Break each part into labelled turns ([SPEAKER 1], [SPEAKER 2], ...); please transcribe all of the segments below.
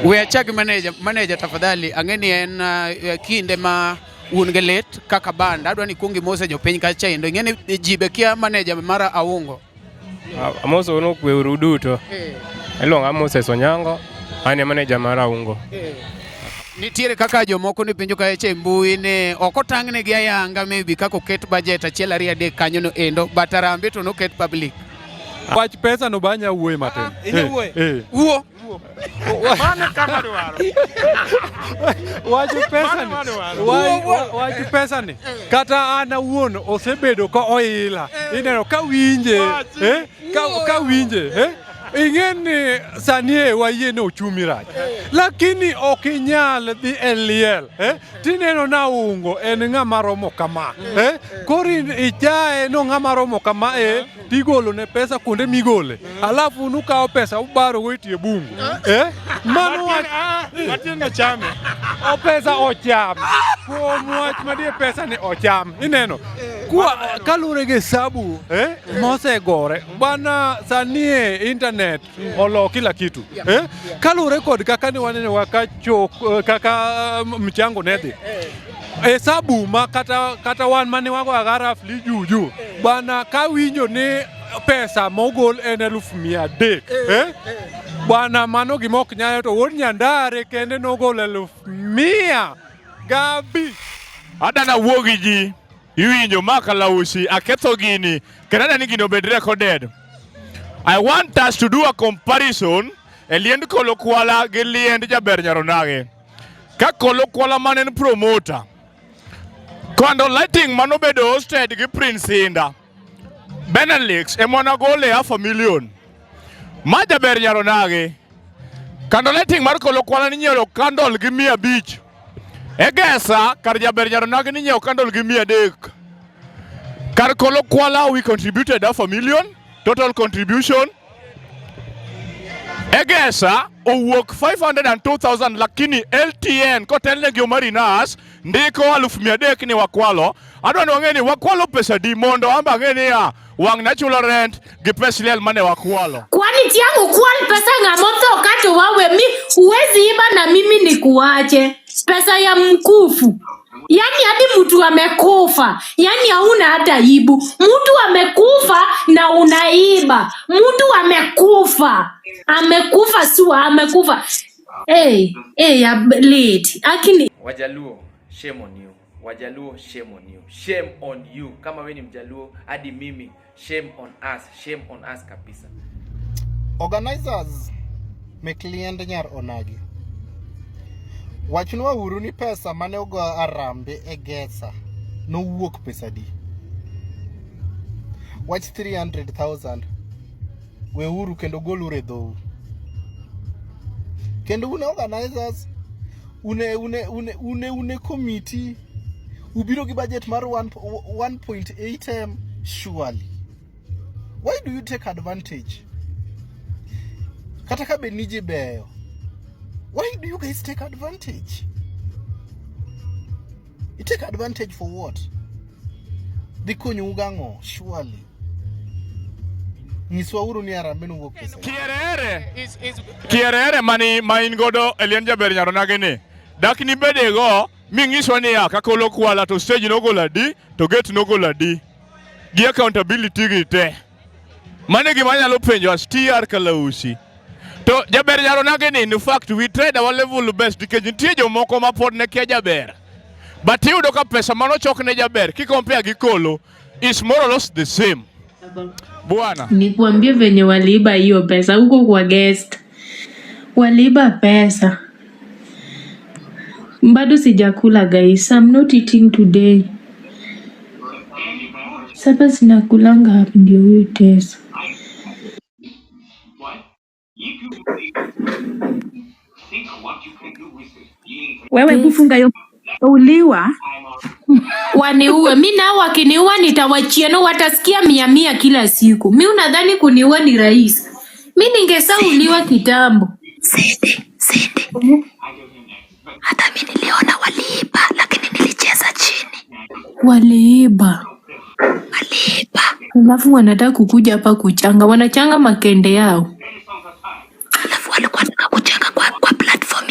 [SPEAKER 1] We achak gi manager, manager tafadhali, ang'e ni en kinde ma un gi lit kaka band. Adwa ni ikuong imose jopiny kacha endo. Ing'e ni ji be kia manager mar Aungo.
[SPEAKER 2] Amoso unu kweuru duto. Iluonga Moses Onyango, an e manager mar Aungo.
[SPEAKER 1] Nitiere kaka jomoko ne penjo kacha e mbui ni ok otang'negi ayanga maybe kaka oket budget achiel ariyo adek kanyo no endo, but Harambee to noket public.
[SPEAKER 3] Wach pesa no banya wuoye matin.
[SPEAKER 4] Inya wuoye?
[SPEAKER 3] Eh.
[SPEAKER 1] Wuo.
[SPEAKER 4] Mano kama dwaro.
[SPEAKER 3] Wach pesa ni.
[SPEAKER 4] Mano madwaro.
[SPEAKER 3] Wach pesa ni. Kata an awuon osebedo ka oila. Ineno ka winje, eh? Ka winje, eh? Ing'e ni sani e wayie ni ochumi rach. Lakini ok inyal dhi e liel, eh? Tineno na Aungo en ng'ama romo kama, eh? Koro ichaye no ng'ama romo kama, eh? Tigolo ne pesa kuonde migole. Alafu nukawo pesa ubaro go itie bungu. Eh? Mano wach
[SPEAKER 4] Matin no chame.
[SPEAKER 3] O pesa ocham. Kuom wach madie pesa ni ocham. Ineno? Kwa kaluwore gi hesabu, eh, mosegore bana sani e internet olo kila kitu. Eh? Kaluwore kod kaka ne waneno kaka chok kaka mchango ne dhi. Hesabu ma kata wan mane wago agara juju bana kawinjo ni pesa mogol en 300,000, eh? Bwana mano gima ok nyalo to wuod Nyandare kende nogolo 105,000.
[SPEAKER 5] Adana wuo gi ji iwinjo ma kalausi aketho gini kendo adani gini obed recorded. I want us to do a comparison e liend Kolo Kwala gi liend Jaber Nyaronage. Ka Kolo Kwala mane en promoter, Kondo lighting manobedo hosted gi Prince Inda, Benelix ema nagole half a million. Ma Jaber Nyaronage, Kando lighting mar Kolo Kwala ninyiewo candle gi 500. Egesa kar Jaber Nyaronage ninyiewo candle gi 300. Kar Kolo Kwala we contributed half a million, total contribution. Egesa owuok 502,000 lakini LTN kotelne gi Omari Nas ndiko 300,000 ni wakwalo. Adwa ni wang'e ni wakwalo pesa di mondo amba ang'e niya wang' nachulo rent gi pes liel mane wakwalo.
[SPEAKER 6] Kwani tiang' ukwal pesa ng'ama otho kato wawe mi huwezi iba na mimi nikuache. Pesa ya mkufu. Yaani hadi mtu amekufa, yaani hauna hata aibu. Mtu amekufa na unaiba. Mtu amekufa. Amekufa sua, amekufa. Hey, hey, ya late. Akini
[SPEAKER 7] Wajaluo, shame on you. Wajaluo, shame on you. Shame on you. Kama we ni Mjaluo, hadi mimi, shame on us. Shame on us kabisa.
[SPEAKER 8] Organizers mek liend Nyar Onagi. Wachnwa uru ni pesa mane ogo Harambee e Gesa nowuok pesa adi? Wach 300,000 weuru kendo goluru e dhou. Kendo une organizers, une committee, ubiro gi budget mar 1.8 M surely. Why do you take advantage? Kata ka bed ni ji beyo, why do you guys take advantage? You take advantage for what? Dhi konyou gang'o? Surely. Nyiswa uru ni Harambee nowuok pesa.
[SPEAKER 5] Kierere. Kierere mani ma in godo e liend Jaber Nyaronage ni. Dak nibede go ming'iswa niya ka Kolo Kwala to stage nogolo adi to gate nogolo adi. Gi accountability gi te. Mano e gima anyalo penjo as TR Kalausi. To Jaber Nyaronage ni in fact we tried our level best nikech nitie jomoko ma pod ne kia Jaber. But iyudo ka pesa manochok ne Jaber ki compare gi Kolo is more or less the same. Bwana.
[SPEAKER 6] Nikuambie venye waliiba hiyo pesa huko kwa guest. Waliiba pesa. Bado sijakula guys. I'm not eating today. Sasa sinakulanga hapa ndio huyu Tesa.
[SPEAKER 9] Wewe kufunga hiyo uliwa.
[SPEAKER 6] Waniue mi nao, wakiniua nitawachieno, watasikia mia mia kila siku. Mi unadhani kuniua ni rahisi? Mi ningesauliwa kitambo.
[SPEAKER 10] Cindy, Cindy. Hata mi niliona waliiba, lakini nilicheza chini.
[SPEAKER 6] Waliiba
[SPEAKER 10] Waliiba.
[SPEAKER 6] Alafu wanataka kukuja hapa kuchanga, wanachanga makende yao.
[SPEAKER 10] Alafu walikuwa wanataka kuchanga kwa platform.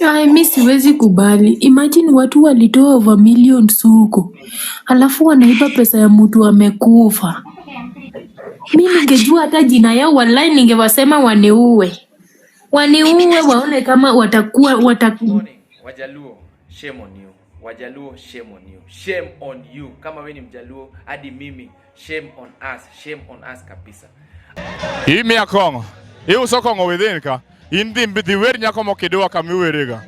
[SPEAKER 6] Ai, mi siwezi kubali. Imagine watu walitoa over millions huko, alafu wanaiba pesa ya mtu amekufa. Mi ningejua hata jina yao, wallahi ningewasema waniue, waniue waone kama watakuwa
[SPEAKER 7] Morning, Wajaluo, shame on you. Wajaluo, shame on you. Shame on you. Kama we ni Mjaluo, hadi mimi, shame on us, shame on us kabisa.
[SPEAKER 5] Imiya kong'o. Iuso kong'o within ka. In dhi dhi wer nyako mokidwa kama iwerega.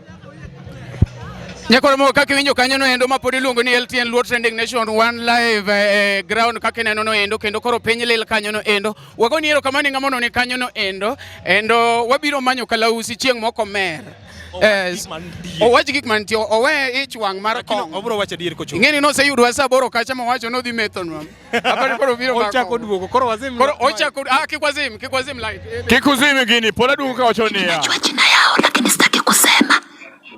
[SPEAKER 1] Nyakoro mo kaka iwinjo kanyo no endo ma pod iluongo ni LTN Luo Trending Nation One Live ground kaka ineno no endo kendo koro piny lil kanyo no endo. Wagoni erokamano ni ng'ama ni kanyo no endo endo wabiro manyo kalausi chieng' moko mer. Owach gik mantie, owe ich wang' mar kong'o.
[SPEAKER 4] Obiro wacho adier kochopo.
[SPEAKER 1] Ing'e ni noseyudwa saa aboro kacha mowacho nodhi methonwa. Apani koro obiro mar
[SPEAKER 4] Ochako
[SPEAKER 1] kong'o.
[SPEAKER 4] duogo. Koro wazim.
[SPEAKER 1] Koro ochako kik wazim, kik wazim light.
[SPEAKER 5] Kik uzim gini, pod aduogo kawacho niya.
[SPEAKER 10] Najua jina yao lakini sitaki kusema.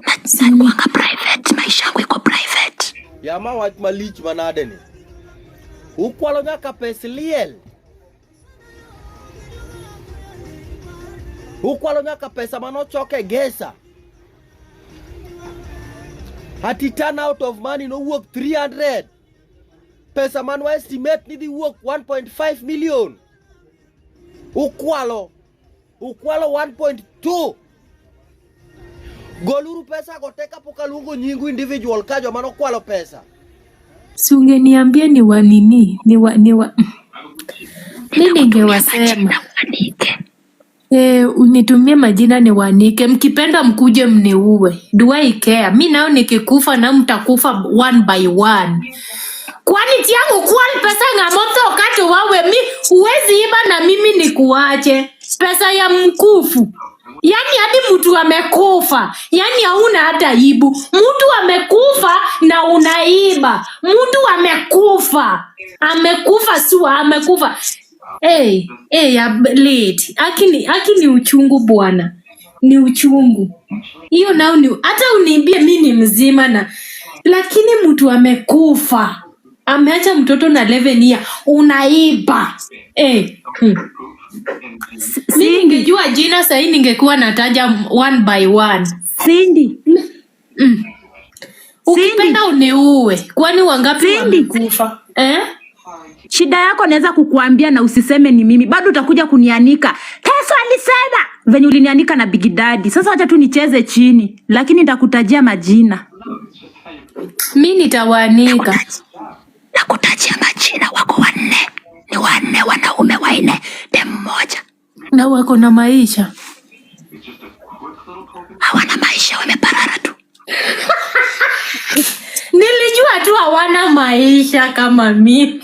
[SPEAKER 10] Na nakuanga private, maisha yangu iko private.
[SPEAKER 11] Yama wach malich manade ni. Ukwalo nyaka pes liel. Ukwalo nyaka pesa manochok e gesa. Ati turn out of money nowuok 300. Pesa manwa estimate ni dhi wuok 1.5 million. Ukwalo. Ukwalo 1.2. Goluru pesa go te kapok aluongo nyingu individual ka joma nokwalo pesa.
[SPEAKER 6] Si ungeniambia ni wa nini, ni wa ni wa mi ningewasema unitumie majina niwaanike, mkipenda mkuje mniue. Do I care? Mi nao nikikufa na mtakufa one by one. Kwani tiangu kwal pesa ng'ama otho kato wawe mi huwezi iba na mimi nikuache pesa ya mkufu. Yaani hadi mtu amekufa, yaani hauna hata aibu. Mtu amekufa na unaiba. Mtu amekufa, amekufa sua, amekufa. Hey, hey, ya late. Aki ni uchungu bwana, ni uchungu hiyo nao ni hata uniibie mi ni mzima na lakini mtu amekufa ameacha mtoto na 11 year unaiba. Mi ningejua jina sahii ningekuwa nataja one by one.
[SPEAKER 9] Cindy.
[SPEAKER 6] Ukipenda uniue, kwani wangapi
[SPEAKER 9] Cindy.
[SPEAKER 6] wamekufa eh?
[SPEAKER 9] Shida yako naweza kukuambia na usiseme ni mimi, bado utakuja kunianika. Teso alisema venye ulinianika na Big Daddy. Sasa wacha tu nicheze chini, lakini nitakutajia majina.
[SPEAKER 6] Mi nitawaanika.
[SPEAKER 10] Nakutajia majina, wako wanne. Ni wanne, wanaume wanne, dem mmoja.
[SPEAKER 6] Na wako na maisha.
[SPEAKER 10] Hawana maisha, wameparara tu.
[SPEAKER 6] Nilijua tu hawana maisha kama mimi.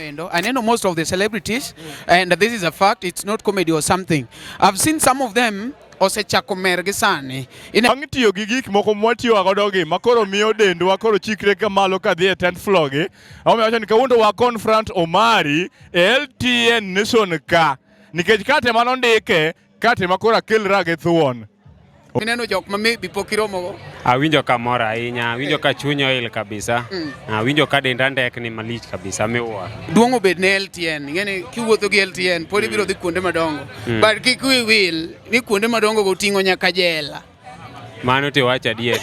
[SPEAKER 1] Endo. I know most of the celebrities, and this is a fact, it's not comedy or something. I've seen some of them osechako mer gi sani.
[SPEAKER 5] Bang' tiyo gi gik moko mwatiyo godo gi makoro miyo dendwa koro chikre kamalo kadhi e 10th floor gi. Omiyo wacho ni kawuono wa confront Omari e LTN Nation ka. Nikech kate manondike, kate makoro akelra gi thuon.
[SPEAKER 1] Ineno jok ma maybe pok iromogo.
[SPEAKER 2] Awinjo ka mor ahinya, awinjo ka chunya oil kabisa. Awinjo ka denda ndekni malich kabisa miwuoro.
[SPEAKER 1] Duong' obed ne LTN. Ing'eni kiwuotho gi LTN pod ibiro dhi kuonde madongo. But kik wi wil ni kuonde madongo go ting'o nyaka jela.
[SPEAKER 2] Mano to iwacho adier.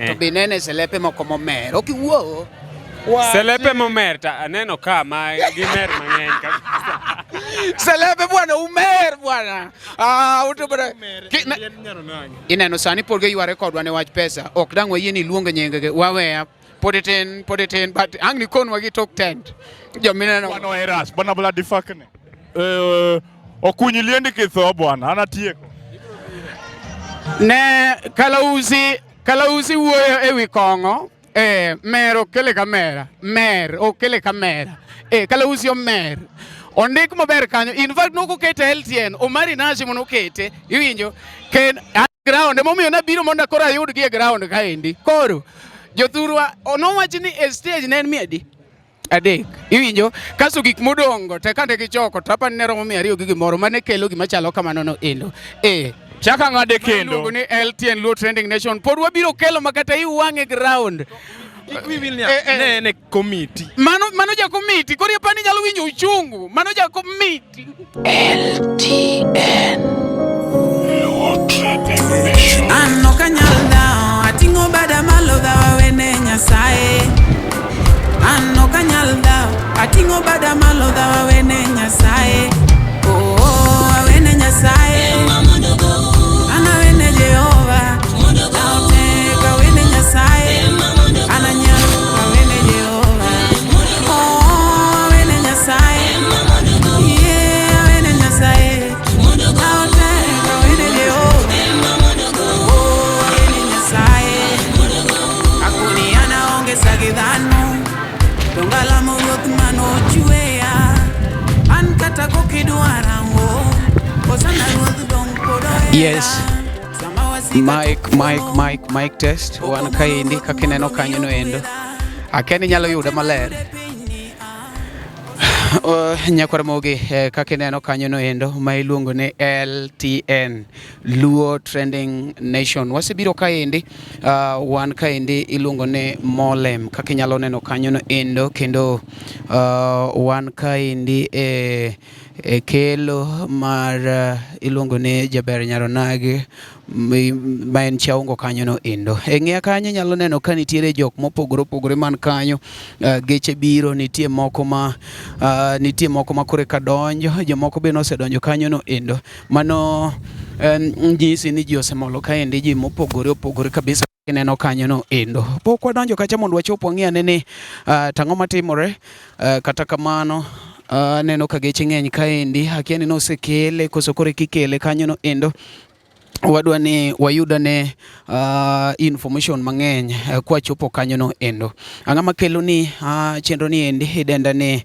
[SPEAKER 1] To be nene selepe moko momer. Ok iwuo.
[SPEAKER 2] Selepe momer ta aneno ka ma gimer mang'eny kabisa.
[SPEAKER 1] Selepe bwana umer bwana. Uto bwana. Ineno sani pod giyware kodwa ne wach pesa. Ok dang' wayie ni iluong nyingegi. Waweya. Pod itin, but ang' nikonwa gi tok tent. Jomineno.
[SPEAKER 5] Bwana oheras, bwana bloody fuck ne. Okuny liendi kitho bwana, an atieko.
[SPEAKER 1] Ne Kalausi wuoyo ewi kong'o. Mer okele kamera. Mer okele kamera. Kalausi omer. Ondik maber kanyo. In fact nokokete LTN, Omari Nashi mono okete. Iwinjo? Ken ground emomiyo nabiro mondo koro ayudgi e ground kaendi. Koro jothurwa nowachi ni e stage ne en 300. Iwinjo? Kasto gik modong'go te kane gichoko to apani ne romo 200 gi gimoro mane kelo gima chalo kamano no endo.
[SPEAKER 5] Chaka ng'ade kendo.
[SPEAKER 1] Iluongo ni LTN Luo Trending Nation. Pod wabiro kelo makata iwang' e ground.
[SPEAKER 4] Ne en e komiti.
[SPEAKER 1] Mano ja komiti. Koro apani nyalo winjo uchungu. Mano ja komiti.
[SPEAKER 10] LTN.
[SPEAKER 12] Ating'o bada malo dhawa wene Nyasaye. Oh, oh, awene Nyasaye. An awene Jehova. Aotek awene Nyasaye. An anyalo awene Jehova. Oh, awene Nyasaye. Yeah, awene Nyasaye. Aotek awene Jehova. Oh, awene Nyasaye. Akoni an aonge sa gi dhano. Dongalamo ruoth manochweya. An kata kokidwarango. Kosana ruoth dong' pod ohera.
[SPEAKER 1] Yes. Mike, Mike, Mike, Mike test. Wan kaendi kaka ineno kanyo no endo. Akia ni inyalo yuda maler. Nyakwar Mogi, kaka ineno kanyo no endo ma iluongo ni LTN, Luo Trending Nation. Wasebiro kaendi, wan kaendi iluongo ni Molem kaka inyalo neno kanyo no endo kendo wan kaendi e e kelo mar iluongo ni Jaber Nyaronagi ma en Chaungo kanyo no endo. E ng'iya kanyo inyalo neno ka nitiere jok mopogore opogore man kanyo, geche biro, nitie moko ma nitie moko ma kore ka donjo, jomoko be nosedonjo kanyo no endo. Mano nyisi ni ji osemolo kaendi ji mopogore opogore kabisa ineno kanyo no endo. Pok wadonjo kacha mondo wachop wang'i ane ni tang'o matimore. Kata kamano aneno ka geche ng'eny kaendi, akia ni nosekele koso koro eka ikele kanyo no endo. Wadwa ni wayud ane information mang'eny kwachopo kanyo no endo. Ang'o makelo ni chenro ni endi idenda ni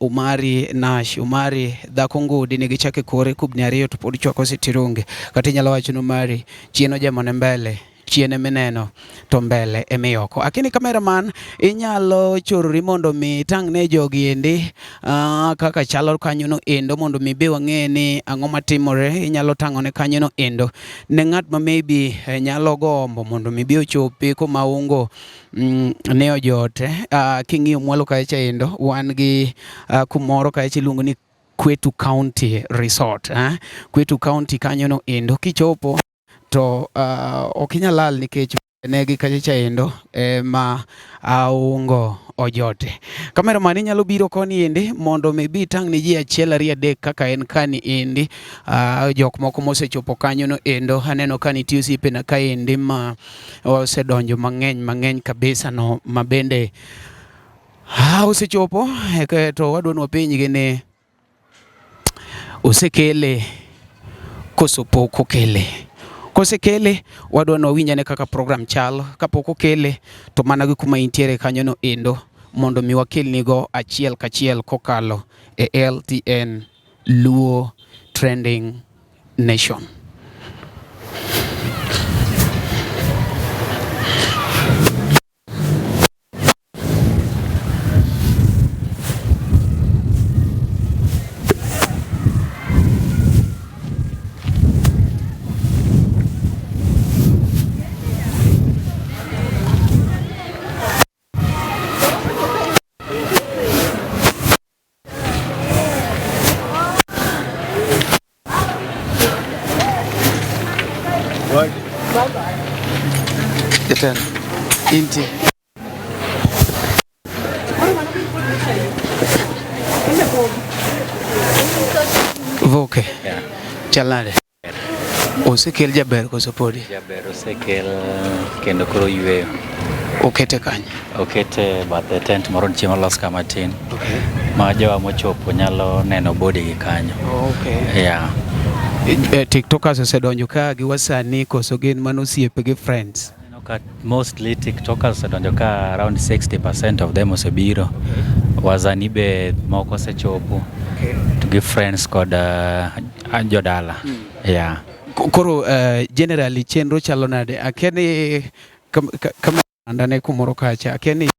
[SPEAKER 1] Umari Nash, Umari dhako ngudi nigi chak e kore kubni ariyo to pod chwako sitirungi. Kata inyalo wacho ni Umari chien ojemo ne mbele chien emineno to mbele emiyoko. Akini cameraman inyalo chorori mondo mi itang' ne jogi endi kaka chalo kanyo no endo mondo mi be wang'e ni ang'o matimore. Inyalo tang'one kanyo no endo ne ng'at ma maybe nyalo gombo mondo mi bi ochopi kuma ungo ne ojote. King'iyo mwalo kacha endo wan gi kumoro kacha iluongo ni Kwetu County Resort. Kwetu County kanyo no endo kichopo to ok inyal lal nikech negi kacha cha endo ma aungo ojote. Cameraman inyalo biro koni endi mondo mi bi itang' ne ji achiel ariyo adek kaka en kani endi. Jok moko mosechopo kanyo no endo aneno ka nitie osiepena kaendi ma osedonjo mang'eny mang'eny kabisa no ma bende osechopo to wadwa ni wapenjgi ni osekele koso pok okele. Kosekele wadwa ni wawinj ane kaka program chalo, kapok okele to mana gi kuma intiere kanyo no endo mondo mi wakelnigo achiel kachiel kokalo e LTN Luo Trending Nation. Jatelo, intie. Voke. Chal nade? Osekel jaber koso podi?
[SPEAKER 13] Jaber osekel kendo koro yweyo.
[SPEAKER 1] Okete kanye?
[SPEAKER 13] Okete bathe tent moro nitie molos ka matin. Okay. Ma jowa mochopo nyalo neno body gi kanyo.
[SPEAKER 1] Okay.
[SPEAKER 13] Yeah.
[SPEAKER 1] TikTokers osedonjo ka gi wasanii koso gin mana osiepe gi friends?
[SPEAKER 13] Aneno ka mostly TikTokers osedonjo ka around 60% of them osebiro. Okay. Wazani be moko osechopo. Okay. To gi friends kod jodala. Yeah.
[SPEAKER 1] Koro generally chenro chalo nade? Akia ni kama ne kumoro kacha. Akia ni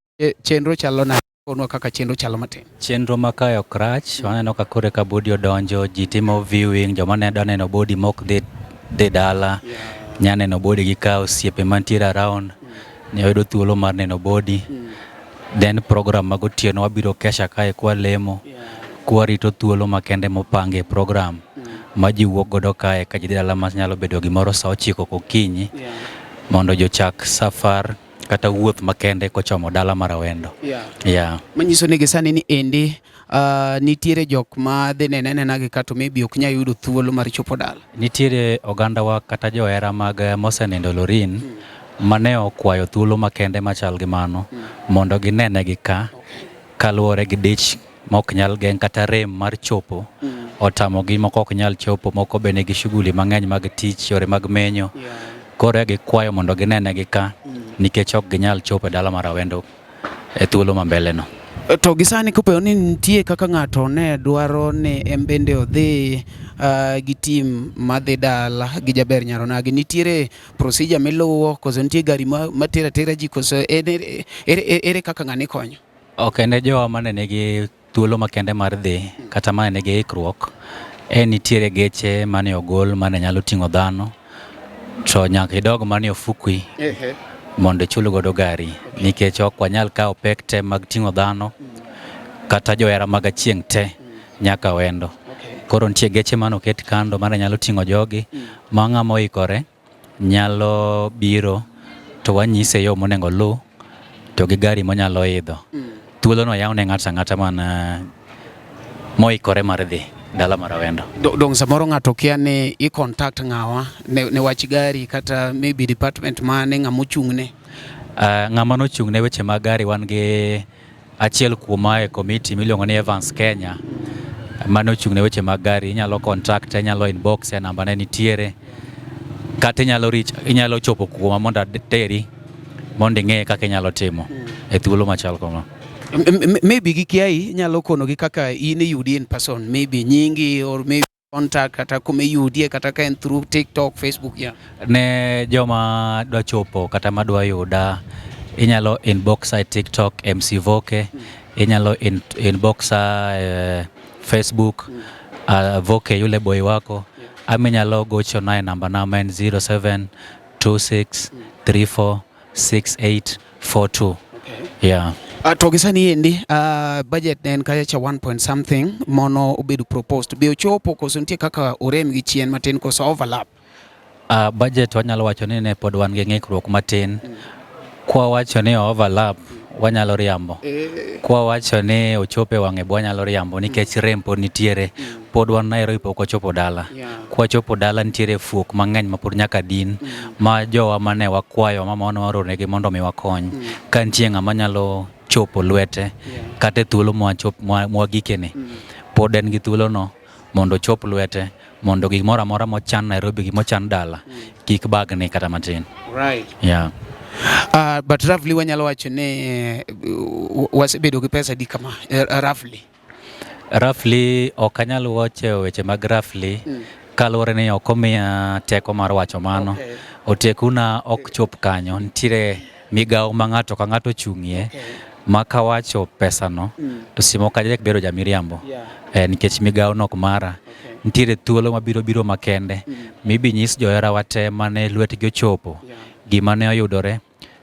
[SPEAKER 1] chenro chalo nade? Konwa kaka chenro chalo matin.
[SPEAKER 13] Chenro ma kae ok rach. Waneno ka kore ka body odonjo, ji timo viewing, joma ne dwa neno body mok dhi dala. Nya neno body gi ka osiepe mantiere around. Ne yudo thuolo mar neno body. Then program mag otieno wabiro kesha kae kwalemo. Kwarito thuolo makende mopangi e program. Ma ji wuok godo kae ka ji dhi dala ma nyalo bedo gimoro sa 9 gokinyi. Mondo jochak safar kata wuoth makende kochomo dala mar Awendo. Yeah.
[SPEAKER 1] Manyiso ni gisani ni endi uh, nitiere jok ma dhi nene anena gi ka to maybe ok nyal yudo thuolo mar chopo dala?
[SPEAKER 13] Nitiere ogandawa kata johera mag eh, mosenindo Lorin mane okwayo thuolo makende machal gi mano mondo ginene gi ka kaluwore gi dich mok nyal geng' kata rem mar chopo otamogi, moko ok nyal chopo, moko be nigi shughuli mang'eny mag tich, yore mag menyo. Koro e gikwayo mondo ginene gi ka nikech ok ginyal chopo e dala mar Awendo e thuolo ma mbele no.
[SPEAKER 1] To gi sani kopo ni nitie kaka ng'ato ne dwaro ni en bende odhi uh, gi team madhi dala gi Jaber Nyaronagi, nitiere procedure miluwo koso nitie gari ma, matero atera ji koso ere, ere, ere kaka ng'ani konyo?
[SPEAKER 13] Ok ne jowa mane nigi thuolo makende mar dhi kata mane nigi ikruok, en nitiere geche mane ogol mane nyalo ting'o dhano to nyaka idog mane ofukwi mondo ichul godo gari nikech ok wanyal kawo pek te mag ting'o dhano kata johera mag achieng' te nyaka wendo. Koro nitie geche mane oket kando mane nyalo ting'o jogi ma ng'ama oikore nyalo biro to wanyise yo monego oluw to gi gari monyalo idho. Thuolono yaw ne ng'ato ang'ata man eh, moikore mar dhi dala mar Awendo.
[SPEAKER 1] Dong' samoro ng'ato kia ni i contact ng'awa ne, ne wach gari kata maybe department mane ng'ama ochung'ne.
[SPEAKER 13] Uh, ng'ama nochung' ne weche mag gari wan gi achiel kuoma e komiti miluongo ni Evans Kenya mane ochung' ne weche mag gari. Inyalo contact, inyalo inbox e namba ne nitiere kata inyalo reach, inyalo chopo kuoma mondo ateri mondo ing'e kaka inyalo timo e thuolo machal kama.
[SPEAKER 1] Maybe gikiai inyalo konogi kaka in iyudi in person, maybe nyingi or maybe contact kata kuma iyudie kata ka en through TikTok, Facebook, yeah.
[SPEAKER 13] Ne joma dwa chopo kata madwa yuda, inyalo inbox e TikTok MC Voke, inyalo in, inbox e Facebook Voke yule boy wako, ama inyalo gochona e namba na ma en 072634 6842. Yeah.
[SPEAKER 1] To gi sani endi budget ne en kacha cha 1 point something mono obedo proposed. Be ochopo koso nitie kaka orem gi chien matin koso overlap?
[SPEAKER 13] Budget wanyalo wacho ni ne pod wan gi ng'ikruok matin. Kwa wacho ni overlap wanyalo riambo. Kwa wacho ni ochopo e wang'e be wanyalo riambo nikech rem pod nitiere. Pod wan Nairobi pok wachopo dala. Kwachopo dala nitiere fuok mang'eny ma pod nyaka din ma jowa mane wakwayo ma mane waoronegi mondo mi wakony. Ka nitie ng'ama nyalo chopo lwete kata e thuolo mwagikeni pod en gi thuolono mondo ochop lwete mondo gimoro amora mochan Nairobi gi mochan dala kik bagni kata matin.
[SPEAKER 1] Right.
[SPEAKER 13] Yeah.
[SPEAKER 1] But roughly wanyalo wacho ni wasebedo gi pesa di kama roughly.
[SPEAKER 13] Roughly ok anyal wacho weche mag roughly kaluwore ni ok omiya teko mar wacho mano.
[SPEAKER 1] Okay.
[SPEAKER 13] Otekuna ok chop kanyo. Nitiere migawo ma ng'ato ka ng'ato ochung'ie ma kawacho pesano to seche moko ajek bedo jamiriambo. Eh, nikech migawo no ok mara. Nitiere thuolo mabiro biro makende mibi nyis joherawa te mane lwetgi ochopo gima ne oyudore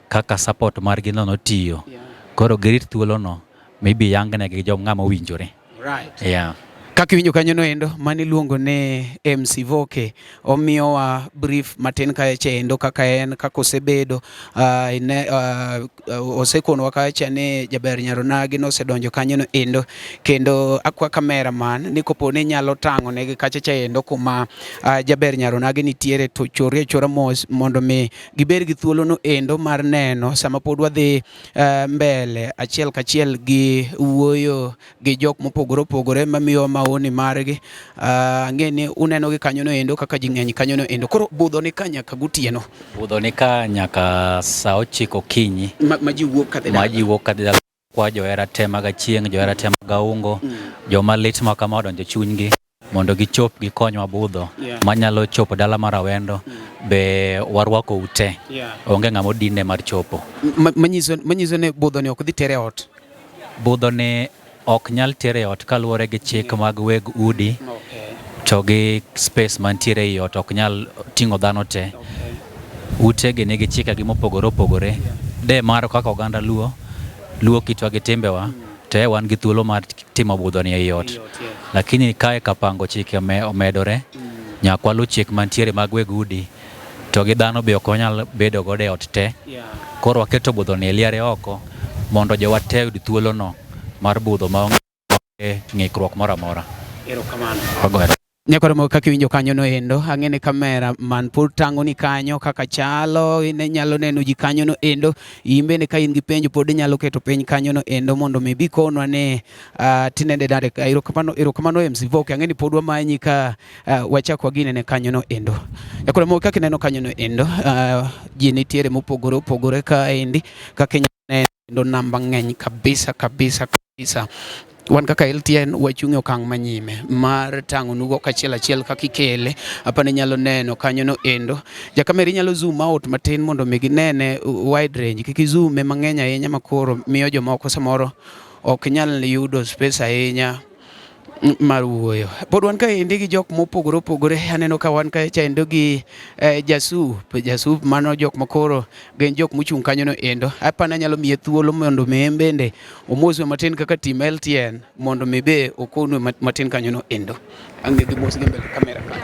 [SPEAKER 13] kaka support margi no notiyo. Koro girit thuolono mibi yangnegi gi jom ng'ama owinjore.
[SPEAKER 1] Right.
[SPEAKER 13] Yeah.
[SPEAKER 1] Kaka iwinjo kanyo no endo, mano iluongo ni MC Voke. Omiyowa brief matin kacha endo kaka en, kaka osebedo. Ne, osekonwa kacha ni Jaber Nyaronagi nosedonjo kanyo no endo. Kendo akwa cameraman ni kopo ni nyalo tang'o negi kacha cha endo kuma Jaber Nyaronagi nitiere to chorie achora mos mondo mi gibed gi thuolo no endo mar neno sama pod wadhi mbele achiel kachiel gi wuoyo gi jok mopogore opogore mamiyo maoni margi. Ang'e ni uneno gi kanyo no endo kaka ji ng'eny kanyo no endo. Koro budho ni ka nyaka gotieno.
[SPEAKER 13] Budho ni ka nyaka saa 9 okinyi.
[SPEAKER 1] Ma ji wuok kadhi dala.
[SPEAKER 13] Ma ji wuok kadhi dala. Kwa johera te mag Achieng', johera te mag Aungo, joma lit ma kama odonjo chunygi mondo gichop gikonywa budho manyalo chopo dala mar Awendo be warwako ute. Onge ng'ama odinne mar chopo.
[SPEAKER 1] Manyiso ni budho ni ok dhi tere ot.
[SPEAKER 13] Budho ni ok nyal tere ot kaluwore gi chik mag weg udi to gi space mantiere ei ot ok nyal ting'o dhano te. Utegi nigi chikegi mopogore opogore. De mar kaka oganda Luo, Luo kitwa gi timbewa, te wan gi thuolo mar timo budho ni ei ot. Lakini kae kapango chike omedore, nyaka walu chik mantiere mag weg udi to gi dhano be ok wanyal bedo godo e ot te. Koro waketo budho ni e liare oko mondo jowa te oyud thuolono mar budho maonge ng'ikruok moro amora.
[SPEAKER 1] Erokamano.
[SPEAKER 13] Wagoyo.
[SPEAKER 1] Nyakoro mo kaka iwinjo kanyo no endo, ang'e ni kamera man pod tang'o ni kanyo kaka chalo, ine nyalo neno ji kanyo no endo, in bende ka in gi penjo pod inyalo keto piny kanyo no endo mondo mi bi konwa ni uh, tinende nade. Erokamano, erokamano MC Voke, ang'e ni pod wamanyi ka uh, wachak waginene kanyo no endo. Nyakoro mo kaka ineno kanyo no endo, uh, ji nitiere mopogore opogore kaendi kaka inyalo neno kendo namba ng'eny kabisa kabisa kabisa. Wan kaka LTN wachung' e okang' manyime mar tang'onugo kachiel achiel kaka ikele. Apa ni inyalo neno kanyo no endo. Jakamera inyalo zoom out matin mondo mi ginene wide range. Kik izoom e mang'eny ahinya makoro miyo jomoko samoro ok nyal yudo space ahinya mar wuoyo. Pod wan kaendi gi jok mopogore opogore. Aneno ka wan kacha endo gi eh, jasup, jasup mano jok makoro gin jok mochung' kanyo no endo. Apani anyalo miye thuolo mondo mi en bende omoswe matin kaka team LTN mondo mi be okonwe matin kanyo no endo. Ang' dhi mos gi mbele kamera ka.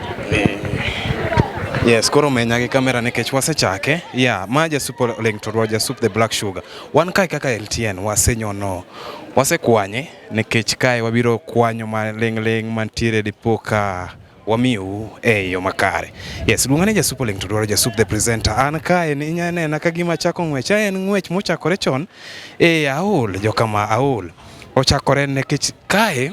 [SPEAKER 14] Yes, koro menya gi kamera nikech wasechake. Yeah, ma jasup oling' to jasup the black sugar. Wan kae kaka LTN wasenyono wasekwanye nikech kae wabiro kwanyo maling' ling' mantiere dipo ka wamiyou e yo makare. Yes, luonga ni Jasup Oling' to dwaro Jasup the presenter. An kae ni inya nena ka gima chako ng'wech. En ng'wech mochakore chon. Eh, aol jokama aol. Ochakore nikech kae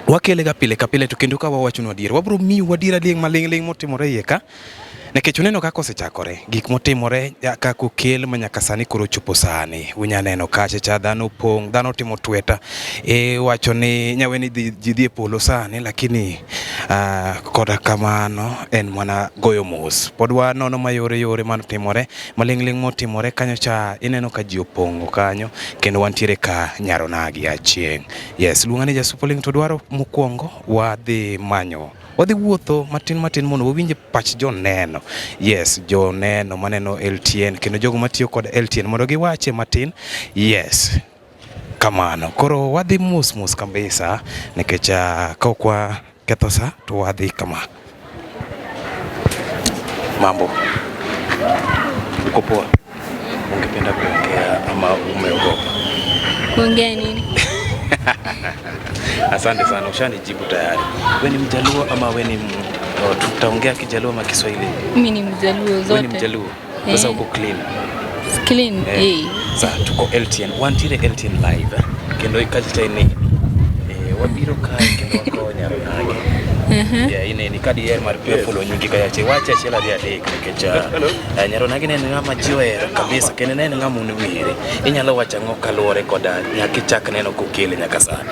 [SPEAKER 14] wakele ga pile ka pile to kendo ka wawachonu adier wabiro miyu adier adier maling' ling' motimore iye ka nikech uneno kaka osechakore gik motimore kaka okel ma nyaka sani koro ochopo sani unya neno kacha cha dhano opong' dhano timo tweta e wacho ni nyawe ni ji dhi e polo sani lakini uh, koda kamano en mana goyo mos pod wanono mayore yore manotimore maling'ling' motimore kanyo cha ineno ka ji opong'o kanyo kendo wantiere ka Nyaronagi Achieng'. Yes, luonga ni Jasup Oling' to dwaro mokwongo wadhi manyo wadhi wuotho matin matin mondo wawinj pach joneno. Yes, joneno maneno LTN kendo jogo matiyo kod LTN mondo giwache matin. Yes, kamano. Koro wadhi mos mos kabisa nikech uh, ka ok waketho sa to wadhi kama. Mambo, uko poa? Ungependa kuongea ama umeogopa?
[SPEAKER 15] Kuongea nini?
[SPEAKER 14] Asante sana, ushanijibu tayari. We ni Mjaluo ama we ni oh, tutaongea Kijaluo ama Kiswahili?
[SPEAKER 15] Mimi ni Mjaluo zote.
[SPEAKER 14] We ni Mjaluo? Sasa
[SPEAKER 15] Eh.
[SPEAKER 14] uko clean.
[SPEAKER 15] Clean.
[SPEAKER 14] Eh.
[SPEAKER 15] Eh.
[SPEAKER 14] Sa tuko LTN, wantiere LTN live kendo kacha ni eh, wabiro kae kendo wakowo Nyaronagi. Yeah, ineni ka diher mar piyo fulo nyingi kayache wache achiel ariyo adek nikech uh, Nyaronagi ne en ng'ama ji ohero kabisa kendo ne en ng'ama un were. Inyalo wacho ang'o kaluwore koda nyaka ichak neno kokele nyaka sani?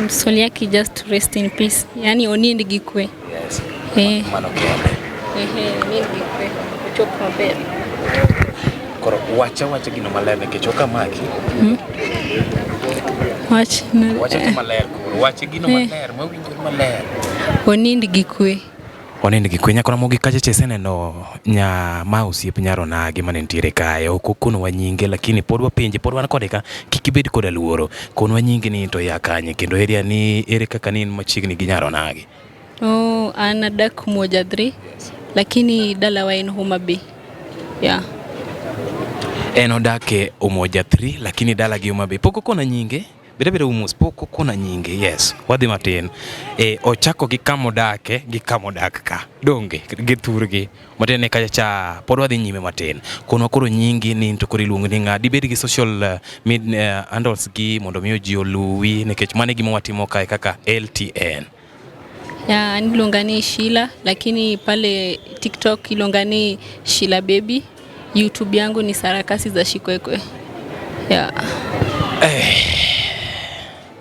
[SPEAKER 15] Soliaki just rest in peace. Yani onind gi kwe.
[SPEAKER 14] Yes.
[SPEAKER 15] Eh.
[SPEAKER 14] Mano kende.
[SPEAKER 15] Ehe, onind gi kwe. Ochop maber.
[SPEAKER 14] Koro wacha wacha gino maler nikech ok amaki.
[SPEAKER 15] Wach na
[SPEAKER 14] Wacha to maler koro. Wach gino
[SPEAKER 15] Eh.
[SPEAKER 14] maler mawinjore maler.
[SPEAKER 15] Onind gi kwe.
[SPEAKER 14] Onind gi kwe nyakora mogi kacha cha iseneno nya ma osiep Nyaronagi mane nitiere kae ok okonowa nyinge lakini pod wapenje pod wan kode ka kik ibed koda luoro konwa nyingi ni to ya kanye kendo area ni ere kaka ni in machiegni gi Nyaronagi.
[SPEAKER 15] Oh, an adak Umoja 3 lakini dalawa en Homa Bay. Yeah.
[SPEAKER 14] En odak e Umoja 3 lakini dalagi Homa Bay pok okona nyinge beda beda umus pok okona nyinge yes wadhi matin e, ochako gi kamodake gi kamodak ka donge gi thurgi matin ne kacha cha pod wadhi nyime matin konwa koro nyingi ni to koro iluongo ni ng'a dibed gi social mid, handles gi mondo mi ji oluwi nikech mano e gima watimo kae kaka LTN
[SPEAKER 15] Yeah, an iluonga ni Sheila lakini pale TikTok iluonga ni Sheila Baby. YouTube yangu ni Sarakasi za Shikwekwe. Yeah.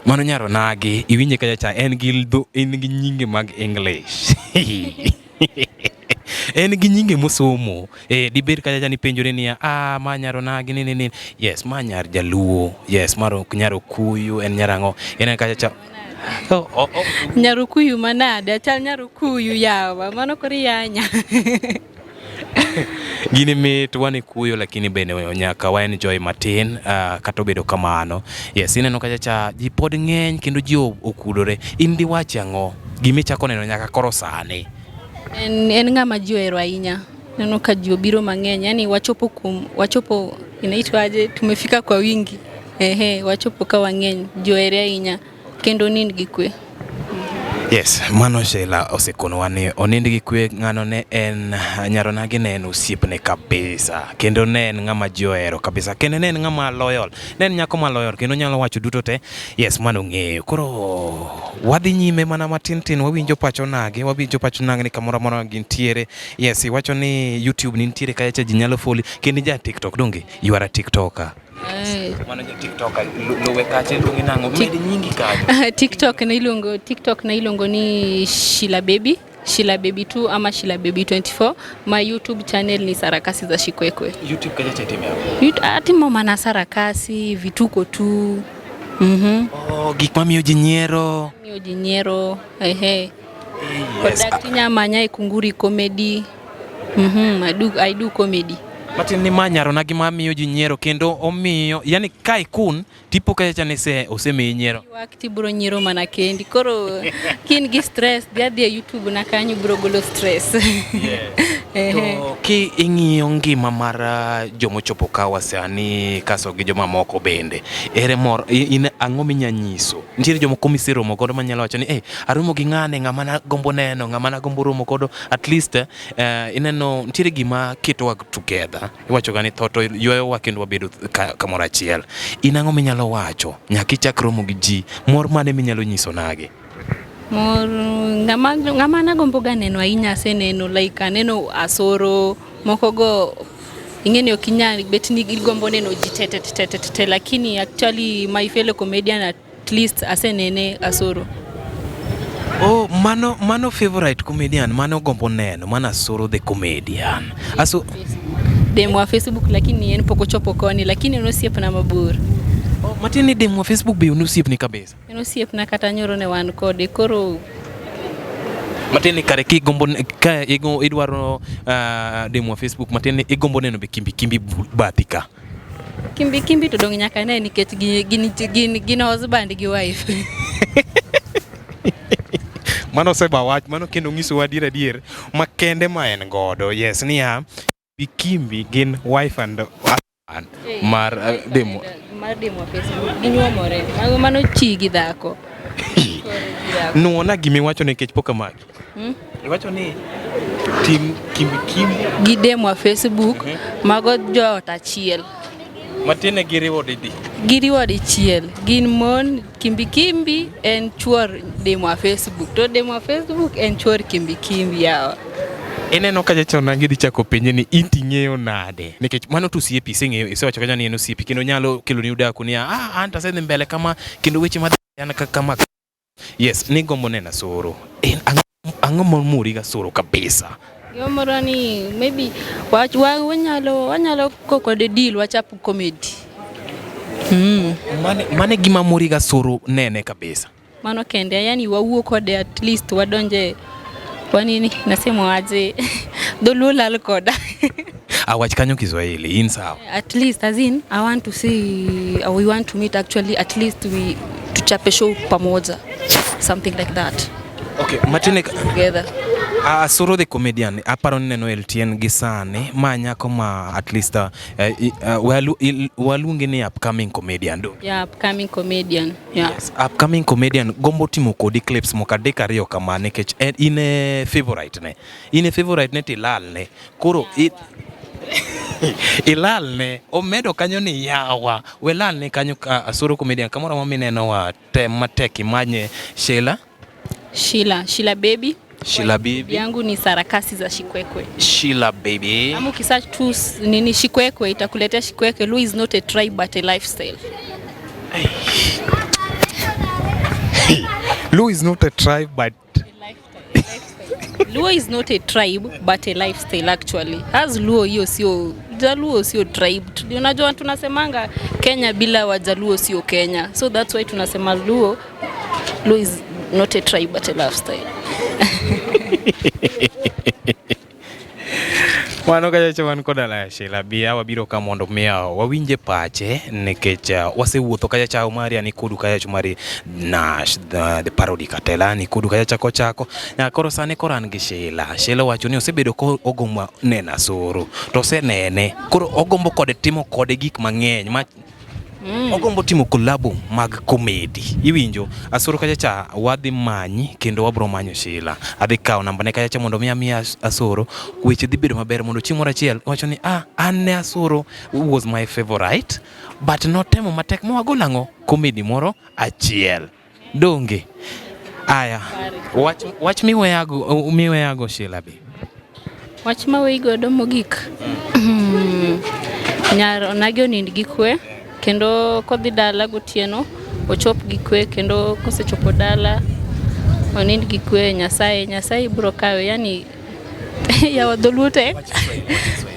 [SPEAKER 14] Mano Nyaronagi iwinje kacha cha en gi dho en gi nyinge mag English en gi nyinge mosomo eh, dibed kacha cha nipenjore niya ah, ma Nyaronagi ni ni ni yes ma nyar jaluo yes mar ok nyar okuyu en nyar ang'o en kacha cha oh, oh, oh.
[SPEAKER 15] Nyarukuyu manade, achal Nyarukuyu yawa, mano koro iyanya.
[SPEAKER 14] Gini mit wan e kuyo lakini bende nyaka wa enjoy matin uh, kata obedo kamano. Yes, ineno kacha cha ji pod ng'eny kendo ji okudore. In diwach ang'o? Gima ichako neno nyaka koro sani.
[SPEAKER 15] En ng'ama ji ohero ahinya. Neno ka ji obiro mang'eny, yani wachopo kuom wachopo inaitwaje, tumefika kwa wingi. Ehe, wachopo ka wang'eny, ji ohere ahinya kendo onind gi kwe.
[SPEAKER 14] Yes, mano Sheila osekonowa ni onind gi kwe ng'ano ne en nyaronagi ne en osiepne kabisa kendo ne en ng'ama ji ohero kabisa kendo ne en ng'ama loyal ne en nyako ma loyal kendo nyalo wacho duto te yes mano ng'eyo koro wadhi nyime mana matin tin wawinjo pacho nagi wawinjo pacho nagi ni kamoro amora gintiere yes iwacho ni YouTube ni nitiere kacha ji nyalo follow kendo ja TikTok donge you are a TikToker
[SPEAKER 15] Eh.
[SPEAKER 14] Mano ja TikTok luwe kacha iluongi nang'o? Med nyingi kacha.
[SPEAKER 15] TikTok na iluongo TikTok na iluongo ni Sheila Baby, Sheila Baby 2 ama Sheila Baby 24. My YouTube channel ni Sarakasi za Shikwekwe.
[SPEAKER 14] YouTube kacha cha itime hapo.
[SPEAKER 15] Atimo mana sarakasi, vituko tu.
[SPEAKER 14] Oh, gik mamiyo ji nyiero.
[SPEAKER 15] Miyo ji nyiero, ehe.
[SPEAKER 14] Yes.
[SPEAKER 15] Kodak tinyamanya e Kunguri Comedy. I do comedy.
[SPEAKER 14] Matin ni ma nyarona gi mamiyo ji nyiero kendo omiyo yani ka ikun tipo kacha ni se osemiyi nyiero.
[SPEAKER 15] Ywak tibiro nyiero mana kendi. Koro kin gi stress, dhi adhi e YouTube na kanyo ibiro golo stress. Ehe.
[SPEAKER 14] To ki ing'iyo ngima mar jomochopo kawa sani kaso gi jomamoko bende, ere mor in ang'o minya nyiso? Nitiere jomoko miseromo godo manyalo wacho ni eh, aromo gi ng'ane, ng'ama nagombo neno, ng'ama nagombo romo godo at least ineno nitiere gima ketowa together. Iwacho ga ni tho to ywayowa kendo wabedo kamoro achiel. In ang'o minyalo wacho nyaka ichak romo gi ji? Mor mane minyalo nyiso nagi?
[SPEAKER 15] Mor ng'ama nagombo ga neno ahinya aseneno like aneno Asoro moko go ing'e ni ok inyal bet ni igombo neno ji te te te te te lakini actually my fellow comedian at least asenene Asoro.
[SPEAKER 14] Oh, mano favorite comedian mano gombo neno mano Asoro the comedian. Aso
[SPEAKER 15] Demu wa Facebook lakini en pok ochopo koni lakini en osiepna mabor.
[SPEAKER 14] Oh, matiende ni demu wa Facebook be en osiepni kabisa.
[SPEAKER 15] En osiepna kata nyoro ne wan kode koro
[SPEAKER 14] Matiende ni kare kigombo ka idwaro demu wa Facebook matiende ni igombo neno be kimbi kimbi bathi ka.
[SPEAKER 15] Kimbi kimbi to dong nyaka ne nikech gin husband gi wife.
[SPEAKER 14] Mano oseba wach mano kendo nyisowa adier adier makende ma en godo. Yes, niya kimbi gin wife and husband mar demu.
[SPEAKER 15] Mar demu wa Facebook ginyuomore. Mano chi gi dhako.
[SPEAKER 14] Nuona gimiwacho nikech pok amaki. Iwacho ni tim kimbi kimbi
[SPEAKER 15] gi demu wa Facebook mago joot achiel.
[SPEAKER 14] Matiende giriwo didi?
[SPEAKER 15] Giriwo dichiel. Gin mon kimbi kimbi en chuor demu wa Facebook. To demu wa Facebook en chuor kimbi kimbi yawa.
[SPEAKER 14] Ineno ka jachon gidhi chako penje ni in ting'eyo nade? Nikech mano to osiepi iseng'eyo isewacho kacha ni en osiepi kendo nyalo keloni udaku niya ah an to asedhi mbele kama kendo weche madhi an kama. Yes, nigombo neno Asoro. En ang'o momori gi Asoro kabisa?
[SPEAKER 15] Gimoro ni maybe wanyalo go kode deal wachap comedy.
[SPEAKER 14] Mane gima mori gi Asoro nene kabisa?
[SPEAKER 15] Mano kende, yani wawuo kode at least wadonje wanini nasema aje dholuo lal koda.
[SPEAKER 14] Awach kanyo Kiswahili in sawa.
[SPEAKER 15] At least as in I want to see we want to meet actually at least we tuchape show pamoja something like that.
[SPEAKER 14] Okay, Martine
[SPEAKER 15] together.
[SPEAKER 14] Asoro the comedian aparo ni neno LTN gi sani ma nyako ma at least waluonge ni upcoming comedian do.
[SPEAKER 15] Yeah, upcoming comedian. Yeah.
[SPEAKER 14] Yes, upcoming comedian gombo timo kodi clips moko adek ariyo kama nikech in e favorite ne. In e favorite ne tilal ne. Koro ilal ne omedo kanyo ni yawa we lal ne kanyo ka Asoro comedian kamoro amora mineno wa tem matek imanye Sheila.
[SPEAKER 15] Sheila Baby.
[SPEAKER 14] Sheila Baby.
[SPEAKER 15] Yangu ni sarakasi za Shikwekwe.
[SPEAKER 14] Sheila Baby.
[SPEAKER 15] Ama ukisearch tu nini Shikwekwe itakuletea Shikwekwe. Luo is not a tribe but a lifestyle.
[SPEAKER 14] Luo is not a tribe but
[SPEAKER 15] Luo is not a tribe but a lifestyle actually. As Luo hiyo sio Jaluo sio tribe. Unajua tunasemanga Kenya bila Wajaluo sio Kenya. So that's why tunasema Luo is not a tribe but a lifestyle.
[SPEAKER 14] Mano kachacha wan koda la Sheila Bia wabiro ka mondo miyo wawinje pache nikech wasewuotho kachacha Omari ani kodu kachacha Omari Nash the parody Katela ni kodu kachacha kochako nyaka koro sani koro an gi Sheila. Sheila wacho ni osebedo ko ogombo neno Asoro to osenene koro ogombo kode timo kode gik mang'eny ma Ogombo timo kolabo mag komedi. Iwinjo? Asoro kacha cha wadhi manyi kendo wabro manyo Sheila. Adhi kawo namba ne kacha cha mondo mi amiya Asoro. Weche dhi bedo maber mondo chieng' moro achiel wacho ni ah, an ne Asoro was my favorite but notemo matek mowagolo ang'o? Komedi moro achiel. Donge? Aya. Wach wach miweyago miweyago Sheila be.
[SPEAKER 15] Wach ma weyi godo mogik. Nyar onagi onind gi kwe kendo kodhi dala gotieno ochop gi kwe kendo kosechopo dala onind gi kwe Nyasaye Nyasaye biro kawe yani yawa dholuo tek.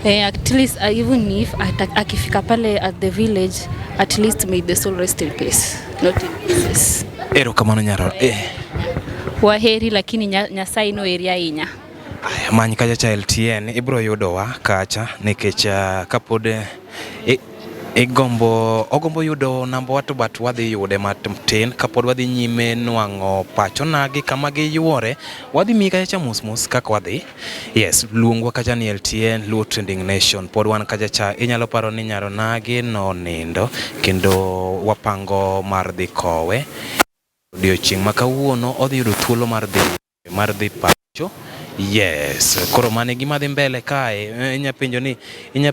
[SPEAKER 15] Eh, at least even if akifika pale at the village at least may the soul rest in peace not in pieces.
[SPEAKER 14] Erokamano nyarora. Eh.
[SPEAKER 15] Waheri lakini Nyasaye noheri ahinya.
[SPEAKER 14] Aya, many kacha cha LTN ibiro yudowa kacha nikech kapod igombo ogombo yudo namba wa to but wadhi yude matin kapod wadhi nyime nwang'o pacho nagi kama giyuore wadhi miyi kacha cha mos mos kaka wadhi. Yes, luongwa kacha ni LTN Luo Trending Nation pod wan kacha cha inyalo paro ni nyaro nagi nonindo kendo wapango mar dhi kowe odiochieng' ma kawuono odhi yudo thuolo mar dhi pacho. Yes, koro mano e gima dhi mbele kae. Inya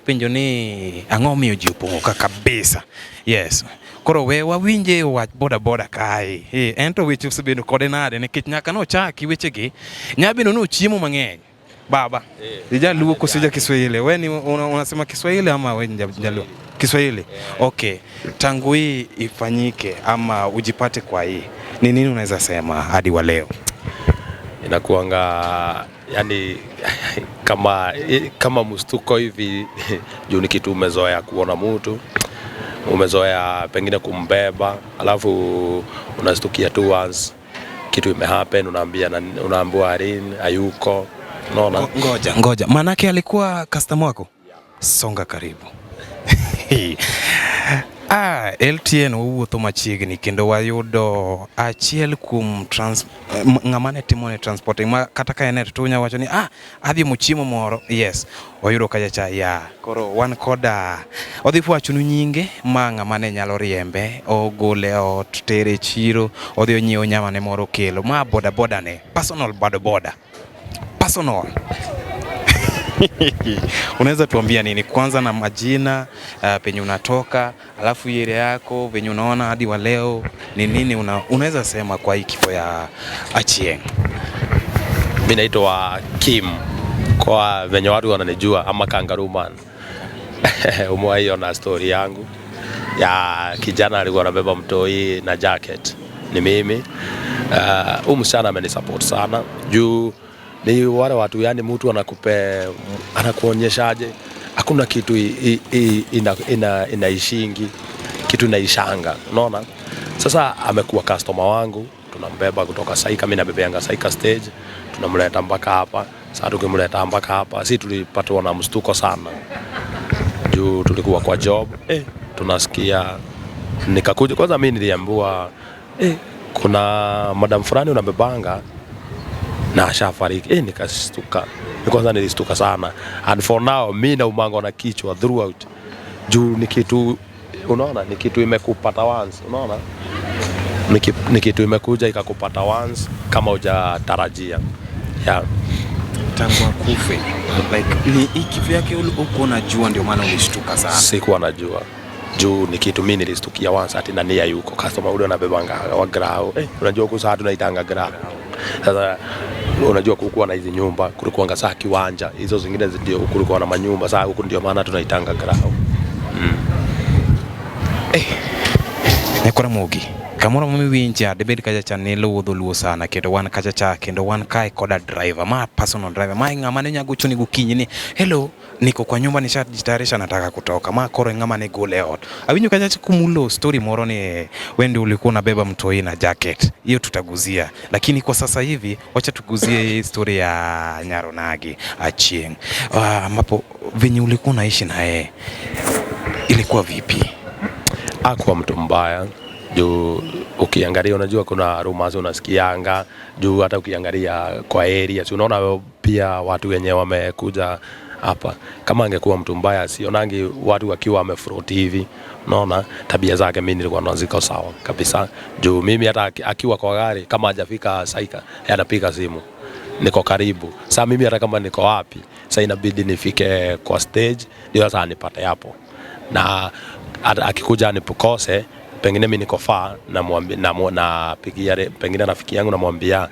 [SPEAKER 14] penjo ni ang'o miyo ji opong'o ka kabisa. Yes. Koro we wawinje wach boda boda kae. En to weche osebedo kode nade nikech nyaka nochaki wechegi nyabedo ni ochiemo mang'eny. Baba, Jaluo koso ja Kiswahili? Wewe ni unasema Kiswahili ama wewe ni Jaluo? Kiswahili. Okay. Tangu hii ifanyike ama ujipate kwa hii, ni nini unaweza sema hadi wa leo?
[SPEAKER 16] Inakuanga yani kama mstuko hivi juu ni kitu umezoea kuona mtu, umezoea pengine kumbeba, alafu unastukia tu once kitu imehappen, unaambiwa Irene hayuko. Unaona?
[SPEAKER 14] Ngoja. Manake alikuwa customer wako? Songa karibu. LTN wawuotho machiegni kendo wayudo achiel kuom ng'ama ne timo ne transporting ma kata ka en to unya wacho ni adhi mochiemo moro. Yes, wayudo kacha cha ya. Koro wan koda odhi wachonu nyinge ma ng'ama ne nyalo riembe, ogole ot, tere chiro, odhi onyiewo nyama ne moro kelo. Ma boda boda ne, personal boda boda. Personal. Unaweza tuambia nini kwanza na majina, penye unatoka, alafu area yako, venye unaona hadi wa leo ni nini unaweza sema kwa hii kifo ya Achieng?
[SPEAKER 16] Mimi naitwa Kim kwa venye watu wananijua ama Kangaroo Man. Umewahi ona story yangu ya kijana alikuwa anabeba mtoi na jacket. Ni mimi. Huyu msichana amenisupport sana juu ni wale watu yani mtu anakuonyeshaje hakuna kitu inaishingi, kitu inaishanga, unaona? Sasa amekuwa customer wangu, tunambeba kutoka Saika, mimi nabebeanga Saika stage, tunamleta mpaka hapa. Sasa tukimleta mpaka hapa, si tulipatwa na mshtuko sana juu tulikuwa kwa job, tunasikia nikakuja kwanza mimi niliambiwa kuna madam fulani unabebanga na ashafariki. Nikastuka. Kwanza nilistuka sana. And for now mimi naumanga na kichwa throughout. Juu ni kitu unaona, ni kitu imekupata once, unaona? Ni kitu imekuja ikakupata once kama hujatarajia. Yeah.
[SPEAKER 14] Tangu akufe, like ni kifo yake ulikuwa unajua ndio maana ulishtuka sana?
[SPEAKER 16] Sikuwa najua. Juu ni kitu mimi nilistukia once ati nani hayuko. Customer ule anabebanga wa grao. Unajua huko sasa tunaitanga grao. Sasa unajua kulikuwa na hizi nyumba, kulikuwa saa kiwanja, hizo zingine ndio kulikuwa na manyumba, sasa huku ndio maana tunaitanga grao.
[SPEAKER 14] Nekora Mugi. Kamoro miwinja debed kacha cha ne luwo dholuo sana kendo wan kacha cha kendo wan kae koda driver ma personal driver ma ng'ama ne nyagochoni gokinyi ni hello niko kwa nyumba nishajitayarisha nataka kutoka ma koro ng'ama ne gole ot. Awinjo kacha cha kumulo story moro ni wewe ulikuwa unabeba mtoi na jacket, hiyo tutaguzia, lakini kwa sasa hivi wacha tuguzie hii story ya Nyaronagi Achieng. Ambapo venye ulikuwa unaishi na yeye ilikuwa vipi?
[SPEAKER 16] Hakuwa mtu mbaya. Juu ukiangalia unajua kuna rumors unasikianga, juu hata ukiangalia kwa area si unaona pia watu wenye wamekuja hapa. Kama angekuwa mtu mbaya, sionangi watu wakiwa wamefroti hivi. Unaona tabia zake, mimi nilikuwa naona ziko sawa kabisa. Juu mimi hata akiwa kwa gari kama hajafika Saika, yeye anapiga simu niko karibu. Sasa mimi hata kama niko wapi, sasa inabidi nifike kwa stage ndio sasa nipate hapo, na hata akikuja anipokose pengine mimi niko faa, napigia pengine rafiki yangu namwambia,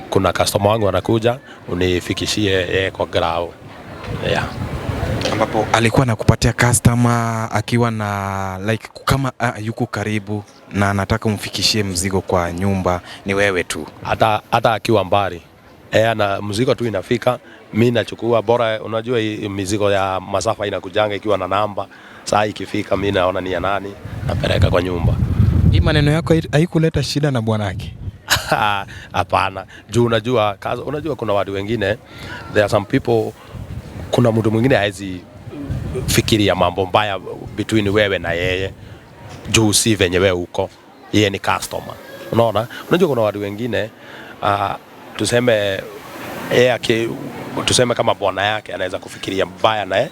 [SPEAKER 16] kuna customer wangu anakuja unifikishie yeye kwa grao, yeah.
[SPEAKER 14] Ambapo alikuwa anakupatia customer akiwa na like kama yuko karibu na anataka umfikishie mzigo kwa nyumba, ni wewe tu?
[SPEAKER 16] Hata akiwa mbali na mzigo tu inafika, mi nachukua. Bora unajua hii mizigo ya masafa inakujanga ikiwa na namba. Saa ikifika mi naona ni ya nani, napeleka kwa nyumba.
[SPEAKER 14] Hii maneno yako haikuleta shida na bwanake?
[SPEAKER 16] Hapana, juu unajua, unajua kuna watu wengine, there are some people, kuna mtu mwingine haezi fikiria mambo mbaya between wewe na yeye juu si venye wewe uko, yeye ni customer. Unaona, unajua kuna watu wengine tuseme yeye tuseme kama bwana yake anaweza kufikiria mbaya na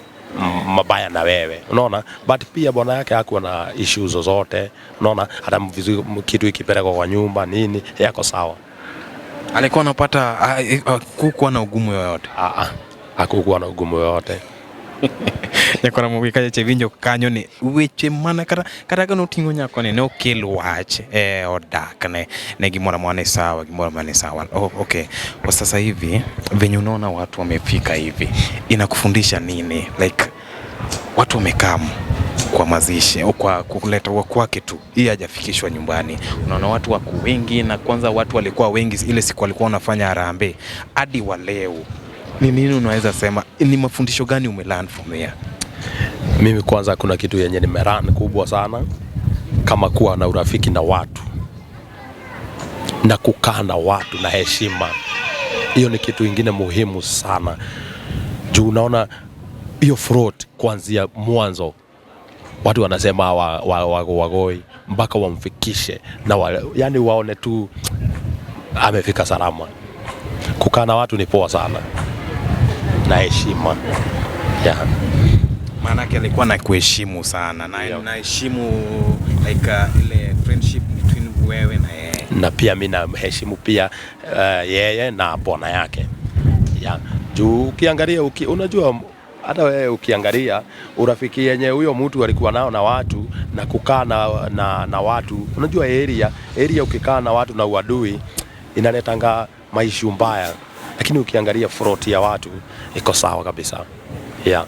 [SPEAKER 16] mabaya na wewe, unaona, but pia bwana yake hakuwa na issues zozote, unaona, hata kitu ikipelekwa kwa nyumba nini, yako sawa.
[SPEAKER 14] Alikuwa anapata kukuwa na ugumu yoyote?
[SPEAKER 16] Hakukuwa na ugumu yoyote.
[SPEAKER 14] Nyakora mogi kacha chewinjo kanyo ni weche mana kata ka noting'o nyakoni ne okel wach e odak ne gimoro amora ne sawa, gimoro amora ne sawa. Oh, okay. Kwa sasa hivi venye unaona watu wamefika hivi inakufundisha nini? Like watu wamekaa kwa mazishi au kwa kuleta kwake tu, hii hajafikishwa nyumbani. Unaona watu wako wengi, na kwanza watu walikuwa wengi ile siku walikuwa wanafanya harambee hadi wa leo. Ni nini unaweza sema, ni mafundisho gani umelearn from here?
[SPEAKER 16] Mimi kwanza kuna kitu yenye nimelearn kubwa sana, kama kuwa na urafiki na watu na kukaa na watu na heshima. Hiyo ni kitu ingine muhimu sana. Juu unaona hiyo fraud kuanzia mwanzo watu wanasema wagoi mpaka wamfikishe na yani waone tu amefika salama. Kukaa na watu ni poa sana na heshima. Yeah.
[SPEAKER 14] Maanake alikuwa na kuheshimu sana na naheshimu like ile friendship between wewe na yeye.
[SPEAKER 16] Na pia mimi namheshimu pia yeye na bwana yake. Yeah. Juu ukiangalia unajua hata wewe ukiangalia urafiki yenye huyo mtu alikuwa nao na watu na kukaa na watu, unajua area ukikaa na watu na uadui inaletanga maisha mbaya, lakini ukiangalia front ya watu iko sawa kabisa. Yeah.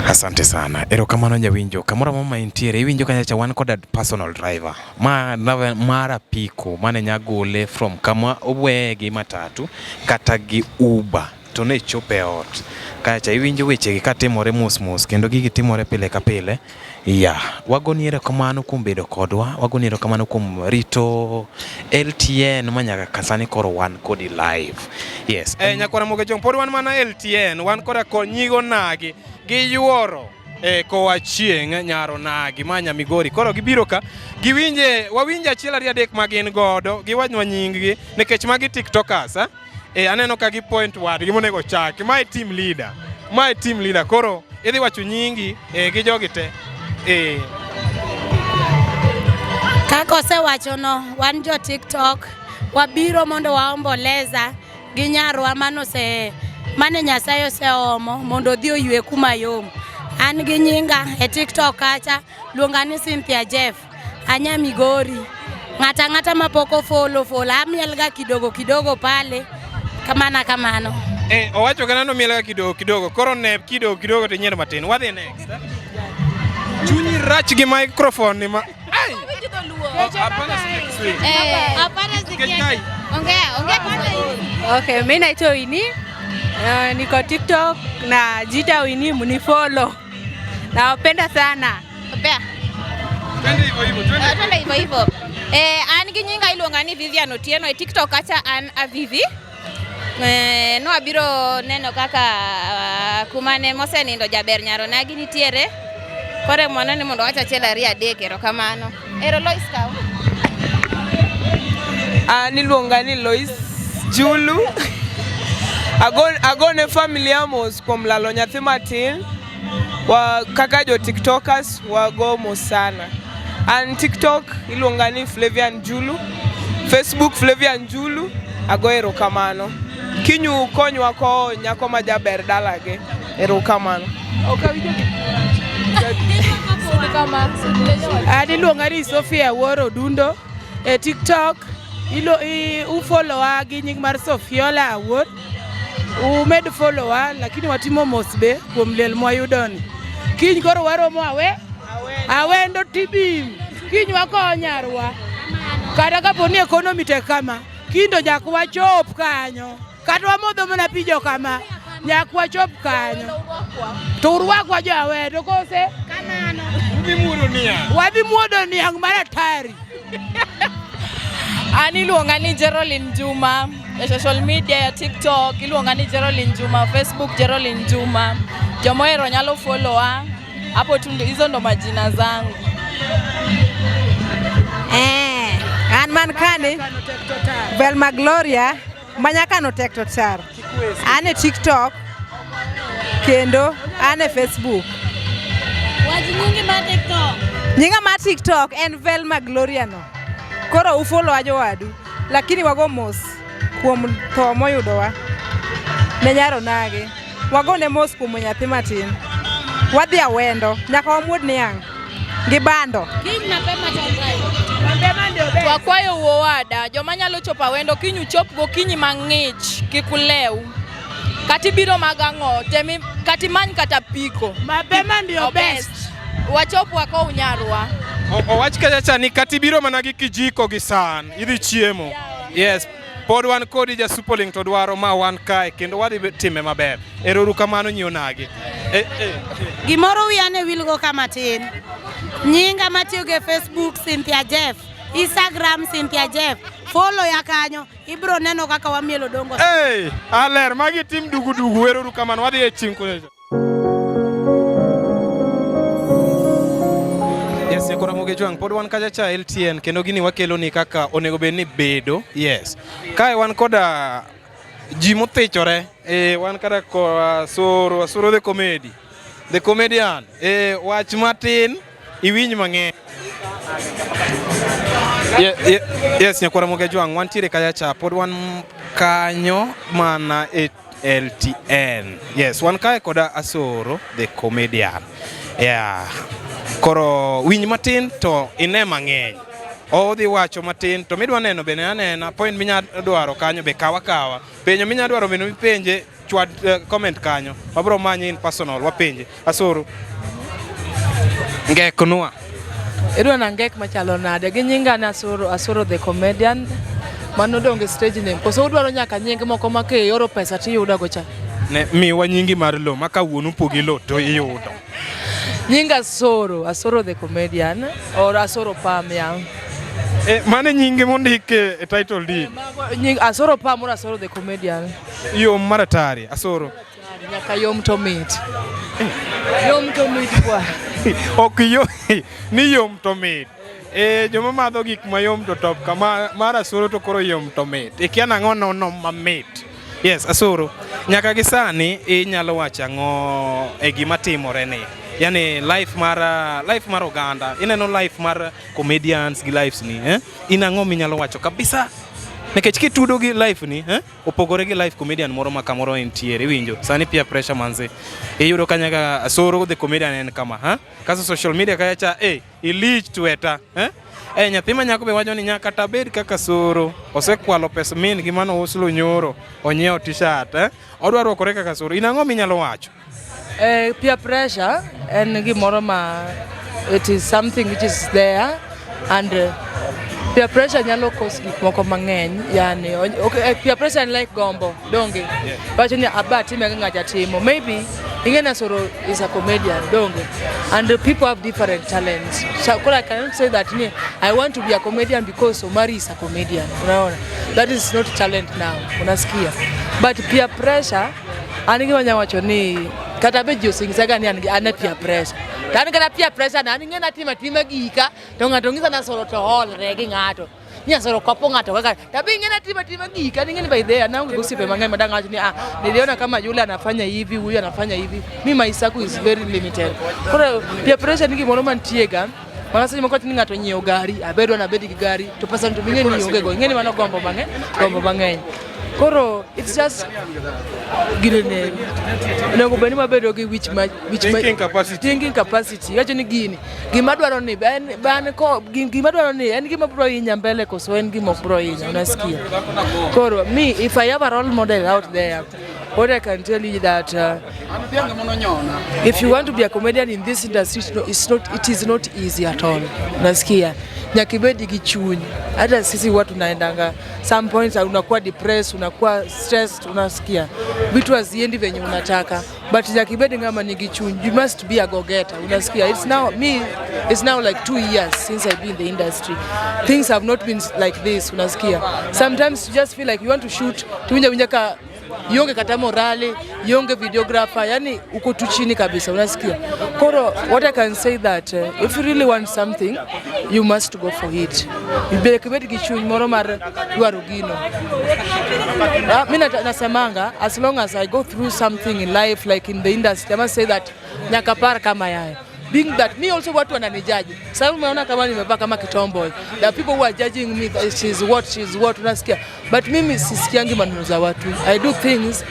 [SPEAKER 14] Asante sana. Erokamano jawinjo. Kamoro amora ma intiere, iwinjo kacha wan koda personal driver. Ma mar apiko mane nyagole from kama oweye gi matatu kata gi Uber to ne chope ot. Kacha iwinjo wechegi katimore mos mos kendo gigi timore pile ka pile. Yeah, wagoni erokamano kuom bedo kodwa, wagoni erokamano kuom rito LTN manyaka kasani koro wan kodi live. Yes.
[SPEAKER 4] Nyakwara Moge Chong, pod wan mana LTN, wan koda konyigo nagi gi yuoro koa chieng' nyaro nagi ma Nyamigori. Koro gibiro ka giwinje, wawinje achiel ariyo adek ma gin godo, giwachnwa nying gi nikech magi tiktokers. Aneno ka gi point wadgi monego chaki. Mae team leader. Mae team leader. Koro idhi wacho nyingi gi jogi te.
[SPEAKER 17] Kaka osewachono, wan jo TikTok wabiro mondo waomboleza gi nyarwa mane Nyasaye oseomo mondo odhi oywe kuma yom. An gi nyinga e TikTok kacha luonga ni Cynthia Jeff, anya Migori. Ng'ata ng'ata mapok ofollow follow, amielga kidogo kidogo pale kamana kamano.
[SPEAKER 4] Owacho kana nomielga kidogo kidogo, koro ne kidogo kidogo to inyiero matin. Wadhi next. Chunyi rach gi microphone ni ma. Ai! Hapana sikia Kiswahili.
[SPEAKER 17] Hapana sikia.
[SPEAKER 18] Ongea, ongea Kiswahili.
[SPEAKER 19] Okay, mimi naitwa Winnie. Niko TikTok na jita Winnie, mnifollow. Nawapenda sana.
[SPEAKER 18] Bea.
[SPEAKER 4] Twende hivyo hivyo, twende.
[SPEAKER 18] Twende hivyo hivyo. An gi nyinga iluonga ni Vivian Otieno e TikTok kacha an Avivi. No abiro neno kaka kumane mosenindo jaber nyaro nagi nitiere. Koro mwana ni mondo wach achiel ariyo adek, erokamano. Ero Lois kaw.
[SPEAKER 20] An iluonga ni Lois Julu. Agone familia mos kuom lalo nyathi matin. Wa, kaka jo tiktokers wago mos sana. An TikTok iluonga ni Flavian Julu, Facebook Flavian Julu, ago erokamano. Kinyu konywa kowo nyako ma jaber dalagi. Erokamano.
[SPEAKER 19] An iluonga ni Sophia Wuoro Odundo e TikTok ilo, i, ufollowa gi nying mar Sofiola Awuor. Umed followa lakini watimo mos be kuom liel mwayudoni. Kiny koro waromo awe awendo tibim kiny wakowo nyarwa kata kapo ni ekonomi tek kama kiny to nyaka wachop kanyo kata wamodho mana pi jo kama nyaka wachop kanyo to urwakwa jo awendo kose wadhi muodo niang' mar atari.
[SPEAKER 21] An iluonga ni Geraldine Juma e social media ya TikTok iluonga ni Geraldine Juma, Facebook Geraldine Juma. Jomohero nyalo follow-a hapo tu, hizo ndo majina zangu.
[SPEAKER 22] Eh, an man kani Velma Gloria manyakano tek to tar. An e TikTok kendo an e Facebook.
[SPEAKER 17] Wach nyingi mar TikTok.
[SPEAKER 22] Nyinga mar TikTok en Velma Gloria no. Koro ufollow jowadu, lakini wago mos kuom tho moyudowa ne nyar onagi. Wagone mos kuom nyathi matin. Wadhi awendo, nyaka wamuod niang' gi bando.
[SPEAKER 17] Kiny mapema to
[SPEAKER 21] Wakwayo owada, joma nyalo chopo awendo kiny uchop gokinyi mang'ich, kik ulew. Kata ibiro mag ang'o, temi kata imany kata piko.
[SPEAKER 19] Mapema ndio best.
[SPEAKER 21] Wachop wakow nyarwa.
[SPEAKER 4] Owach kacha cha ni kata ibiro mana gi kijiko gi san, idhi chiemo. Yes, pod wan kodi ja Superlink to dwaro ma wan kae kendo wadhi time maber. Ero uru kamano nyiewo nagi. Eh, eh.
[SPEAKER 17] Gimoro wiya ne wilgo ka matin. Nyinga matiyogo e Facebook Cynthia Jeff, Instagram Cynthia Jeff. Follow ya kanyo, ibro neno kaka wamielo dongo.
[SPEAKER 4] Hey, aler magi tim dugu dugu ero uru kamano wadhi e chieng' kucha. Yes, Ramogi Jwang' pod wan kacha cha LTN kendo gini wakelo ni kaka onego bed ni bedo. Yes. Kae wan koda ji mothichore. Eh, wan kata koa Soro, Soro the comedy. The comedian. Eh, wach matin iwinj mang'eny. Yes, nyakwar Ramogi Jwang' wantiere kacha cha pod wan kanyo mana e LTN. Yes, wan kae koda Asoro the comedian. Yeah. Koro winj matin to ine mang'eny. Odhi wacho matin to midwa neno bende anena point minya dwaro kanyo be kawa kawa. Penjo minya dwaro bende mipenje chwad comment kanyo. Wabro manye in personal wapenje. Asoro. Ngeknwa.
[SPEAKER 23] Idwa na ngek machalo nade? Gi nyinga ni Asoro, Asoro the comedian. Mano donge stage name. Koso udwaro nyaka nying moko ma kioro pesa tiyudo go cha?
[SPEAKER 4] Ne miwa nyingi mar lo ma ka wuonu pogi lo to iyudo.
[SPEAKER 23] Nyinga Asoro, Asoro the comedian or Asoro Pam ya.
[SPEAKER 4] Eh, mano e nyinge mondik e title deed.
[SPEAKER 23] Nying Asoro Pam or Asoro the comedian.
[SPEAKER 4] Yom maratari, Asoro.
[SPEAKER 23] Nyaka yom to mit. Yom to mit bwana.
[SPEAKER 4] Ok yom ni yom to mit. E, joma madho gik mayom to top kama mar Asoro to koro yom to mit. Ikia nang'o nono mamit. Yes, Asoro. Nyaka gi sani inyalo wacho ang'o e gima timore ni? Yani life mar life mar oganda. Ineno life mar comedians gi lives ni, eh? In ang'o minyalo wacho kabisa? Nikech kitudo gi life ni, eh? Opogore gi life comedian moro ma kamoro entiere, iwinjo. Sani peer pressure manze. Iyudo ka nyaka Asoro the comedian en kama, ha? Kaso social media kacha cha, eh, ilich tweta, eh? Eh, nyathi ma nyako be wacho ni nyaka tabed kaka Soro. Osekwalo pes min gi mano Oslo nyoro, onyiewo t-shirt, eh? Odwa rwakore kaka Soro. In ang'o minyalo wacho?
[SPEAKER 23] Eh, peer pressure en gimoro ma it is something which is there and peer pressure nyalo cause gik moko mang'eny yani okay, peer pressure en like gombo donge wacho ni aba time kaka ng'acha timo maybe ing'e ni Asoro is a comedian donge and people have different talents so koro I cannot say that ni I want to be a comedian because Omari is a comedian unaona that is not talent now unasikia but peer pressure an gima anya wacho ni kata be ji osenyisaga ni an e peer pressure to an kata peer pressure na an ing'e natimo atima gika to ng'ato ng'isa ni Asoro to holre gi ng'ato Ni Asoro kopo ng'ato kaka tabi ing'e natima tima gika ni ing'e ni by the way naonge gosiepe mang'eny madang' awach ni ah niliona kama yule anafanya hivi huyu anafanya hivi. Mi maisha yangu is very limited. Koro peer pressure ni gimoro mantie ga mana seche moko ni ng'ato nyiewo gari abedo nabed gi gari to pesa to ing'e ni ionge go ing'e ni mano gombo mang'eny gombo mang'eny koro it's just ginene onego bed ni wabedo gi wich ma wich ma
[SPEAKER 4] Thinking capacity.
[SPEAKER 23] thinking capacity wacho ni gini gima dwaro ni en ban ko gima dwaro ni en gima bro hinya mbele koso en gima ok bro hinya unasikia koro me if I have a role model out there what I can tell you that if you want to be a comedian in this industry it's not, it is not easy at all unasikia nyaka ibed gi chuny hata sisi huwa tunaendanga some points unakuwa depressed unakuwa stressed unasikia vitu haziendi venye unataka but nyaka ibed ng'ama nigi chuny you must be a go-getter unasikia it's now me it's now like 2 years since I've been in the industry things have not been like this unasikia sometimes you just feel like you want to shoot tuwinja winja ka ionge kata morale ionge videographer yani uko tu chini kabisa unasikia koro what I can say that if you really want something you must go for it ibed ibed gi chuny moro mar dwaro gino mi nasemanga as long as I go through something in life like in the industry I must say that nyaka par kama yayo being that me also watu wananijaji sasa umeona kama nimevaa kama kitomboy there are people who are judging me that she's what unasikia but mimi sisikiangi maneno za watu I do things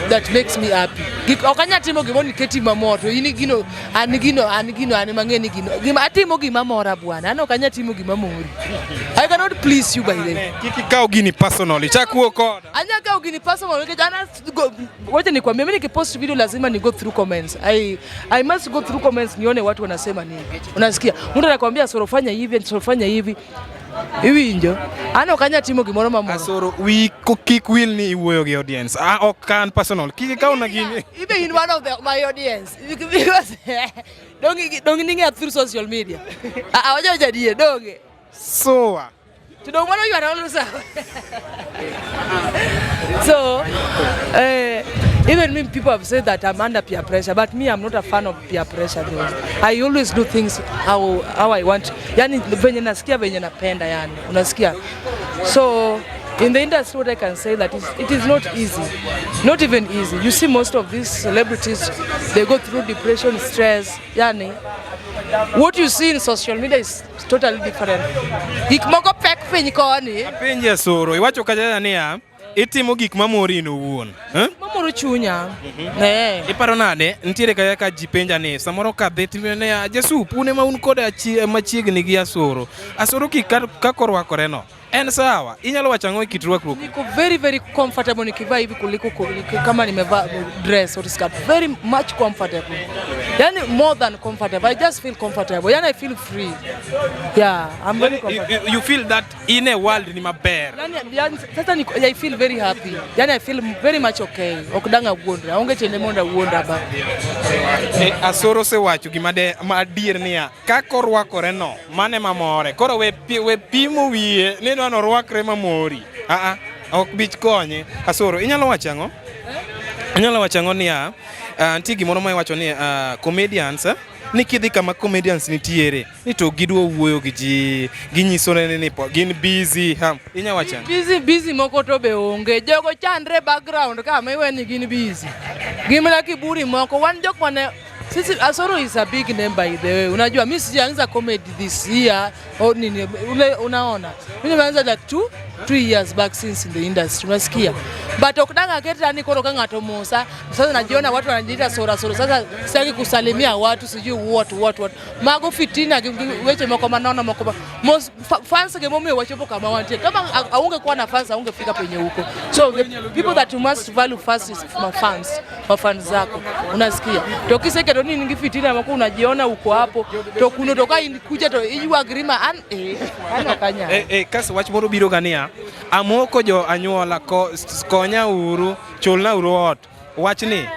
[SPEAKER 23] that makes me happy ok anyal timo gimoro nikech tima mor to in gino an gino an gino an mang'e ni gino gima atimo gima mora bwana an ok anyal timo gima mori I cannot please you by the way
[SPEAKER 4] Kik ikaw gini personally chak wuo koda.
[SPEAKER 23] Anya kaw gini personal nikech an wacha nikwambie mimi nikipost video lazima ni go through comments. I must go through comments nione watu wanasema nini. Unasikia? Mtu anakuambia Asoro fanya hivi, Asoro fanya hivi. Iwinjo? An ok anyal timo gimoro mamoro.
[SPEAKER 4] Asoro wi kik wil ni iwuoyo gi audience. Ah, ok an personal. Kik ikaw na gini.
[SPEAKER 23] Even in one of my audience. Because dong ning'eya through social media. Ah, wacho jadie donge.
[SPEAKER 4] Soa.
[SPEAKER 23] To dong mano ywara olo sawa. So, even me, people have said that I'm under peer pressure, but me, I'm not a fan of peer pressure though. I always do things how I want. Yani venye nasikia venye napenda yani. Unasikia? So, in the industry, what I can say that is, it is not easy. Not even easy. You see most of these celebrities, they go through depression, stress, yani. What you see in social media is totally different. Gik moko pek piny koni.
[SPEAKER 4] Apenji Asoro, iwacho kacha niya, itimo gik mamori in owuon. Eh?
[SPEAKER 23] Mamoro chunya.
[SPEAKER 4] Iparo nade, nitiere kaka ka ji penja ni samoro kadhi timiyo Jasup, un ema un koda machiegni gi Asoro. Asoro kik kaka orwakore no. En sawa, inyalo wacho ang'o e kit rwakruok?
[SPEAKER 23] Niko very very comfortable nikivaa hivi kuliko kama nimevaa dress or skirt. Very much comfortable. Yani more than comfortable. I just feel comfortable. Yani I feel free. Yeah, I'm very comfortable.
[SPEAKER 4] You feel that in a world ni maber.
[SPEAKER 23] Yani sasa niko, I feel very happy. Yani I feel very much okay. Ok dang awuondra. Onge tiende mondo awuondra ba.
[SPEAKER 4] Asoro osewacho gima de ma adier niya, kaka orwakore no, mane mamore. Koro we pimo wiye ni dwa orwakre mamori. Ah ah, ok bich konye. Asoro, inyalo wacho ang'o? Inyalo wacho ang'o niya, nitie gimoro ma iwacho ni comedians ni kidhi kama comedians nitiere ni to gidwa wuoyo gi ji, ginyiso ni gin busy. Inyalo wacho ang'o?
[SPEAKER 23] Busy moko to be onge. Jogo chandre background ka ma iwe ni gin busy. Gimna kiburi moko, wan jok mane sisi Asoro is a big name by the way. Unajua mimi sijaanza comedy this year au nini ule unaona. Mimi nimeanza like 2 years back since in the industry unasikia. But okdanga keta ni koro kanga to Musa. Sasa najiona watu wanajiita sora sora. Sasa sitaki kusalimia watu sijui what. Mago fitina weche moko manono moko. Most fans ge momiyo wachopo kama wantie. Kama aungekuwa na fans aungefika penye huko. So the people that you must value first is my fans. Mafans zako. Unasikia. To kiseke to nini ngi fitina mako unajiona uko hapo. To kuno toka kuja to iywa grima an ano kanya.
[SPEAKER 4] Kasi wach moro biro gania. Amoko jo anyuola konya uru, chulna uru ot. Wach ni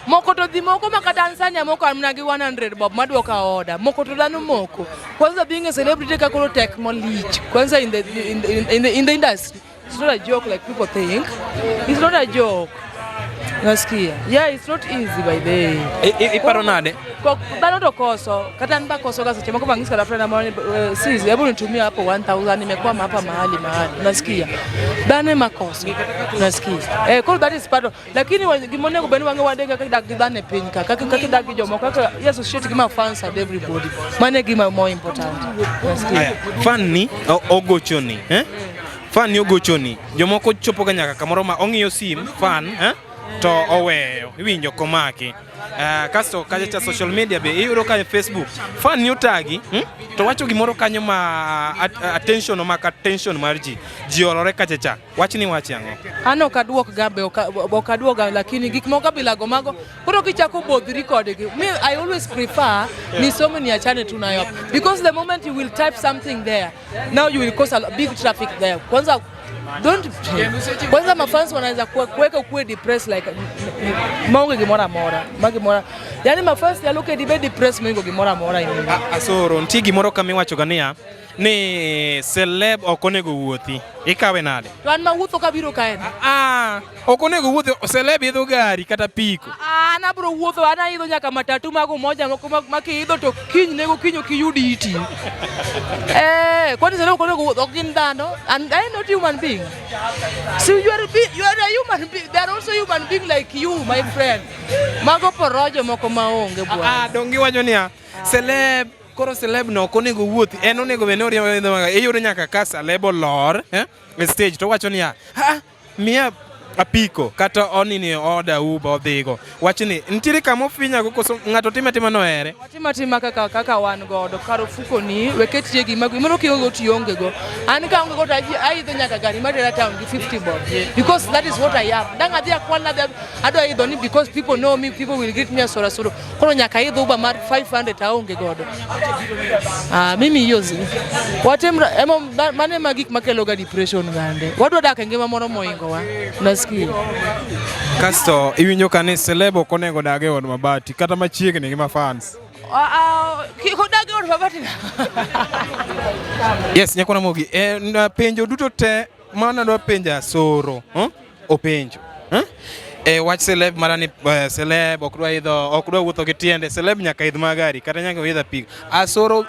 [SPEAKER 23] Moko to dhi moko maka Tanzania moko amna gi 100 bob maduoka oda. Moko to dhano moko. Kwanza being a celebrity ka koro tek malich. Kwanza in the industry. It's not a joke like people think. It's not a joke. Nasikia. Yeah, it's not easy by the way.
[SPEAKER 4] Iparo nade?
[SPEAKER 23] Dhano to koso, kata an bakoso ga seche moko bang'is kata friend moro ni sis, hebu nitumie hapo 1000 nimekwama hapa mahali mahali. Unasikia? Dhano ema koso. Unasikia? Eh, koro that is part of, lakini gima onego bed ni wang'e wadek kaka idak gi dhano e piny ka, kaka idak gi jomoko, kaka i associate gi ma fans and everybody. Mano e gima more important. Unasikia?
[SPEAKER 4] Aya, fan ni ogochoni, eh? Fan ni ogochoni. Jomoko chopo ga nyaka kamoro ma ong'iyo sim fan, eh? To oweyo, iwinjo komaki. Kasto kacha cha social media be iyudo ka e Facebook fan ni otagi, To wacho gimoro kanyo ma attention omako attention mar ji. Ji olore kacha cha. Wach ni wachi ang'o?
[SPEAKER 23] An ok aduok ga be ok aduoga lakini gik moko kabilago mago koro kichako bodhri kodgi me I always prefer nisome niachane tu nayo because the moment you will type something there now you will cause a big traffic there kwanza don't kwanza mafans wanaweza kuweka ukuwe depressed like maonge gimoro amora ma gimoro yani mafans nyalo keti ibed depressed moingo gimoro amora in
[SPEAKER 4] Asoro, nitie gimoro kama iwacho ga niya ni celeb ok onego wuothi. Ikawe nade?
[SPEAKER 23] To an mawuotho kabiro kae ni.
[SPEAKER 4] Ah, ok onego wuothi, celeb idho gari kata piko.
[SPEAKER 23] An abro wuotho, an aidho nyaka matatu mag Umoja moko ma kiidho to kiny nego kiny ok iyud iti. Eh, kwani celeb ok onego wuoth, ok gin dhano. And I not human being. So you are, be, you are a human being. They are also human being like you, my friend. Mago porojo moko maonge bwana.
[SPEAKER 4] Ah, donge iwacho niya, celeb koro celeb no ok onego wuothi, en onego bed ni oriembo idho maga. Iyudo nyaka ka celeb olor, e stage to owacho niya, ah, miya apiko kata onini order Uber odhigo. Wach ni nitiere kama ofinyago koso ng'ato time atima nohere.
[SPEAKER 23] Watim atima kaka kaka wan godo kar ofuko ni we ketie gima gimoro kionge go to ionge go. An ka aonge go to aidho nyaka gari matera town gi 50 bob because that is what I am. Dang adhi akwal adhi adwa idho ni because people know me people will greet me as Sora Soro. Koro nyaka aidh Uber mar 500 to aonge godo. Ah, mimi hiyo zi. Watim ema mano ema gik makelo ga depression gande. Wadwa dak e ngima moro moingo wa. Nasikia.
[SPEAKER 14] Kasto iwinjo ka ni celeb ok onego dag e od mabati kata machiegni gi mafans.
[SPEAKER 23] Ah, ah, kik odag e od mabati.
[SPEAKER 4] Yes, nyakwa Ramogi, penjo duto te mana dwa penjo Asoro, Openjo. Wach celeb mara ni celeb ok dwa idho, ok dwa wuotho gi tiende, celeb nyaka idh magari kata nyaka idh apiko. Asoro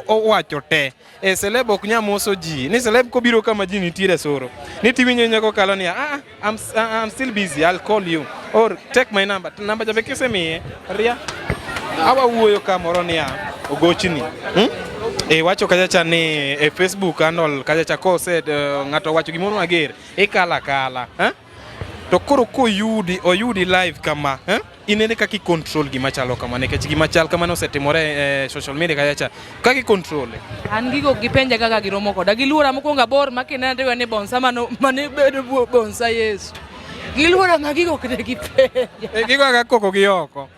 [SPEAKER 4] owacho te. Celeb ok nya moso ji. Ni celeb kobiro kama ji nitiere Asoro. Ni tiwinjo nyako kalo niya, I'm still busy, I'll call you or take my number. Namba jabe kisemiye, ria. Awa wuoyo kamoro niya, ogochni. Wacho kacha cha ni e Facebook handle kacha cha kose ng'ato owacho gimoro mager, ikala kala. To koro koyudi, oyudi live kama, Inene kaka i control gima chalo kama, nikech gima chal kama nosetimore e social media kacha cha. Kaka i control.
[SPEAKER 23] An gigo gipenja kaka giromo koda. Giluora mokwongo abor ma kinena to ni bonsa mano mane bedo bonsa Yesu. Giluora ma gigo ok ne gipenja.
[SPEAKER 4] Gigo kaka koko gi oko.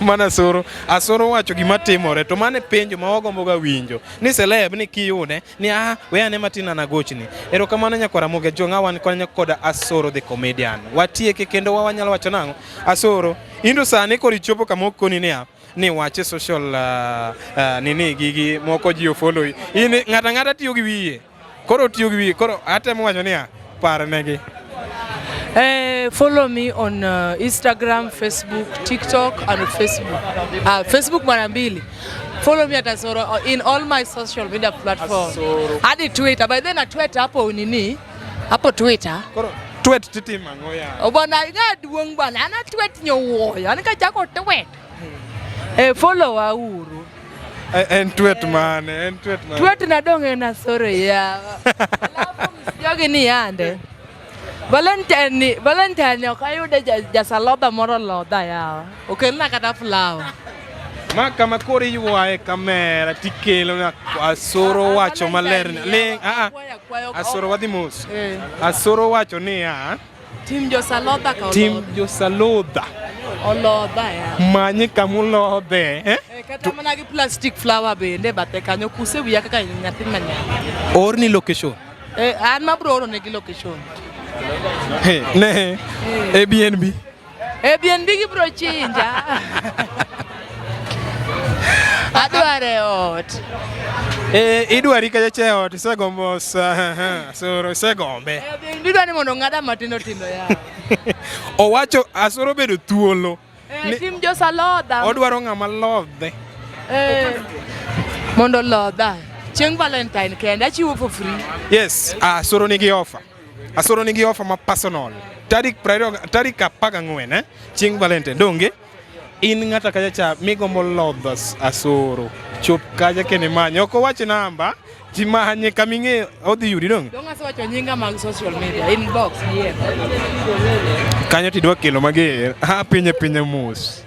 [SPEAKER 4] Mana Asoro, Asoro wacho gima timore to mano e penjo ma wagombo ga winjo ni celeb ni kiyude ni we ane matin an agochni. Erokamano nyakwar Ramogi Ajuong' wan konya koda Asoro the comedian. Watieke kendo wanyalo wacho nang'o? Asoro, in to sani koro ichopo kama okoni niya ni wache social nini gigi moko ji ofollow. In ng'ato ang'ata tiyo gi wiye. Koro tiyo gi wiye, koro atemo wacho niya parnegi.
[SPEAKER 23] Follow me on Instagram, Facebook, TikTok and Facebook. Facebook mara mbili. Follow me at Asoro in all my social media platforms. Hadi Twitter. By then na Twitter hapo nini? Hapo Twitter.
[SPEAKER 4] Koro tweet titimo ang'o ya?
[SPEAKER 23] Oh, bwana ng'a duong' bwana. An a tweet nyowuoyo. An kachako tweet. Follow uru.
[SPEAKER 4] En tweet mane? En tweet mane?
[SPEAKER 23] Tweet na dong' en Asoro ya. Alafu jogi ni yande. Valentine ok ayude jasalodha moro lodha yawa. Okelna kata flower.
[SPEAKER 4] Ma kama koro iywaye kamera tikelo na Asoro wacho maler ni ling Asoro wadhi mos. Asoro wacho niya
[SPEAKER 23] Tim josalodha ka
[SPEAKER 4] Tim josalodha.
[SPEAKER 23] Olodha ya.
[SPEAKER 4] Manye kamulodhe,
[SPEAKER 23] Kata mana gi plastic flower bende bathe kanyo kuse wiya kaka nyathi manyako.
[SPEAKER 4] Orni location.
[SPEAKER 23] An mabro oro negi location.
[SPEAKER 4] Hey, ne Airbnb.
[SPEAKER 23] Airbnb gibro chinja. Adware ot.
[SPEAKER 4] Eh, idwari kacha cha e ot isegombo sa Asoro isegombe.
[SPEAKER 23] Idwa ni mondo ong'ada matindo tindo ya.
[SPEAKER 4] Owacho Asoro bedo thuolo.
[SPEAKER 23] Eh, tim josalodha.
[SPEAKER 4] Odwaro ng'ama lodhe.
[SPEAKER 23] Eh, mondo olodha. Chieng' Valentine kende achiwo for free.
[SPEAKER 4] Yes, Asoro nigi offer. Asoro nigi offer ma personal. Tarik 20 tarik 14 eh, chieng' Valentine donge? In ng'ata kacha cha migombo lodho Asoro. Chop kacha kendo imanye. Ok owach namba, ji manye kaming'eyo odhi yudi donge?
[SPEAKER 23] Dong' asewacho nyinga mag social media, inbox, DM.
[SPEAKER 4] Kanyo tidwa kelo mager. Ah, pinye pinye mos.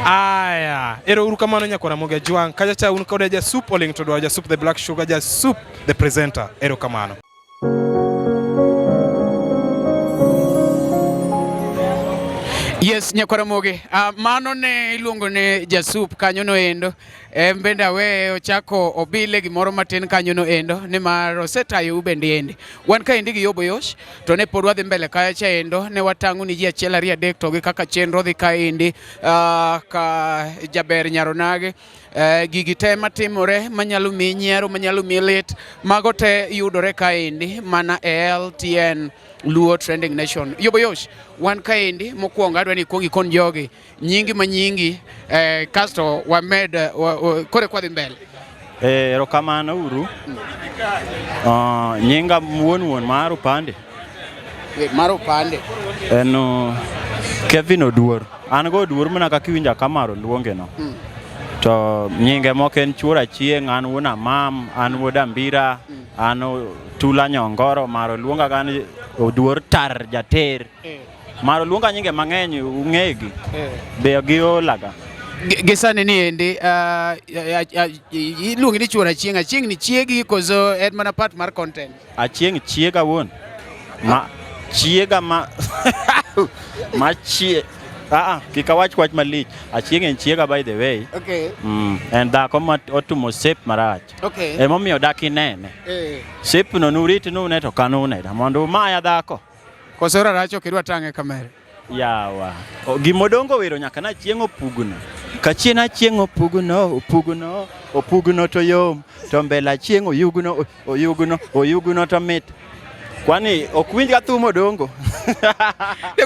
[SPEAKER 4] Aya, ero uru kamano nyakwara Ramogi Ajwang'. Kacha cha un koda Jasup Oling' to dwaro Jasup the Black Sugar, Jasup the presenter. Ero kamano.
[SPEAKER 1] Yes, nyakwara Ramogi. Mano ne iluongo ne Jasup kanyo no endo. En bende aweye ochako obile gimoro matin kanyo no endo nimar osetayou bende endi. Wan kaendi gi Yobo Yosh to ne pod wadhi mbele kacha endo ne watang'o ni ji achiel ariyo adek to gi kaka chenro dhi kaendi ka jaber Nyaronage. Gigi te matimore manyalo miyi nyiero manyalo miyi lit mago te yudore kaendi mana e LTN Luo Trending Nation. Yobo Yosh, wan kaendi mokwongo adwa ni ikuong ikon jogi nyingi ma nyingi kasto wamed kore kwadhi mbele.
[SPEAKER 3] Erokamano uru. Nyinga wuon wuon mar upande.
[SPEAKER 1] Mar upande.
[SPEAKER 3] En Kevin Oduor. An go Oduor mana kaka iwinjo Kamaro luonge no. To nyinge moko en Chuor Achieng', an wuon Amam, an wuod Ambira, an Tula Nyongoro, Maro luonga ga ni Oduor Tar Jater. Maro luonga nyinge mang'eny ung'egi. Be giolaga.
[SPEAKER 1] Gi sani ni endi iluongi ni Chuor Achieng', Achieng' ni chiegi koso en mana part mar content?
[SPEAKER 3] Achieng' chiega wuon. Ma chiega ma ma chie kik awach wach malich. Achieng' en chiega by the way.
[SPEAKER 1] Okay.
[SPEAKER 3] En dhako ma otumo sep marach.
[SPEAKER 1] Okay.
[SPEAKER 3] Emomiyo dak inene. Sep no nurit nune to kanune mondo umaya dhako.
[SPEAKER 1] Koso rarach ok idwa tang'e kamera.
[SPEAKER 3] Yawa. Gimodongo wero nyaka na chieng' opugno. Kachien achieng' opugno, opugno, opugno to yom. To mbele achieng' oyugno, oyugno, oyugno to mit. Kwani ok winj ga thum Odongo?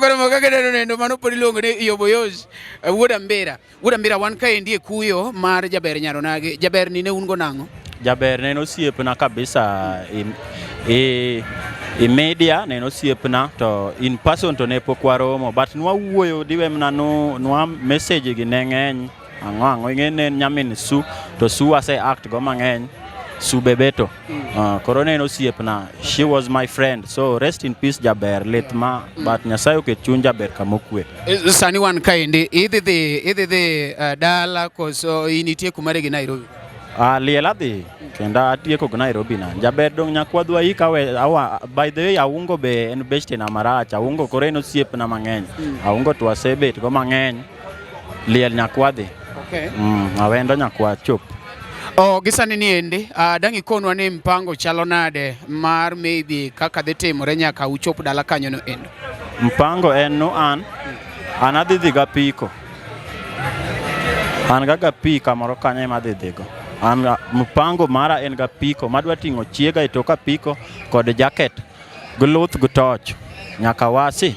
[SPEAKER 1] Koro mo kaka neno nendo mano pod iluongo ni Yobo Yosh, wuod Ambira. Wuod Ambira wan kaendi e kuyo mar jaber Nyaronage. Jaber ni ne un go nang'o?
[SPEAKER 3] Jaber ne en osiepna kabisa i media ne en osiepna to in person to ne pok waromo but nwawuoyo diwe mana nwa message gi ne ng'eny ang'o ang'o ing'e ne en nyamin Su to Su ase act go mang'eny Su Bebeto. Koro ne en osiepna, she was my friend, so rest in peace Jaber, lit ma but Nyasaye oket chuny Jaber kama okwe.
[SPEAKER 1] Sani wan kaendi idhi dhi dala koso in nitie kuma regi Nairobi?
[SPEAKER 3] Liel adhi kendo atieko go Nairobi na. Jaber dong' nyakwadwa ika we awa, by the way Aungo be en beste na marach. Aungo koro en osiepna mang'eny. Aungo to wasebet go mang'eny. Liel nyakwadhi.
[SPEAKER 1] Okay.
[SPEAKER 3] Awendo nyakwa chop.
[SPEAKER 1] Oh, gi sani ni endi, dang' ikonwa ni mpango chalo nade mar maybe kaka dhi timore nyaka uchop dala kanyo no endo?
[SPEAKER 3] Mpango en no an adhi dhi gapiko. An ga gapi kamoro kanyo ema adhi dhigo. An mpango mara en gapiko madwa ting'o chiega e tok apiko kod jacket gi luth gi toch nyaka wasi.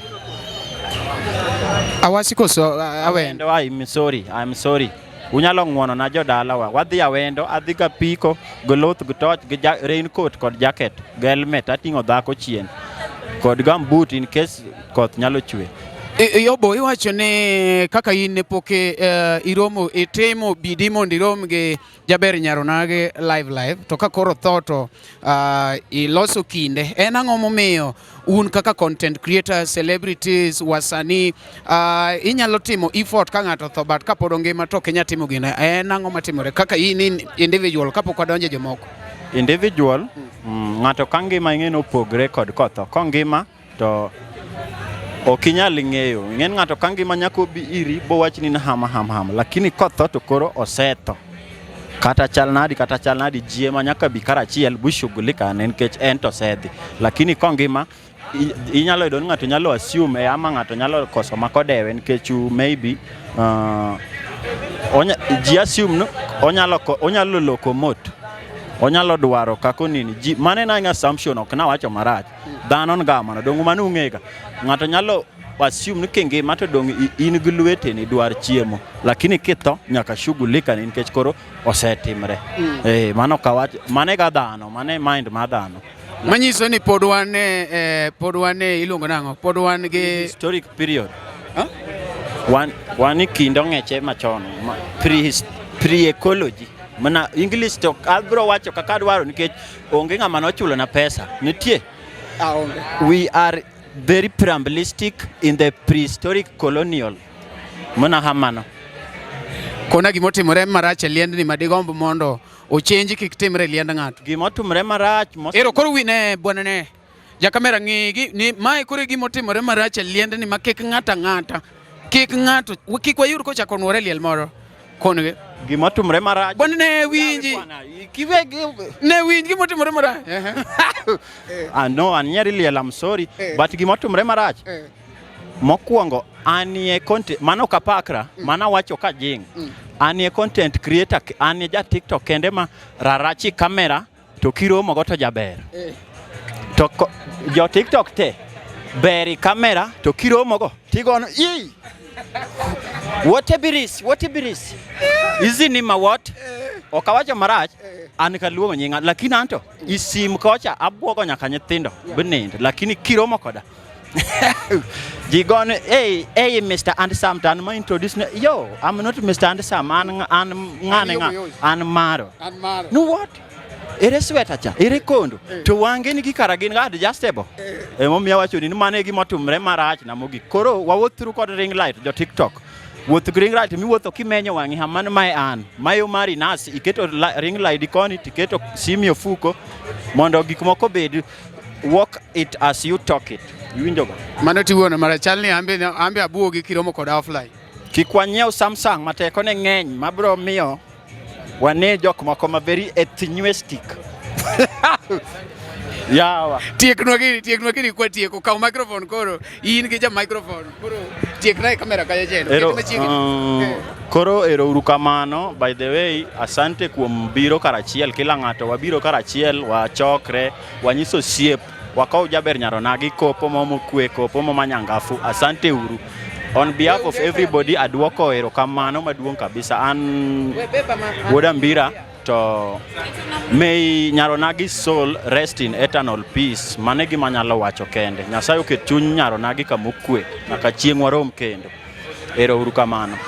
[SPEAKER 1] Awasi koso Awendo?
[SPEAKER 3] I'm sorry, I'm sorry. Unyalo ng'uono na jodalawa. Wadhi Awendo, adhi gapiko gi luth gi toch gi raincoat kod jacket gi helmet ating'o dhako chien kod gumboot in case koth nyalo chwe.
[SPEAKER 1] Yobo, iwacho ni kaka in ne pok iromo itimo bidii mondo irom gi Jaber Nyaronage live to ka koro tho to iloso kinde. En ang'o momiyo un kaka content creators, celebrities, wasanii inyalo timo effort ka ng'ato tho but kapod ongima to ok inyal timo gino? En ang'o matimore kaka in individual kapok wadonjo e jomoko?
[SPEAKER 3] Individual, ng'ato ka ngima ing'e ni opogre kod kotho. Kongima to ok inyal ng'eyo. Ing'e ni ng'ato ka ngima nyaka obi iri bowach ni hama hama hama, lakini kotho to koro osetho. Kata chal nadi ji ema nyaka bi karachiel bushughulika nikech en to osedhi. Lakini kongima inyalo yudo ni ng'ato nyalo assume ama ng'ato nyalo koso makodewe nikech maybe Ji assume no onyalo onyalo locomote. Onyalo dwaro kaka onini. Ji mano en assumption ok nawacho marach. Dhano nga mano dong mano ung'ega. Ng'ato nyalo assume ni kingima to dong in gi lweteni dwar chiemo. Lakini kitho nyaka shughulika ni nikech koro osetimre. Eh, mano kawach mano e ga dhano, mano e mind mar dhano.
[SPEAKER 1] Manyiso ni pod wan e pod wan e iluongo nang'o? Pod wan gi
[SPEAKER 3] historic period. Wan e kind ong'eche machon ma, pre ecology mana English to abiro wacho kaka adwaro nikech onge ng'ama nochulo na pesa nitie.
[SPEAKER 1] Aonge.
[SPEAKER 3] We are very preambulistic in the prehistoric colonial mana hamano.
[SPEAKER 1] Kona gimotimore marach e liendni madigomb mondo ochenji kik timre e liend ng'ato.
[SPEAKER 3] Gimotimore marach
[SPEAKER 1] Ero koro wine bwana ne. Jakamera ng'i gi ni mae koro e gimotimore marach e liendni ma kik ng'ato ang'ata kik ng'ato kik wayud kochako nwore e liel moro. Kon-gi.
[SPEAKER 3] Gimotimore marach.
[SPEAKER 1] Bwana ne winji. Ne winj gimotimore marach.
[SPEAKER 3] Ah, no, an nyari liel, I'm sorry. But gimotimore marach. Mokwongo, anie content, mano kapakra, mano wacho ka jing. Anie content creator, anie ja TikTok kende ma rarachi kamera to kiromo go to jaber. To jo TikTok te ber i kamera to kiromo go tigono ii. What a biris, what a biris. Hizi ni ma what? Ok awacho marach, an kaluongo nyinga, lakini anto isim kocha abwogo nyaka nyithindo binind, lakini kiromo koda ji gone hey, hey Mr. Handsome to an ma introduce ne yo I'm not Mr. Handsome an ng'ane ng'a an maro.
[SPEAKER 1] An maro.
[SPEAKER 3] No what? Ere sweta cha, ere kondo, to wange nigi kara gin ga adjustable. Emomiyo awacho ni mano e gima otimre marach na mogik. Koro wawuothuru kod ring light jo TikTok. Wuoth gi ring light miwuotho kimenyo wang'i ha mano mae an. Mae Omari Nas iketo ring light koni tiketo simu e ofuko mondo gik moko obed walk it as you talk it. Iwinjo ga?
[SPEAKER 1] Mano tiwuono mara chal ni ambe abuogi kiromo koda offline.
[SPEAKER 3] Kik wanyiew Samsung ma tekone ng'eny mabiro miyo wane jok moko ma very enthusiastic. Yawa.
[SPEAKER 1] Tieknwa gini, tieknwa gini kwa tieko. Kaw microphone koro. In gi ja microphone. Koro tiekna e kamera kacha chendo.
[SPEAKER 3] Ero,
[SPEAKER 1] Ket machiegni.
[SPEAKER 3] Koro ero uru kamano. By the way, asante kuom biro karachiel. Kila ng'ato wabiro karachiel, wachokre, wanyiso osiep, wakaw jaber nyaronagi kopo mo mokwe, kopo mo manyangafu. Asante uru. On behalf of everybody, aduoko erokamano maduong' kabisa. An wuod Ambira to may Nyaronagi soul rest in eternal peace. Mano e gima anyalo wacho kende. Nyasaye oket chuny Nyaronagi kama okwe nyaka chieng' warom kendo. Ero uru kamano.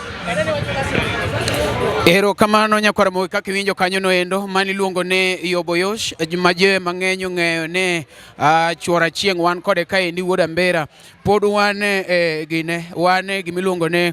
[SPEAKER 1] Ero kamano nyakwar Moi kaka iwinjo kanyo no endo mani iluongo ni Yobo Yosh ma ji mang'eny ong'eyo ni chuora chieng' wan kode kaendi wuod Ambera pod wan e gine wan e gimiluongo ni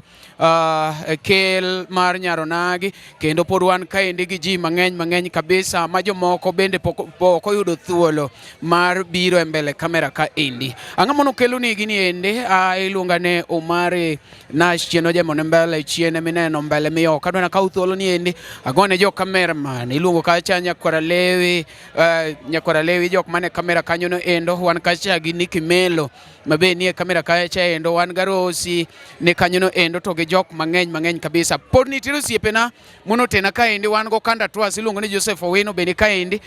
[SPEAKER 1] kel mar Nyaronagi kendo pod wan kaendi gi ji mang'eny mang'eny kabisa ma jomoko bende pok oyudo thuolo mar biro e mbele kamera kaendi. Ang'o mano kelo ni gini endi iluonga ni Omari Nash chien ojemo ne mbele chien mineno mbele miyo kadwa na kaw thuolo ni endi agone jo cameraman iluongo kacha nyakwara Lewi nyakwara Lewi jok mane kamera kanyo no endo wan kacha gi Nicky Melo mabe nie kamera kacha endo wan garosi ne kanyo no endo to gi jok mang'eny mang'eny kabisa pod nitiere osiepena monotena kaendi wan go kanda twas iluongo ni Joseph Owino bende kaendi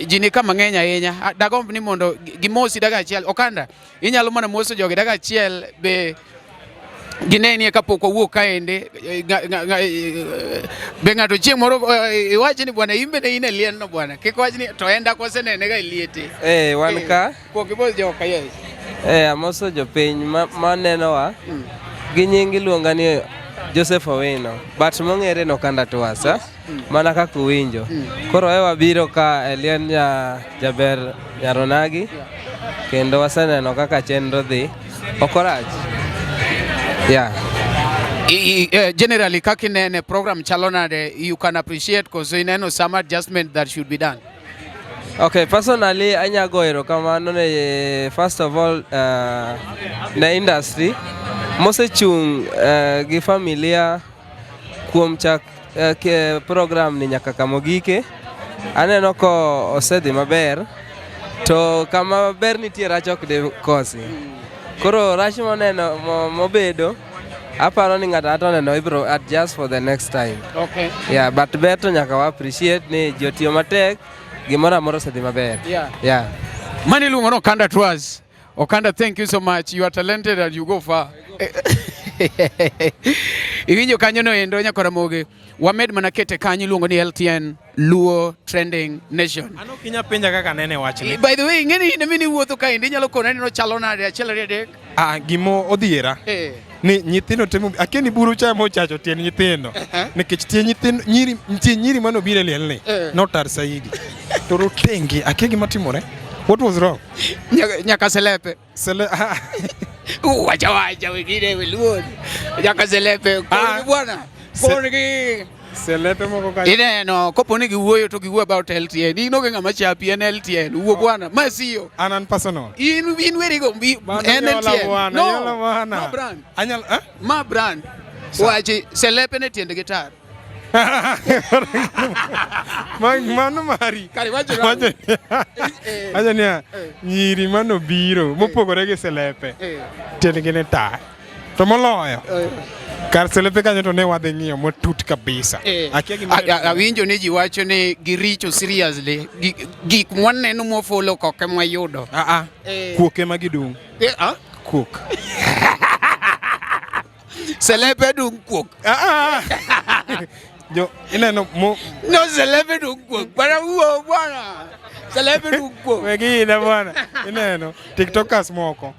[SPEAKER 1] ji ni ka mang'eny ahinya. Dagomb ni mondo gimosi daga achiel okanda inyalo mana moso jogi daga achiel be ginenie kapok wawuok kaendi be ng'ato chieng' moro iwach ni bwana in bende in e liendno bwana kik wach ni to en dak wasenene ga e liete.
[SPEAKER 7] Wan ka.
[SPEAKER 1] Kuong imos joka yes.
[SPEAKER 7] Amoso jopiny ma nenowa. Gi nying iluonga ni Joseph Owino, but mong'ere no Okanda Twasa, mana kaka uwinjo. Koro e wabiro ka e liend jaber Nyaronagi, kendo waseneno kaka chenro dhi. Ok orach. Yeah.
[SPEAKER 1] Generally kaka inene program chalo nade you can appreciate koso ineno some adjustment that should be done.
[SPEAKER 7] Okay, personally anya go erokamano ne first of all ne industry mosechung' gi familia kuom chak program ni nyaka kamogike. Aneno ko osedhi maber to kama ber nitie rach ok de kosi. Koro rach moneno mobedo Aparo ni ng'ato ang'ata oneno ibro adjust for the next time.
[SPEAKER 1] Okay.
[SPEAKER 7] Yeah, but ber to nyaka wa appreciate ni ji otiyo matek, gimoro amora osedhi maber.
[SPEAKER 1] Yeah.
[SPEAKER 7] Yeah.
[SPEAKER 1] Mani iluongo ni Okanda Tours. Okanda, thank you so much. You are talented and you go far. Iwinjo kanyo no endo nyakora moge. Wamed mana kete kanyo iluongo ni LTN Luo Trending Nation.
[SPEAKER 4] An ok inyal penja kaka anene wachni.
[SPEAKER 1] By the way, ing'eni in emini wuotho kaendi inyalo kona ni nochalo nade achiel ariyo adek.
[SPEAKER 4] Ah, gimo odhiera
[SPEAKER 1] Eh.
[SPEAKER 4] ni nyithindo temo akia ni buru cha mochacho tiend nyithindo nikech tie nyithindo nyiri nitie nyiri mane obiro e liel ni notar saidi to rotenge akia gima timore what was wrong
[SPEAKER 1] Nyaka, nyaka selepe.
[SPEAKER 4] Sele
[SPEAKER 1] Wacha wacha wengine weluo. Nyaka selepe. Koni bwana. Koni gi
[SPEAKER 4] selepe moko ka
[SPEAKER 1] Ineno kopo ni giwuoyo to giwuoyo about LTN. In onge ng'ama chapi en LTN. Wuo bwana, ma siyo.
[SPEAKER 4] An an personal.
[SPEAKER 1] In in weri go mbi
[SPEAKER 4] Mano
[SPEAKER 1] en
[SPEAKER 4] nyola
[SPEAKER 1] LTN.
[SPEAKER 4] bwana,
[SPEAKER 1] No.
[SPEAKER 4] nyola bwana.
[SPEAKER 1] Ma brand.
[SPEAKER 4] Anyal eh?
[SPEAKER 1] Ma brand. Wachi selepe ne tiende gi tar.
[SPEAKER 4] Mano mari.
[SPEAKER 1] Kare wacho
[SPEAKER 4] Wacho wacho niya nyiri manobiro mopogore gi selepe tiendgi ne tar to moloyo kar selepe kanyo to ne wadhi ng'iyo matut kabisa akia gima
[SPEAKER 1] Awinjo ni ji wacho ni giricho seriously. Gik mwaneno mwafolo koke mwayudo.
[SPEAKER 4] Ah ah. Kuok ema gidung'.
[SPEAKER 1] Eh, ah?
[SPEAKER 4] Kuok.
[SPEAKER 1] Selepe dung kuok.
[SPEAKER 4] Ah, ah. Jo ineno mo
[SPEAKER 1] No selepe dung kuok. Bwana wuo bwana. Selepe dung kuok.
[SPEAKER 4] Wegi ina bwana. Ineno tiktokers moko.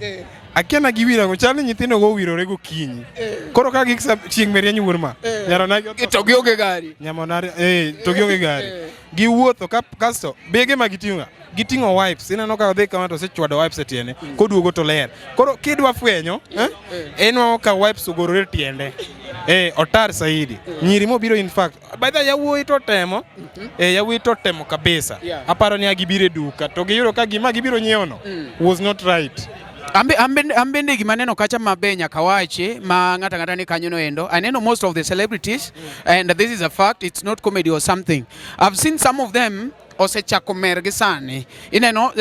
[SPEAKER 4] Akia na giwiro ang'o chal ni nyithindo go owirore gokinyi. Koro ka gik chieng' merieny wuor ma. Nyarona
[SPEAKER 1] To gionge gari.
[SPEAKER 4] Nyamonari eh to gionge gari. Giwuotho ka kasto bege ma giting'o giting'o wipes ineno ka odhi kama to osechwado wipes e tiende koduogo to ler. Koro kidwa fwenyo eh, inwang'o ka wipes ogorore e tiende. Eh otar saidi. Nyiri mobiro in fact by the way, yawuoyi to temo eh yawuoyi to temo kabisa.
[SPEAKER 1] Yeah.
[SPEAKER 4] Aparo ni gibiro e duka to giyudo ka gima gibiro nyiewo no was not right.
[SPEAKER 1] Ambe, ambe, ambende gima aneno kacha mabe nyaka wachi ma ng'ata ng'ata ni kanyo no endo. Aneno most of the celebrities and this is a fact, it's not comedy or something. I've seen some of them osechako mer gi sani. Ineno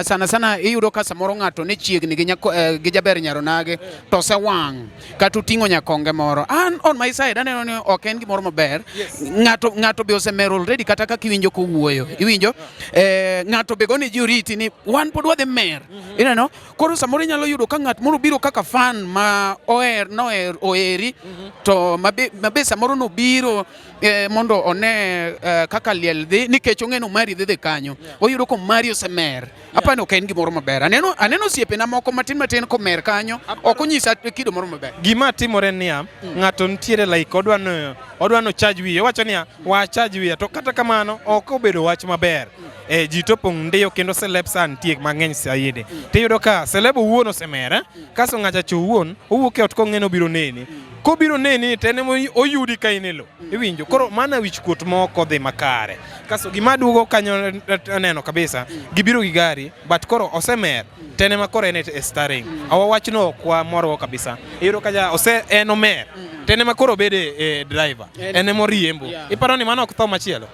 [SPEAKER 1] sana sana iyudo ka samoro ng'ato ne chiegni gi, nyako, gi jaber nyaronage to osewang' kata oting'o nyakonge moro. An on my side aneno ni ok en gimoro maber. Ng'ato ng'ato be osemer already kata kaka iwinjo kowuoyo. Iwinjo? Ng'ato be gone ji oriti ni wan pod wadhi mer. Ineno? Koro samoro inyalo yudo ka ng'at moro biro kaka fan ma oher noher oheri to mabe, mabe samoro nobiro mondo one kaka liel dhi nikech ong'e ni Omari dhi dhi kanyo. Oyudo ka Omari osemer. Apani ok en gimoro maber. Aneno aneno osiepena moko matin matin komer kanyo. Ok onyisa kido moro maber.
[SPEAKER 4] Gima timore niya, ng'ato nitiere like odwa no odwa no charge wiye owacho niya wa charge wiye to kata kamano ok obedo wach maber. Eh, ji to opong' ndiyo kendo celeb sa nitie mang'eny saidi. Tiyudo ka celeb owuon osemer, eh, kasto ng'acha cha owuon owuok e ot kong'e ni obiro neni. Kobiro neni to en ema oyudi ka in e lo. Iwinjo? Koro mano wich kuot mok odhi makare. Kasto gima duogo kanyo aneno kabisa, gibiro gi gari but koro osemer to en ema koro en e steering. Awa wachno ok wamorgo kabisa. Iyudo ka ja ose en omer to en ema koro obedo e driver. En ema oriembo. Iparo ni mano ok tho machielo?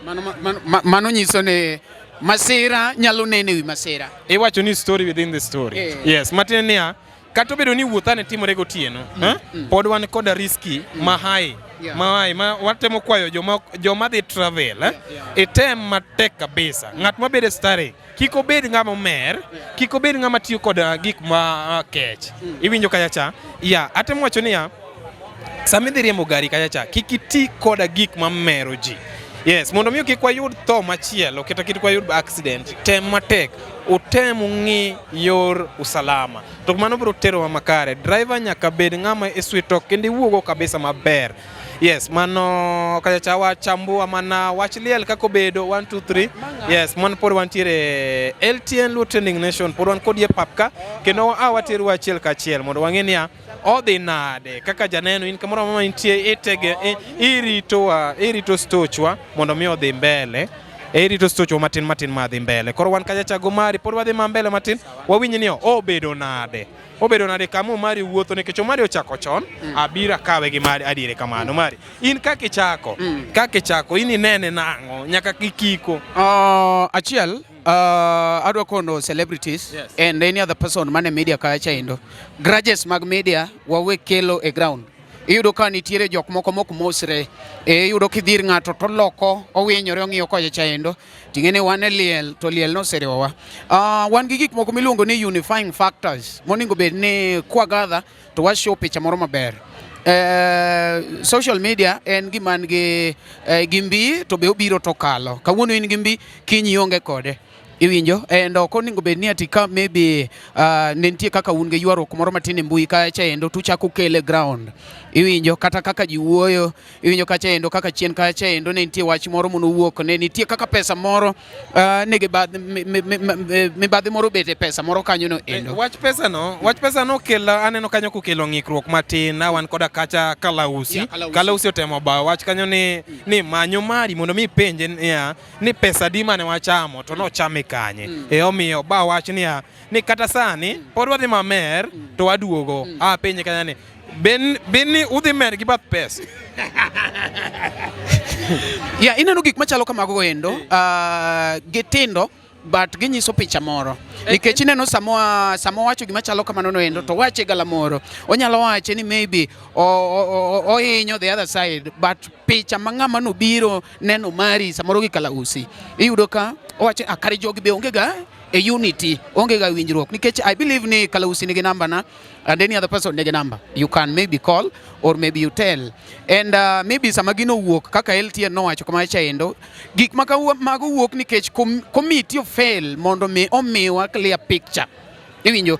[SPEAKER 1] Mano nyiso ni masira nyalo neno ewi masira.
[SPEAKER 4] Iwacho ni story within the story. Yes, matiende niya, kata obedo ni wuoth ane timore gotieno, eh, pod wan koda riski ma high ma high ma watemo kwayo joma joma dhi travel eh, item matek kabisa. Ng'at mabedo e steering kik obed ng'ama omer, kik obed ng'ama tiyo kod gik ma kech. Iwinjo kacha cha? Ya, atemo wacho niya, sama idhi riembo gari kacha cha, kik iti koda gik mamero ji. Yes, mondo mi kik wayud tho machielo kata kik wayud accident, tem matek, utem ung'i yor usalama. To mano biro terowa makare. Driver nyaka bed ng'ama i sweet talk kendo iwuogo kabisa maber. Yes, mano kacha cha wachambua mana wach liel kaka obedo 1 2 3. Yes, mano pod wantiere LTN Luo Trending Nation, pod wan kodi e pap ka kendo a wateru achiel kachiel mondo wang'e niya odhi nade kaka janeno in kamoro amora ma intie itege iritowa irito stochwa mondo mi odhi mbele irito stochwa matin matin madhi mbele koro wan kacha cha Gomari pod wadhi ma mbele matin wawinj ni obedo nade obedo nade kama Omari wuotho nikech Omari ochako chon abiro akawe gi mari adiere kamano Omari in kaka ichako kaka ichako in inene nang'o nyaka kikiko
[SPEAKER 1] Achiel adwa kono celebrities and any other person mane media kacha endo grudges mag media wawe kelo e ground. Iyudo ka nitiere jok moko mok mosre. E, iyudo kidhi ir ng'ato to oloko, owinyore ong'iyo kocha chaendo. Ting'e ni wan e liel to liel noseriwowa. Wan gi gik moko miluongo ni unifying factors monego bed ni kwagather to wa show picha moro maber. Social media en gima nigi gi mbi to be obiro to okalo. Kawuono in gi mbi, kiny ionge kode. Iwinjo? And ok onego bed ni ati ka maybe ne nitie kaka un gi ywaruok moro matin e mbui kacha endo tuchako kele ground. Iwinjo? Kata kaka ji wuoyo, iwinjo kacha endo kaka chien kacha endo ne nitie wach moro manowuok, ne nitie kaka pesa moro nigi mibadhi moro obet e pesa moro kanyo no endo.
[SPEAKER 4] Wach pesa no, wach pesa no kelo aneno kanyo kokelo ng'ikruok matin na wan koda kacha Kalausi.
[SPEAKER 1] Yeah, Kalausi.
[SPEAKER 4] Kalausi otemo bayo wach kanyo ni manyo mari mondo mi ipenje niya ni pesa di mane wachamo to nochame kanye. E omiyo ba wach niya ni kata sani pod wadhi mamer to waduogo. Ah penje kanyo ni ben ni udhi mer gi bath pesa.
[SPEAKER 1] Yeah, ineno gik machalo kamago endo gitindo but ginyiso picha moro nikech ineno sama owacho gima chalo kamano no endo to wache galamoro onyalo wache ni maybe ohinyo the other side but picha ma ng'ama nobiro neno mari samoro gi Kalausi iyudo ka owacho ah, kare jogi be onge ga e unity onge ga winjruok nikech I believe ni Kalausi nigi namba na and any other person nigi namba you can maybe call or maybe you tell and maybe sama gino wuok kaka LTN nowacho kama chaendo gik ma mago wuok nikech committee ofail mondo mi omiwa clear picture iwinjo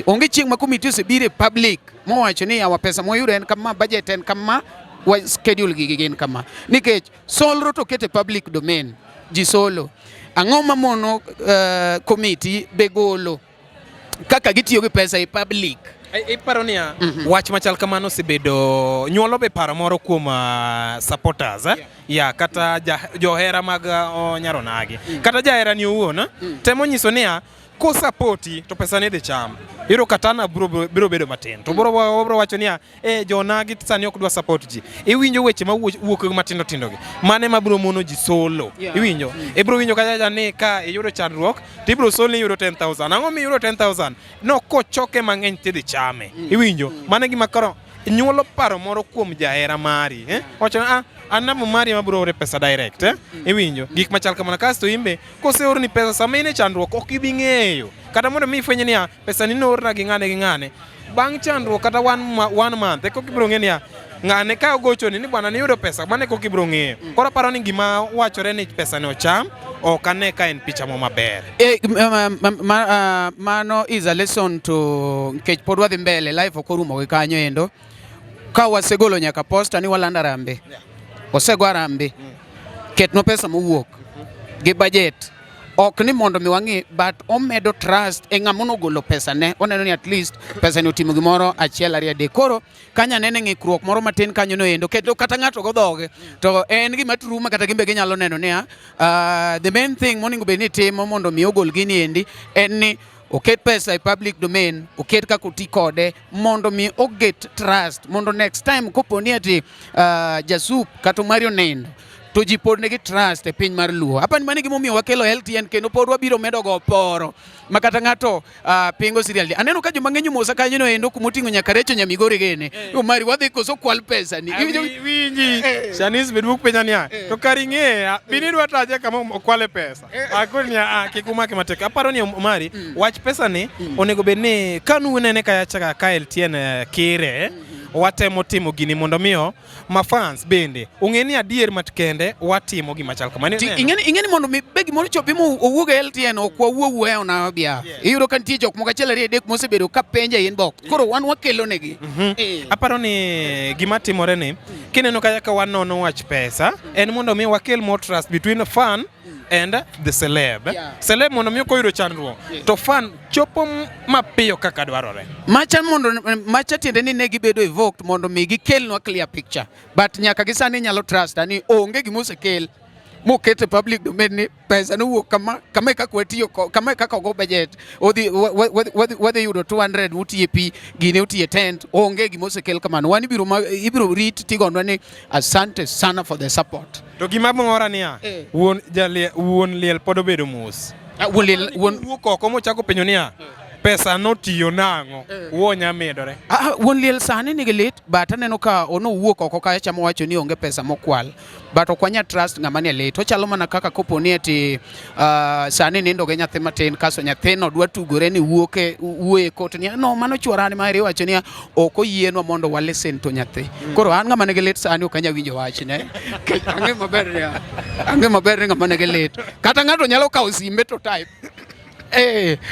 [SPEAKER 1] onge chieng' ma committee osebiro e public mowacho ni yawa pesa mwayudo en kama budget en kama wa schedule gigi gin kama nikech solro to kete public domain ji solo ang'o mamono committee be golo kaka gitiyo gi pesa e public.
[SPEAKER 4] Iparo niya wach machal kamano osebedo nyuolo be paro moro kuom supporters ya kata johera mag Nyaronagi kata jahera ni owuon temo nyiso niya kosapoti to pesa ni dhi cham iyudo ka tana biro bedo matin to biro wacho niya jonagi sani ok dwa support ji iwinjo weche ma wuok matindo tindo gi mane ma biro mono ji solo iwinjo ibiro winjo kacha ni ka iyudo chandruok to ibiro solo iyudo 10,000 ang'o miyudo 10,000 no kochoke mang'eny tidhi chame iwinjo mane gima koro nyuolo paro moro kuom jahera mari wacho an namba mari ema biro ore pesa direct iwinjo gik machal kamano kasto imbe koseorni pesa sama in e chandruok ok ibi ng'eyo kata mondo mi ifweny niya pesa ni noorna gi ng'ane gi ng'ane bang' chandruok kata one month eka ibiro ng'e niya ng'ane ka ogochoni ni bwana niyudo pesa mano eka ibiro ng'eyo koro aparo ni gima wachore ni pesa ni ocham ok ane ka en picha mo maber.
[SPEAKER 1] Mano is a lesson to nikech pod wadhi mbele life ok orumo gi kanyo endo ka wasegolo nyaka posta ni walando arambe osego arambe ketnwa pesa mowuok gi budget ok ni mondo mi wang'i but omedo trust e ng'ama nogolo pesa ne oneno ni at least pesa ni otimo gimoro achiel ariyo adek koro kanya nene ng'ikruok moro matin kanyo no endo kendo kata ng'ato go dhoge to en gima true ma kata gimbe ginyalo neno niya the main thing monego bed ni timo mondo mi ogol gini endi en ni oket pesa e public domain oket kaka oti kode mondo mi oget trust mondo next time kopo ni ati Jasup kata Mario nindo to ji pod nigi trust e piny mar Luo. Apani mano e gimomiyo wakelo LTN kendo pod wabiro medo go poro ma kata ng'ato pingo serial. Aneno ka joma ng'eny omosa kanyo no endo kumoting'o nyaka Recho Nyamigori gene. Omari wadhi koso kwal pesa ni.
[SPEAKER 4] Winji. Shanice bed buk penja niya to kar ing'eya bin idwa taje kama okwale pesa. Akoni niya kik umake matek. Aparo ni Omari wach pesa ni onego bed ni kanu unene ka ka LTN kire watemo timo gini mondo miyo ma fans bende ong'e ni adier mat kende watimo gima chal kama.
[SPEAKER 1] Ing'eni mondo mi be gimoro chopi mo owuog e LTN ok wawuo wuoya ona bia. Iyudo ka nitie jok moko achiel ariyo adek mosebedo ka penja e inbox. Koro wan wakelo negi.
[SPEAKER 4] Aparo ni gima timore ni kineno kaka wanono wach pesa en mondo mi wakel more trust between fan and the celeb. Celeb mondo mi koyudo chandruok to fan chopo mapiyo kaka dwarore.
[SPEAKER 1] Macha tiende ni ne gibedo evoked mondo mi gikelnwa clear picture. But nyaka gi sani inyalo trust ni onge gima osekel moket e public domain ni pesa nowuok kama kama e kaka watiyo kama e kaka ogo budget odhi wadhi yudo 200 utie pi gine utie tent onge gima osekel kamano wan ibiro rit tigonwa ni asante sana for the support.
[SPEAKER 4] To gima mora niya wuon liel pod obedo mos.
[SPEAKER 1] Wuon liel
[SPEAKER 4] wuok oko mochako penjo niya Pesa notiyo nang'o? Wuo nyamedore.
[SPEAKER 1] Ah, wuon liel sani nigi lit but aneno ka onowuok oko kacha mowacho ni onge pesa mokwal but ok wanya trust ng'ama nie lit ochalo mana kaka kopo ni ati sani nindo gi nyathi matin kaso nyathino dwa tugore ni wuok e wuoye e kot ni no mano chuora ni maeri iwacho ni ok oyienwa mondo wa listen to nyathi koro an ng'ama nigi lit sani ok anya winjo wachne Nikech ang'e maber ni ang'e maber ni ng'ama nigi lit kata ng'ato nyalo kawo simbe to type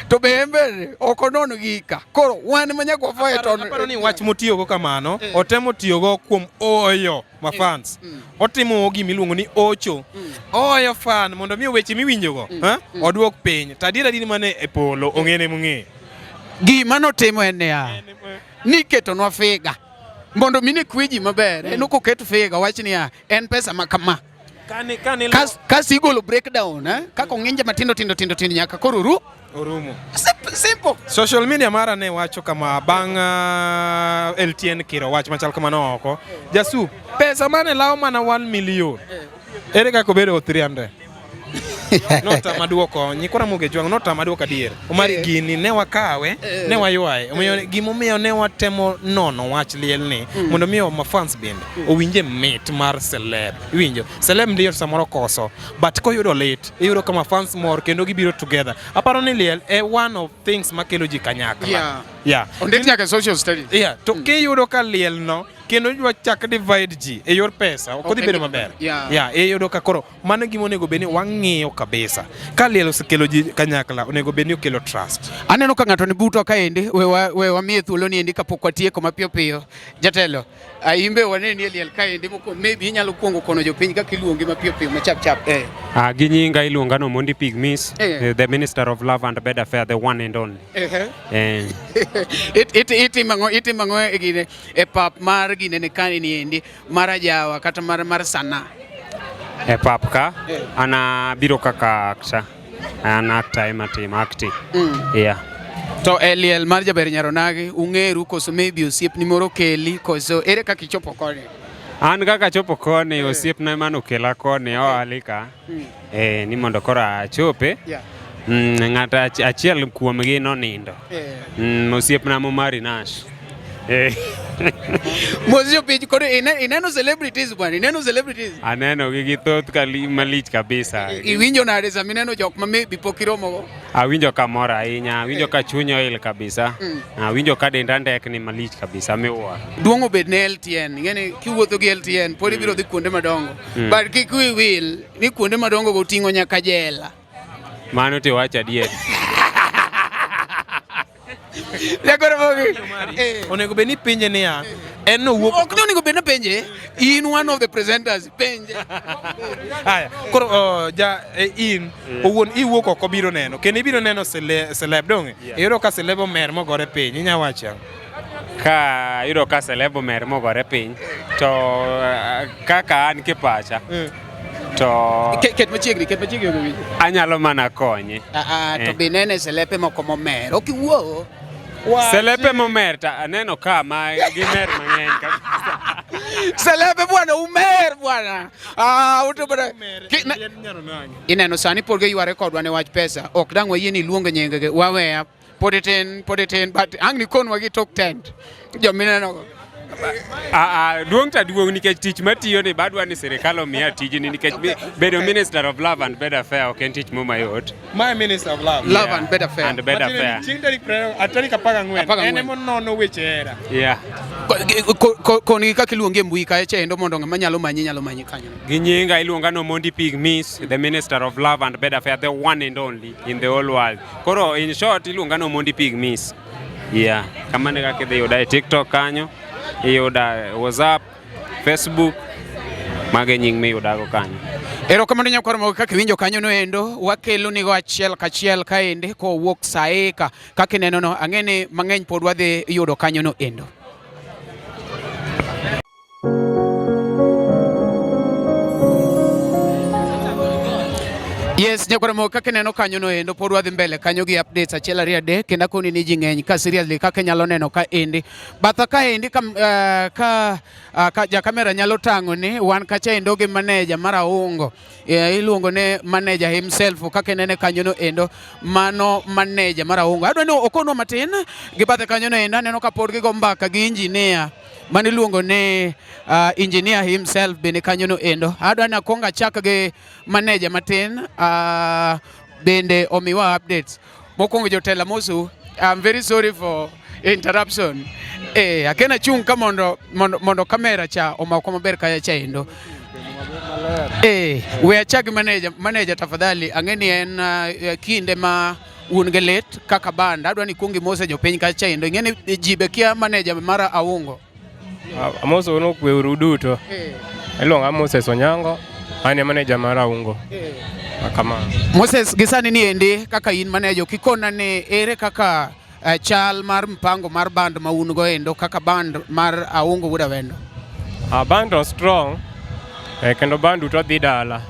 [SPEAKER 1] to be en bende ok onon gika. Koro wan ma nyaka wafoye to
[SPEAKER 4] Aparo ni wach motiyogo kamano otemo tiyogo kuom oyo ma fans. Otimo gima iluongo ni ocho. Oyo fan mondo mi weche miwinjogo oduok piny. To adier adier mane e polo ong'ene mong'eyo.
[SPEAKER 1] Gima notimo en niya, niketonwa figa mondo mi ne kwe ji maber. En ok oket figa, wach niya, en pesa ma kama.
[SPEAKER 4] Kane
[SPEAKER 1] Kas igolo breakdown kaka ong'inje matindo tindo tindo tindo nyaka koro ru
[SPEAKER 4] orumo.
[SPEAKER 1] Simple.
[SPEAKER 4] Social media mara ne wacho kama bang' LTN kiro wach machal kamano oko. Jasup, pesa mane lawo mana 1 million. Ere kaka obedo 300? Notama duoko, nyikwa Ramogi Ojwang' notama duoko adier. Omari gini ne wakawe, ne waywaye. Omiyo gimomiyo ne watemo nono wach liel ni mondo mi ma fans bende owinje mit mar celeb. Iwinjo? Celeb ndiyo samoro koso, but koyudo lit, iyudo kama fans mor kendo gibiro together. Aparo ni liel e one of things makelo ji kanyakla. Yeah.
[SPEAKER 1] Ondik nyaka e social studies.
[SPEAKER 4] Yeah, to kiyudo ka liel no kendo idwa chak divide ji e yor pesa ok odhi bedo maber. Yeah, iyudo ka koro mano gima onego bed ni wang'iyo kabisa. Ka liel osekelo ji kanyakla, onego bed ni okelo trust.
[SPEAKER 1] Aneno ka ng'ato ni butwa kaendi, we wamiye thuolo ni endi kapok watieko mapiyo piyo. Jatelo, imbe waneni e liel kaendi mokwongo, maybe inyalo kuongo kono jopiny kaka iluongi mapiyo piyo machap chap.
[SPEAKER 2] Gi nyinga iluonga no Mondi Pygmies, the minister of love and bed affair, the one and only.
[SPEAKER 1] Itimo ang'o e gine e pap mar gine ne kani ni endi mar ajawa kata mar sana?
[SPEAKER 2] E pap ka, an abiro kaka actor. An actor ema timo acting. Yeah.
[SPEAKER 1] To e liel mar Jaber Nyaronagi ung'eru koso maybe osiepni moro keli koso ere kaka ichopo koni?
[SPEAKER 2] An kaka achopo koni, osiepna ema nokela koni oali ka. Ni mondo koro achope. Ng'ato achiel kuomgi nonindo. Osiepna Momari Nash.
[SPEAKER 1] Mos jopiny koro ineno celebrities bwana, ineno celebrities.
[SPEAKER 2] Aneno gi thoth malich kabisa.
[SPEAKER 1] Iwinjo nade sama ineno jok ma maybe pok iromogo?
[SPEAKER 2] Awinjo ka mor ahinya, awinjo ka chunya oil kabisa. Awinjo ka denda ndekni malich kabisa miwuoro.
[SPEAKER 1] Duong' obed ne LTN, ing'eni kiwuotho gi LTN pod ibiro dhi kuonde madongo. But kik wiyi wil ni kuonde madongo go oting'o nyaka jela.
[SPEAKER 2] Mano to iwacho adier.
[SPEAKER 4] Onego bed ni penje niya, en nowuok
[SPEAKER 1] Ok ni onego bed ni penje, in one of the presenters, penje.
[SPEAKER 4] Aya, koro ja in owuon iwuok oko biro neno kendo ibiro neno celeb donge? Iyudo ka celeb omer mogore piny, inya wacho ang'o?
[SPEAKER 2] Ka iyudo ka celeb omer mogore piny, to kaka an kipacha, to
[SPEAKER 1] Ket machiegni, ket machiegni ogo winjo.
[SPEAKER 2] Anyalo mana konye.
[SPEAKER 1] To be nene selepe moko momer, ok iwuo.
[SPEAKER 2] Selepe momer ta aneno ka ma gimer mang'eny kabisa.
[SPEAKER 1] Selepe bwana umer bwana. Uto bwana. Ineno sani pod giyware kodwa ne wach pesa. Ok dang' wayie ni iluong nyingegi. Waweya. Pod itin, but ang' nikonwa gi tok tent. Jomineno go.
[SPEAKER 2] Duong' ta duong' nikech tich matiyo ni badwa ni sirikal omiya tijni nikech bedo minister of love and bed affair ok en tich mo mayot.
[SPEAKER 4] My minister of love.
[SPEAKER 1] Love and bed affair.
[SPEAKER 2] And bed affair.
[SPEAKER 4] Chieng' tarik 14 en ema onono weche hera.
[SPEAKER 2] Yeah.
[SPEAKER 1] Kongi kaka iluongi e mbui kae chendo mondo ng'ama nyalo manyi nyalo manyi kanyo.
[SPEAKER 2] Gi nyinga iluonga no Mondi Pygmies, the minister of love and bed affair, the one and only in the whole world. Koro in short iluonga no Mondi Pygmies. Yeah, kamano e kaka idhi yuda e TikTok kanyo, iyuda WhatsApp, Facebook, mago e nying miyudago kanyo.
[SPEAKER 1] Erokamano nyakwar mogo kaka iwinjo kanyo no endo, wakelo nigo achiel kachiel kaendi kowuok saika kaka ineno no, ang'e ni mang'eny pod wadhi yudo kanyo no endo. Yes, nyakwara kaka ineno kanyo no endo pod wadhi mbele kanyo gi updates achiel ariyo adek kendo akoni ni ji ng'eny ka seriously kaka inyalo neno ka endi. Batha ka endi ka, eh, ka, ah, ka ja kamera nyalo tang'o ni wan kacha endo gi manager mar Aungo. Eh, iluongo ne manager himself kaka inene kanyo no endo mano manager mar Aungo. Adwa ni okonwa matin gi bathe kanyo no endo aneno ka pod gigo mbaka gi engineer mano iluongo ni engineer himself bende kanyo no endo. Adwa ni akwong achak gi manager matin bende omiwa updates. Mokwongo jotelo amosu, I'm very sorry for interruption. Eh, akena chung' ka mondo mondo mondo kamera cha omakwa maber kacha cha endo. Eh, we achak gi manager, manager tafadhali, ang'e ni en kinde ma un gi lit kaka band. Adwa ni kuong imose jopiny kacha endo. Ing'e ni ji be kia manager mar Aungo.
[SPEAKER 8] Amoso unu kweuru duto. Iluonga Moses Onyango, an e manager mar Aungo. Kamano.
[SPEAKER 1] Moses, gi sani ni endi kaka in manager, ok ikona ni ere kaka chal mar mpango mar band ma un go endo kaka band mar Aungo Wuod Awendo?
[SPEAKER 8] Band to strong, kendo band duto dhi dala.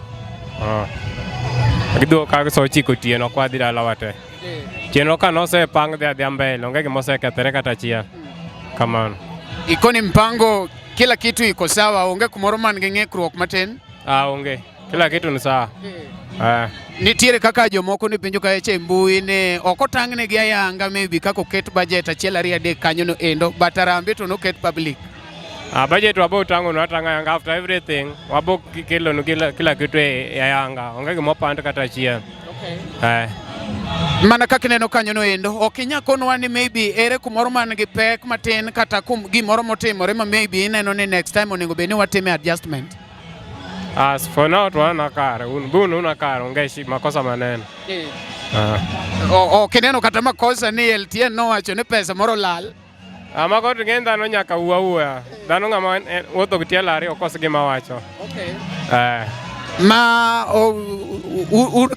[SPEAKER 8] Gidhuo ka sa 9 otieno kwa dhi dala wate. Chenro ka nosepang dhi adhiya mbele, onge gima osekethore kata achiel. Kamano.
[SPEAKER 1] Ikoni mpango kila kitu iko sawa, onge kumoro man gi ng'ikruok matin?
[SPEAKER 8] Onge. Kila kitu ni sawa.
[SPEAKER 1] Nitiere kaka jomoko ni penjo kacha e mbui ni ok otang'negi ayanga maybe kaka oket budget achiel ariyo adek kanyo no endo but Harambee to noket public.
[SPEAKER 8] Budget wabo tang'onu atang'a ayanga after everything wabo kelonu kila kitu e ayanga onge gima opand kata achiel.
[SPEAKER 1] Mana kaka ineno kanyo no endo ok inyal konwa ni maybe ere kumoro man gi pek matin kata kum gimoro motimore ma maybe ineno ni next time onego bed ni watime adjustment.
[SPEAKER 8] As for now to wana kare, un bunu una kare, onge makosa maneno.
[SPEAKER 1] Ok ineno kata makosa ni LTN nowacho ni pesa moro lal.
[SPEAKER 8] Mago to ng'eny dhano nyaka wuo awuoya. Dhano ng'ama wuotho gi tielo ariyo kos gima wacho.
[SPEAKER 1] Ma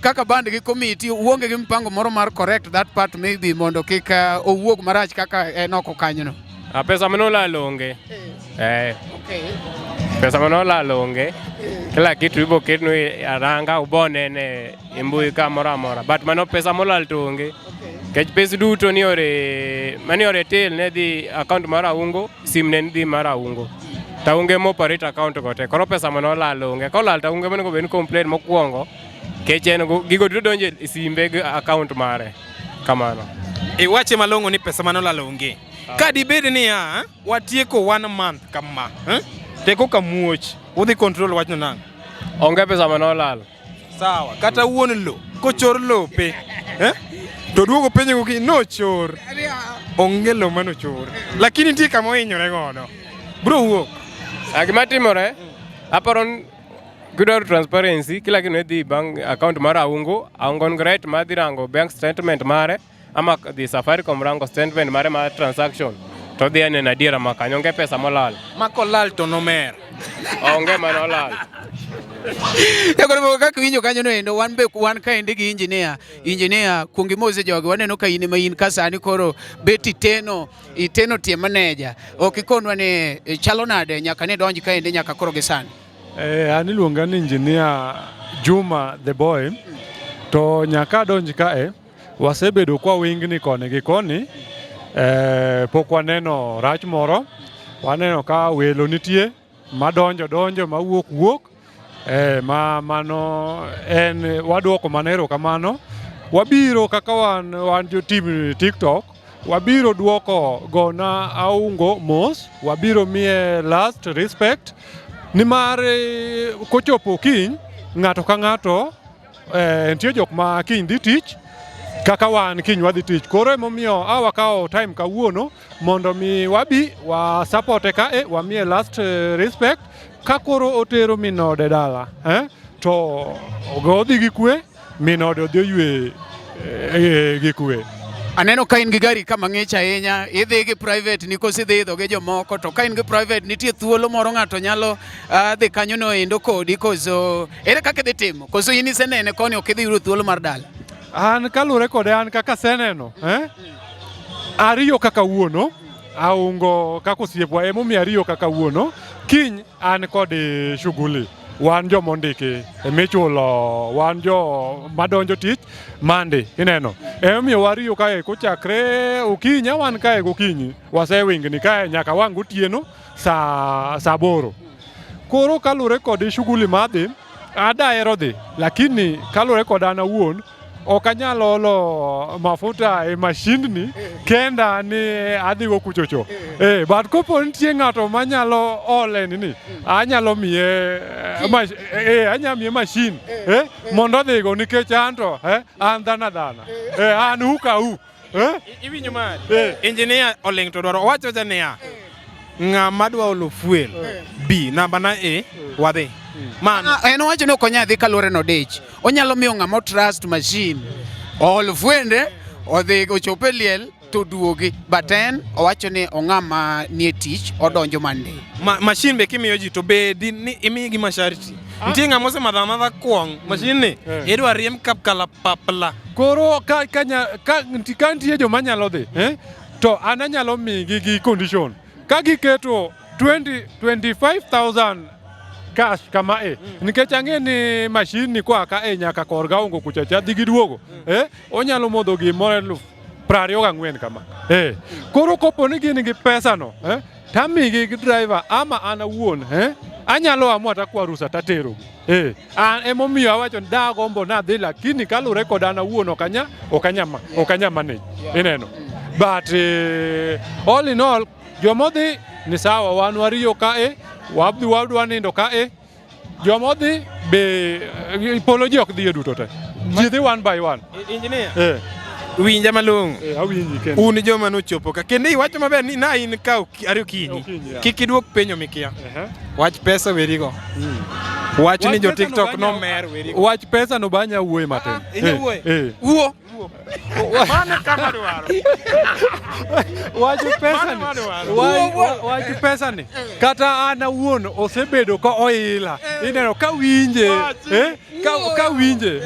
[SPEAKER 1] kaka band gi committee uonge gi mpango moro mar correct that part maybe mondo kik owuog marach kaka en oko kanyo no.
[SPEAKER 8] Pesa manolal onge. Pesa manolal onge. Kila kitu ibo ketnu e aranga ubo nene e mbui kamoro amora. But mano pesa molal to onge. Kech pes duto ni ore mani ore till ne dhi account mar Aungo, sim ne dhi mar Aungo. To Aungo ema operate account go te. Koro pesa manolal onge. Kolal to Aungo ema onego bed ni complain mokwongo. Kech en gigo duto donjo e simbe gi account mare. Kamano.
[SPEAKER 4] Iwache malong'o ni pesa manolal onge. Ka dibed niya, watieko 1 month kama, teko ka muoch, udhi control wachno nang'o?
[SPEAKER 8] Onge pesa manolal.
[SPEAKER 4] Sawa, kata wuon lo, kochor lope, to duogo penjo gokinyi, nochor. Onge lo manochor. Lakini nitie kama ohinyore godo. Bro wuok.
[SPEAKER 8] Gima timore, aparo ni kidwaro transparency, kila kitu ne dhi bank account mar Aungo, Aungo nigi right mar dhi rango bank statement mare, ama dhi Safaricom rango statement mare mar transaction. To dhi aneno adiera ma kanyo, onge pesa molal.
[SPEAKER 4] Ma kolal to nomer.
[SPEAKER 8] Onge manolal.
[SPEAKER 1] Yakoro kaka iwinjo kanyo no endo wan be wan kaendi gi engineer. Engineer kuong imose jogi waneno ka in ema in ka sani koro bet iteno tie manager. Ok ikonwa ni chalo nade nyaka ne donj kaendi nyaka koro gi sani.
[SPEAKER 9] An iluonga ni engineer Juma the boy. To nyaka adonj kae wasebedo kwa wingni koni gi koni. Pok waneno rach moro. Waneno ka welo nitie madonjo donjo mawuok wuok. Ma mano en waduoko mana erokamano. Wabiro kaka wan jo team TikTok, wabiro duoko gona Aungo mos, wabiro miye last respect nimar kochopo kiny ng'ato ka ng'ato nitie jok ma kiny dhi tich kaka wan kiny wadhi tich. Koro emomiyo a wakawo time kawuono mondo mi wabi wa supporte kae, wamiye last respect ka koro otero minode dala to odhi gi kwe, minode odhi oywe gi kwe.
[SPEAKER 1] Aneno ka in gi gari kama ng'ich ahinya, idhi gi private ni koso idhi idho gi jomoko, to ka in gi private nitie thuolo moro ng'ato nyalo dhi kanyo no endo kodi, koso ere kaka idhi timo? Koso in isenene koni ok idhi yudo thuolo mar dala?
[SPEAKER 9] An kaluwore kode an kaka aseneno, ariyo kaka wuono, Aungo kaka osiepwa emomiyo ariyo kaka wuono, kiny an kod shughuli. Wan joma ondiki emichulo, wan jo madonjo tich Monday, ineno. Emomiyo wariyo kae kochakre okinyi, wan kae gokinyi, wasewingni kae nyaka wang' gotieno saa 8. Koro kalure kod shughuli madhi, adahero dhi, lakini kalure kod an awuon, ok anyal olo mafuta e mashindni kenda ni adhigo kuchocho. Eh, but kopo nitie ng'ato manyalo ole nini, anyalo miye anyalo miye mashin mondo odhigo nikech anto an dhana dhana. An huka hu.
[SPEAKER 4] Iwinjo mari? Engineer oling' to dwaro owacho wacha niya ng'ama dwa olo fuel B namba na A wadhi. Mano.
[SPEAKER 1] En owacho ni ok onyal dhi kaluwore ni odich. Onyalo miyo ng'ama trust machine ool fuende odhi ochop e liel to duogi. But en owacho ni ong'ama nie tich odonjo Monday.
[SPEAKER 4] Machine be kimiyo ji to bedi ni imigi masharti. Nitie ng'ama osemadho amadha kuong' machine ni idwa riemb kap kalapapla.
[SPEAKER 9] Koro ka nitie joma nyalo dhi to an anyalo migi gi condition. Ka giketo 25,000 cash kama e nikech ang'e ni machine ni koa ka e nyaka kor gaongo kucha cha dhi giduogo onyalo modho gimoro 24 kama. Koro kopo ni gin gi pesa no tamigi gi driver ama an awuon anyalo amua takwa rusa tatero. An emomiyo awacho ni dagombo nadhi lakini kalure kod an awuon ok anya manage. Ineno. But all in all jomodhi ni sawa, wan wariyo kae, wadhi wadwa nindo kae. Jomodhi be polo ji ok dhiye duto te. Ji dhi one by one.
[SPEAKER 4] Engineer. Winja malong'o.
[SPEAKER 9] Awinji kendo.
[SPEAKER 4] Un joma nochopo ka. Kendo iwacho maber ni na in ka ariyo okinyi. Kik iduok penjo mikia. Wach pesa werigo. Wach ni jo TikTok nomer werigo.
[SPEAKER 9] Wach pesa no banya wuoye matin.
[SPEAKER 4] Inya wuoye?
[SPEAKER 1] Wuo.
[SPEAKER 4] Mano kama dwaro.
[SPEAKER 9] Wach pesa ni. Wach pesa ni. Kata an awuon osebedo ka oila. Ineno ka winje. Ka winje.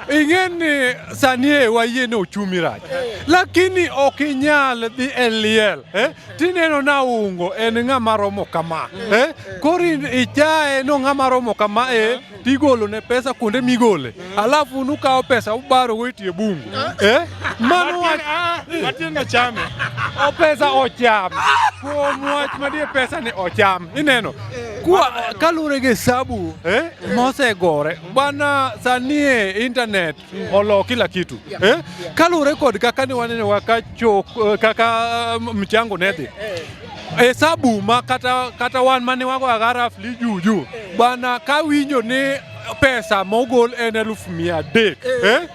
[SPEAKER 9] Ing'e ni sani e wayie ni ochumi rach. Lakini ok inyal dhi e liel. Tineno na ungo en ng'ama romo kama. Koro ichaye no ng'ama romo kama tigolo ne pesa kuonde migole. Alafu nukawo pesa ubaro go itie bungu. Mano wach
[SPEAKER 4] matiende chame.
[SPEAKER 9] O pesa ocham. Kuom wach madie pesa ni ocham. Ineno. Kwa kalure gi hesabu mosegore. Bana sani e internet olo kila kitu. Kalure kod kaka ni waneno kaka chok kaka mchango ne dhi. Hesabu ma kata wan mane wago agara juju. Bana ka winjo ni pesa mogol en 300,000.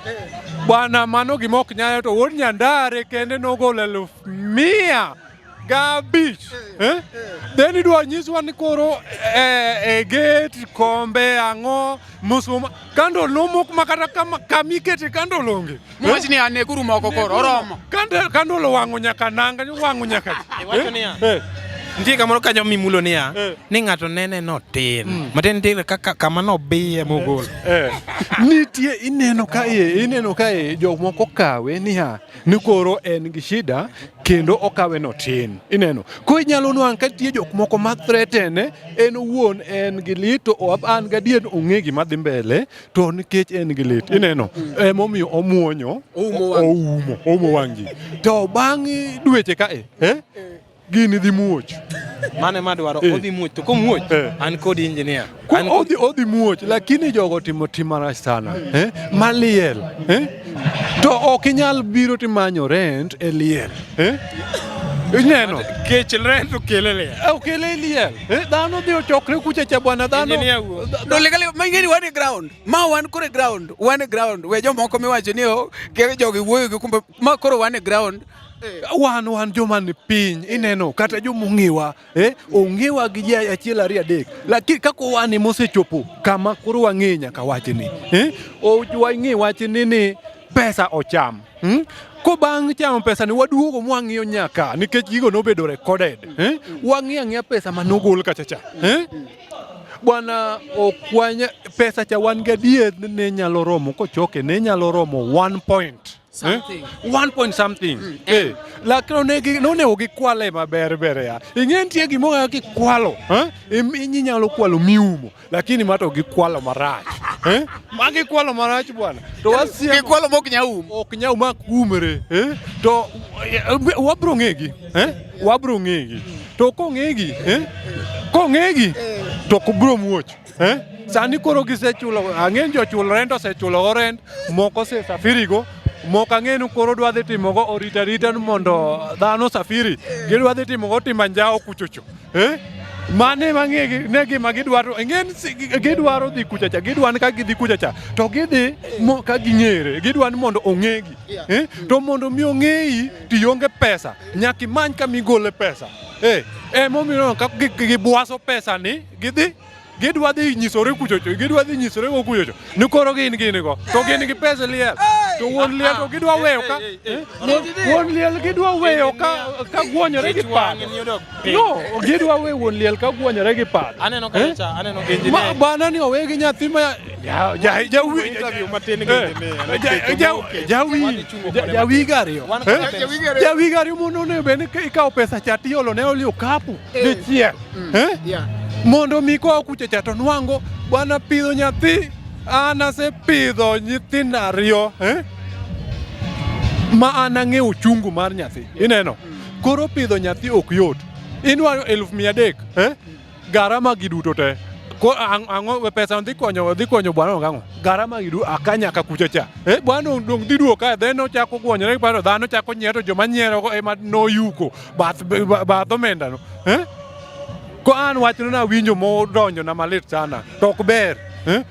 [SPEAKER 9] Bwana mano gima ok nyalo to wuod Nyandare kende nogolo 105,000. Then idwa nyiswa ni koro e gate kombe ang'o musuma kando nomok makata kamikete kando longe.
[SPEAKER 1] Mowach ni aneguru moko koro oromo.
[SPEAKER 9] Kando wang'o nyaka nanga wang'o nyaka.
[SPEAKER 4] Iwacho niya. Nitie kamoro kanyo mimulo niya ni ng'ato nene notin. Matin nitie kaka kama nobiye mogol.
[SPEAKER 9] Nitie ineno kae jomoko kawe niya ni koro en gi shida kendo okawe notin. Ineno. Ko inyalo nwang' ka nitie jok moko ma threaten en owuon en gi lit to an gadier ong'e gima dhi mbele to nikech en gi lit. Ineno. Emomiyo omuonyo oumo wang' ji. To bang' dweche kae gini dhi muoch.
[SPEAKER 4] Mane madwaro odhi muoch to komuoch an kod engineer.
[SPEAKER 9] Odhi muoch lakini jogo timo tim marach sana. Maliel. To ok inyal biro timanyo rent e liel. Ineno.
[SPEAKER 4] Kech rent okele liel.
[SPEAKER 9] Okele liel. Dhano dhi ochokre kucha cha bwana dhano.
[SPEAKER 1] Dolegale mang'eni wan e ground. Ma wan koro e ground. Wan e ground. We jomoko miwacho ni jogi wuoyo gi kumbe ma koro wan e ground.
[SPEAKER 9] Wan joma ni piny ineno kata joma ong'ewa ong'ewa gi ji 1 2 3 lakini kako wan mosechopo kama koro wang'e nyaka wachni wang'e wachni ni pesa ocham. Ko bang' chamo pesa ni waduogo mwang'iyo nyaka nikech gigo nobedo recorded. Wang'iyo ang'iya pesa manogol kacha cha. Bwana okwanya pesa cha wan gadier ne nyalo romo kochoke ne nyalo romo 1 point.
[SPEAKER 1] Something.
[SPEAKER 9] 1 point something. Eh, lakini onegi nonego gikwale maber ber ya. Ing'e nitie gimoro kaka kikwalo, eh? Inyalo kwalo miumo, lakini ma to gikwalo marach. Eh? Ma gikwalo marach bwana. To wasiemo.
[SPEAKER 1] Gikwalo mok nyaum.
[SPEAKER 9] Ok nyaum mak umre, eh? To wabro ng'egi, eh? Wabro ng'egi. To kong'egi, eh? Kong'egi to ok bro muoch. Eh? Sani koro gisechulo, ang'e ni jochul rent osechulo rent, moko osesafirigo, moko ang'e ni koro dwa dhi timogo orita arita ni mondo dhano safiri, gidwa dhi timogo timanjao kuchocho. Eh? Mano ema ng'e ne gima gidwaro, ing'e ni gidwaro dhi kuchacha, gidwa ni ka gidhi kuchacha, to gidhi mo, ka ging'ere, gidwa ni mondo ong'egi. Eh? To mondo mi ong'eyi, to ionge pesa, nyaka imany kama igole pesa. Eh, emomiyo ka gibwaso pesa ni, gidhi gidwa dhi nyisore kuchocho gidwa dhi nyisore go kuchocho ni koro gin gin go to gin gi pesa liel to wuon liel to gidwa weyo ka eh? wuon liel gidwa weyo ka ka guonyore gi pado no gidwa weyo wuon liel ka guonyore gi pado
[SPEAKER 4] Aneno
[SPEAKER 9] Eh?
[SPEAKER 4] kacha, aneno
[SPEAKER 9] Ma
[SPEAKER 4] engineer.
[SPEAKER 9] bana ni owe gi nyathi ma ja ja ja wi
[SPEAKER 4] Interview matin gi
[SPEAKER 9] Eh,
[SPEAKER 4] engineer.
[SPEAKER 9] ja- ja- jawi ja- jawiga ariyo
[SPEAKER 4] Wan
[SPEAKER 9] Eh?
[SPEAKER 4] kod Ben.
[SPEAKER 9] Jawiga ariyo mondo onego bed ni ikawo pesa cha tiolo ne oli okapu dichiel Eh? Mondo mi koa kucha cha to nwango bwana pidho nyathi an asepidho nyithindo ariyo eh? ma an ang'eyo uchungu mar nyathi ineno koro pidho nyathi ok yot inwang'o 300,000 eh? Garama gi duto te Ko, ang'o pesa dhi konyo dhi konyo bwana gang'o garama gi duto aka nyaka kucha cha eh bwana dong dhi duogo kae then ochako gwonyore paro dhano chako nyiero joma nyiero go ema noyuko bath bath omenda no eh ko an wachno nawinjo modonjo na malit sana to ok ber eh?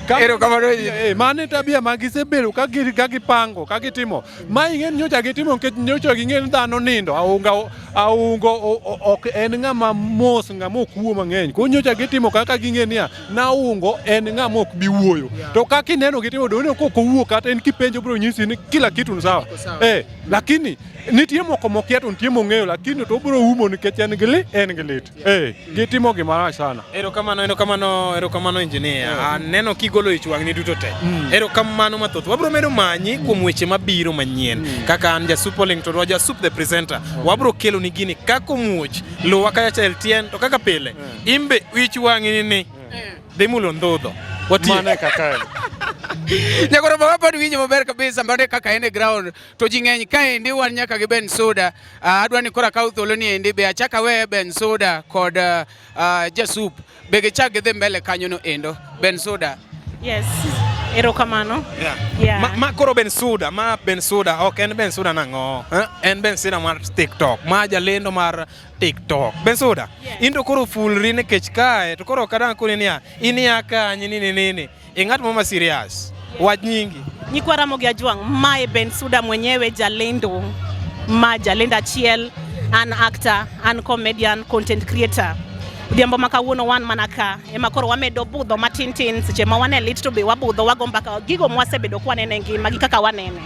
[SPEAKER 1] Erokamano.
[SPEAKER 9] Eh, mano e tabia ma gisebedo ka ka gipango ka gitimo ma ing'e ni nyocha gitimo nikech nyocha ging'e ni dhano nindo aunga aungo ok en ng'ama mos ng'ama ok wuo mang'eny koro nyocha gitimo kaka ging'e niya naungo en ng'ama ok bi wuoyo to kaka ineno gitimo doneno kok owuo kata en kipenjo biro nyisi ni kila kitu ni sawa eh lakini nitie moko mokia to nitie mong'eyo lakini to obiro umo nikech en gi li en gi lit eh gitimo gima rach sana.
[SPEAKER 4] Erokamano, erokamano, erokamano engineer. Aneno kigolo ich wang'ni duto te. Erokamano mathoth. Wabro medo manyi kuom weche mabiro manyien. Kaka an Jasup Oling' to Jasup the presenter. Wabro kelo ni gini kaka omuoch. Luwa kacha LTN to kaka pile. Imbe ich wang'ni ni dhi mulo ndhudho. Watiek.
[SPEAKER 9] Mano e kaka en.
[SPEAKER 1] Nyakoro baba pod winjo maber kabisa mano e kaka en e ground to ji ng'eny kaendi wan nyaka gi Ben Soda. Adwa ni koro akaw thuolo ni endi be achak aweye Ben Soda kod Jasup be gichak gidhi mbele kanyo no endo. Ben Soda.
[SPEAKER 5] Yes, erokamano.
[SPEAKER 4] Yeah.
[SPEAKER 5] Yeah.
[SPEAKER 4] Ma koro Ben Suda, ma Ben Suda, ok en Ben Suda nang'o? Eh? En Ben Suda mar TikTok, ma jalendo mar TikTok. Ben Suda, in to koro fulri nikech kae, to koro ok adang' koni niya, in ia kanye nini nini. Ing'at moro ma serious. Wach nyingi.
[SPEAKER 5] Nyikwa Ramogi Ajwang', mae Ben Suda mwenyewe jalendo ma jalendo achiel, an actor, an comedian, content creator. Odhiambo ma kawuono wan mana ka ema koro wamedo budho matin tin seche ma wan e lit to be wabudho wago mbaka gigo mwasebedo kwaneno e ngima gi kaka wanene.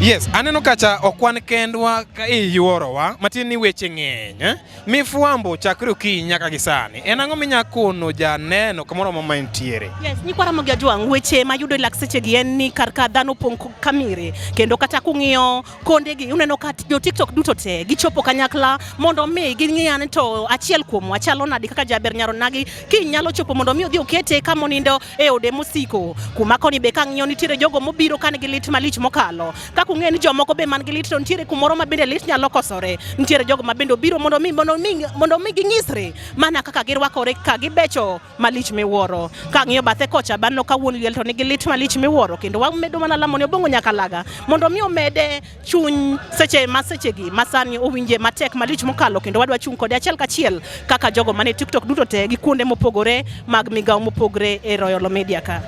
[SPEAKER 4] Yes, aneno kacha ok wan kendwa ka iyuorowa, matin ni weche ng'eny. Eh? Mifwambo chakre okinyi nyaka gi sani. En ang'o minya kono janeno kamoro amora ma entiere?
[SPEAKER 5] Yes, nyikwa Ramogi Ajwang', weche mayudo e lak sechegi en ni kar ka dhano opong' kamire kendo kata kung'iyo kondegi uneno ka jo TikTok duto te gichopo kanyakla mondo mi ging'i ane to achiel kuomwa chalo nadi kaka Jaber Nyaronagi kinyalo chopo mondo mi odhi okete kama onindo e ode mosiko. Kuma koni be kang'iyo nitiere jogo mobiro ka nigi lit malich mokalo. Kaka ung'eyo ni jomoko be man gi lit to nitiere kumoro ma bende lit nyalo kosore. Nitiere jogo ma bende obiro mondo mi mondo mi mondo mi ginyisre mana kaka girwakore ka gibecho malich miwuoro. Kang'iyo bathe kocha banno ka wuon liel to nigi lit malich miwuoro kendo wamedo mana lamo ni Obong'o Nyakalaga mondo mi omede chuny seche ma sechegi ma sani owinje matek malich mokalo kendo wadwa chung' kode achiel kachiel kaka jogo mane TikTok duto te gi kuonde mopogore mag migawo mopogre e Royal Media ka.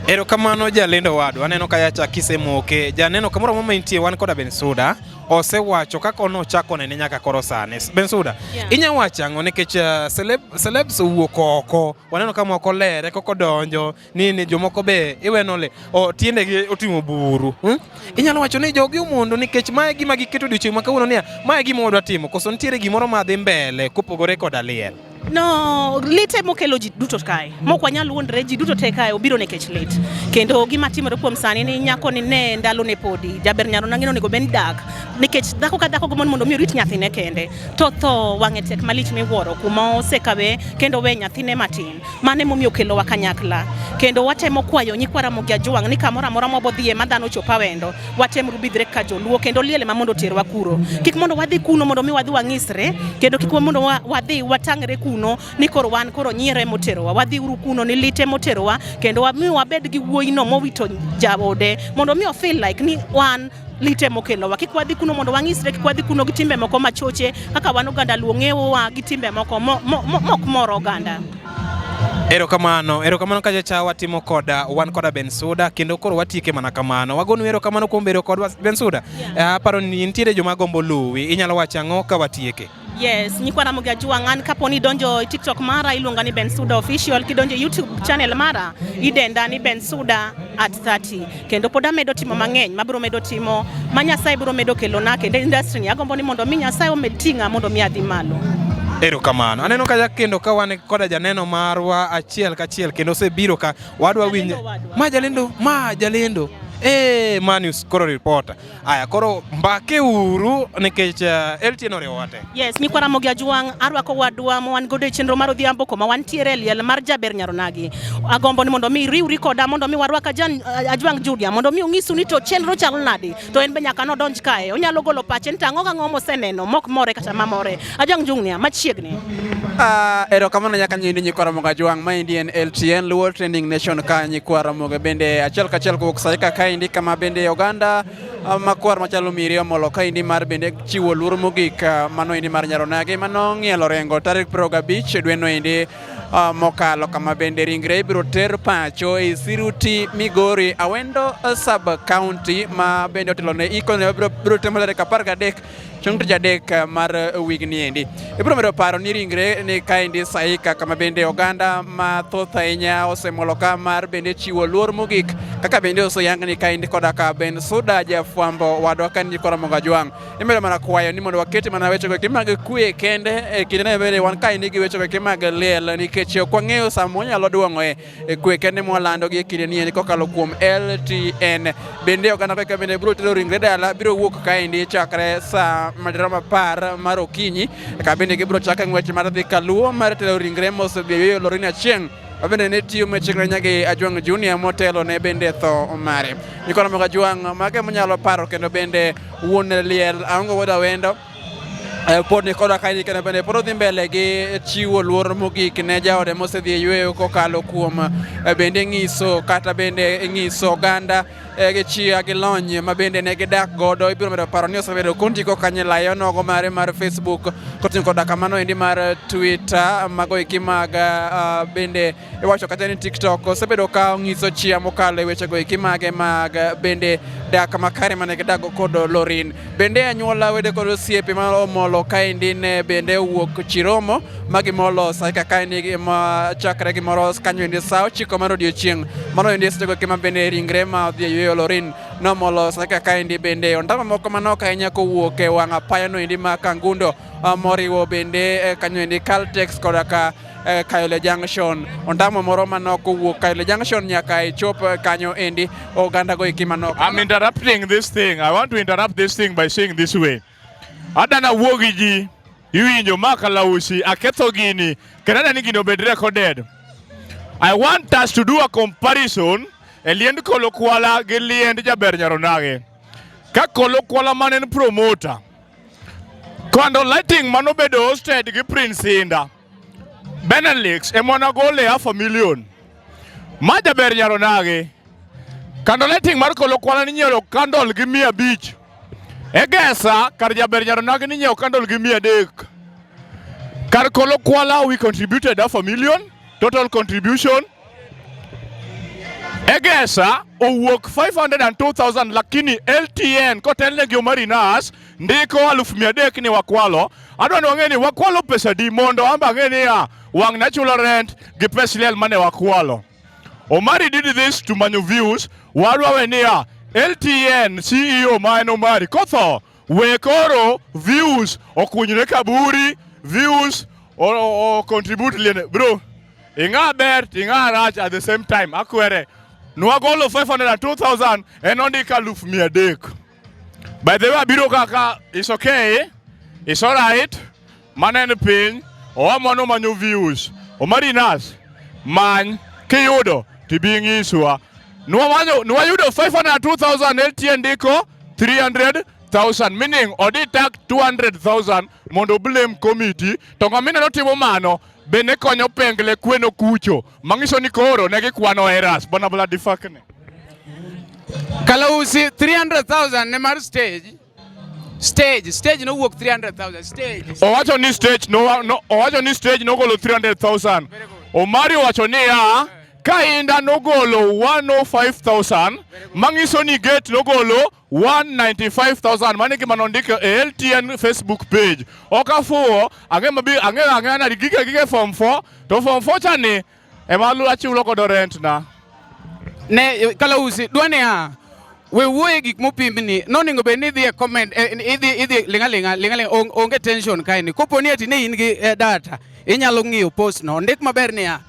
[SPEAKER 4] Erokamano jalendo wadwa, aneno ka yacha kisemoke. Janeno kamoro amora ma intie wan koda Bensuda osewacho kaka nochako nene nyaka koro sani. Bensuda,
[SPEAKER 5] Yeah.
[SPEAKER 4] inya wacho ang'o nikech celebs owuok oko, waneno ka moko lere koko donjo, nini jomoko be iweno le o tiendegi oting'o buru. Inyalo wacho ni jogi omondo nikech mae gima giketo odiochieng' ma kawuono niya, mae gima wadwa timo, koso nitiere gimoro ma dhi mbele kopogore koda liel.
[SPEAKER 5] No, lit ema okelo ji duto kae. Mok wanyal wuondre ji duto te kae obiro nikech lit. Kendo gima timore kuom sani ni nyako ni ne ndalo ne podi. Jaber nyaro nang'e onego bed ni dak. Nikech dhako ka dhako gombo ni mondo mi orit nyathine kende. To tho wang'e tek malich miwuoro kuma osekawe kendo we nyathine matin. Mano emomiyo okelowa kanyakla. Kendo watemo kwayo nyikwa Ramogi Ajwang' ni kamoro amora mwabodhiye ma dhano ochop awendo, watem rubidhre kaka joluo kendo liel ema mondo oterwa kuro. Kik mondo wadhi kuno mondo mi wadhi wang'isre, kendo kik mondo wadhi watang're kuno ni koro wan koro nyiero ema oterowa. Wadhi uru kuno ni lit ema oterowa kendo wami wabed gi wuoyino mowito jaode mondo mi o feel like ni wan lit ema okelowa. Kik wadhi kuno mondo wang'isre, kik wadhi kuno gi timbe moko machoche kaka wan oganda Luo ng'ewowa gi timbe moko mok mor oganda.
[SPEAKER 4] Erokamano, erokamano kacha cha watimo koda wan koda Bensuda kendo koro watieke mana kamano. Wagonu erokamano kuom bedo kodwa Bensuda. Yeah. Aparo ni nitiere joma gombo luwi, inyalo wacho ang'o ka watieke?
[SPEAKER 5] Yes, nyikwa Ramogi Ajwang' an kapo ni idonjo e TikTok mara iluonga ni Bensuda Official, kidonjo e YouTube channel mara idenda ni Bensuda at 30. Kendo pod amedo timo mang'eny mabiro medo timo ma Nyasaye biro medo kelona kendo industry ni agombo ni mondo mi Nyasaye omed ting'a mondo mi adhi malo.
[SPEAKER 4] Erokamano. Aneno kacha kendo ka wan koda janeno marwa achiel kachiel kendo osebiro ka wadwa winjo. Ma jalendo, ma jalendo. Eh, ma news koro reporter. Aya, koro mbake uru nikech eh, LTN oriwowa te.
[SPEAKER 5] Yes, nyikwa Ramogi Ajwang' arwako wadwa ma wan godo e chenro mar odhiambo koma wantiere e liel mar Jaber Nyaronagi. Agombo ni mondo mi riwri koda mondo mi warwak Ajwang' Julia mondo mi ong'isu ni to chenro chal nade. To en be nyaka nodonj kae. Onyalo golo pache ni to ang'o gang'o moseneno mok more kata mamore. Ajwang' Junior machiegni.
[SPEAKER 6] Ah, erokamano nyaka nyindi nyikwa Ramogi Ajwang' maendi en LTN Luo Trending Nation ka nyikwa Ramogi bende achiel kachiel kowuok saika kaendi kama bende oganda ah, makwar machalo miri omolo kaendi mar bende chiwo luor mogik ah, mano endi mar Nyaronagi mano ng'ielo rengo tarik 25 e dweno endi ah, mokalo kama bende ringre ibiro ter pacho e Siruti Migori Awendo sub county ma bende otelo ne iko ne biro timo tarik 13 chieng' tich adek eh, mar eh, wigni endi. Ibiro medo paro ni ringre ni kaendi Saika kama bende oganda mathoth ahinya osemolo ka mar bende chiwo luor mogik kaka bende oseyang ni kaendi koda ka Ben Suda jafwambo wadwa ka ni kora Ramogi Ajwang'. Imedo mana kwayo ni mondo waket mana wechego eki mag kwe kende e kinde no bende wan kaendi gi wechego eki mag liel nikech ok wang'eyo sama wanyalo duong'oe e kwe kende mwalando gi e kinde ni endi kokalo kuom LTN. Bende oganda kaka bende biro tero ringre dala biro wuok kaendi chakre saa madirom 10 mar okinyi ka bende gibiro chako ng'wech mar dhi kaluo mar tero ringre mosedhi yueyo Lorraine Achieng' ma bende ne tiyo machiegni ahinya gi Ajwang' Junior motelo ne bende tho mare. Nyikwa Ramogi Ajwang' mage munyalo paro kendo bende wuon liel Aongo Wuod Awendo Eh, pod ni koda kaendi kendo bende pod odhi mbele gi chiwo luor mogik ne jaode mosedhi e yueyo kokalo kuom eh, bende ng'iso kata bende ng'iso oganda eh, gi chia gi lony ma bende ne gidak godo. Ibiro medo paro ni osebedo kondiko kanyo e layo nogo mare mar Facebook koting'o koda kamano endi mar Twitter mago eki mag ah, bende iwacho kata ni TikTok osebedo ka ong'iso chia mokalo e wechego eki mage mag bende dak makare mane gidago kod Lorin. Bende anyuola wede kod osiepe ma omolo kaendi ne bende owuok Chiromo ma gimolo saika kaendi ma chakre gimoro kanyo endi sa 9 mar odiochieng'. Mano endi sechego eki ma bende ringre ma odhi e yueyo Lorin nomolo saika kaendi bende ondamo moko manok ahinya kowuok e wang' apaya no endi ma Kangundo moriwo bende eh, kanyo endi Caltex koda ka eh, Kayole Junction. Ondamo moro manok owuok Kayole Junction nyaka ichop eh, kanyo endi oganda go eki manok.
[SPEAKER 10] I'm interrupting this thing. I want to interrupt this thing by saying this way. Adana wuo gi ji, iwinjo ma kalausi, aketho gini, kendo adani gini obed recorded. I want us to do a comparison e liend Kolo Kwala gi liend Jaber Nyaronage. Ka Kolo Kwala mane en promoter, Kando lighting manobedo hosted gi Prince Inda. Benelix ema nagole half a million. Ma jaber Nyaronage. Kando lighting mar Kolokwala ninyiewo candle gi 500. Egesa kar jaber Nyaronage ninyiewo candle gi 300. Kar Kolokwala we contributed half a million total contribution. Egesa owuok 502,000 lakini LTN kotelne gi Omari Nas ndiko 300,000 ni wakwalo. Adwa ni wang'e ni wakwalo pesa di mondo amba ang'e niya wang' nachulo rent gi pes liel mane wakwalo. Omari did this to manyo views. Wadwa we niya LTN CEO ma en Omari kotho we koro views okunyre kaburi views. o contribute liende. Bro, ing'a ber to ing'a rach at the same time. Akwere. Nwagolo 502,000 en ondiko 300,000. By the way, abiro kaka it's okay. It's alright. Mano en piny. Oa mano manyo views. Omari Nas, many kiyudo tibi nyiswa. Nwamanyo nwayudo 502,000 LTN ndiko 300,000 meaning odi tak 200,000 mondo blame committee to ng'ama ineno timo mano be ne konyo pengle kweno kucho manyiso ni koro ne gikwano errors bwana bloody fuck ne.
[SPEAKER 1] Kalausi 300,000 ne mar stage. Stage nowuok 300,000 stage.
[SPEAKER 10] Owacho ni stage no, no owacho ni stage nogolo 300,000. Omari owacho niya ka Inda nogolo 105,000 manyiso ni gate nogolo 195,000 mano e gima nondiko e LTN Facebook page. Ok afuwo, ang'e mabi ang'e ang'e nadi gike form 4 to form 4 cha ni ema achulo godo rent na.
[SPEAKER 1] Ne Kalausi dwa niya we wuoye gik mopimni nonego bed ni idhi e comment idhi ling'a ling'a ling'a ling'a onge tension kae ni kopo ni ati ne in gi data inyalo ng'iyo post no ondik maber niya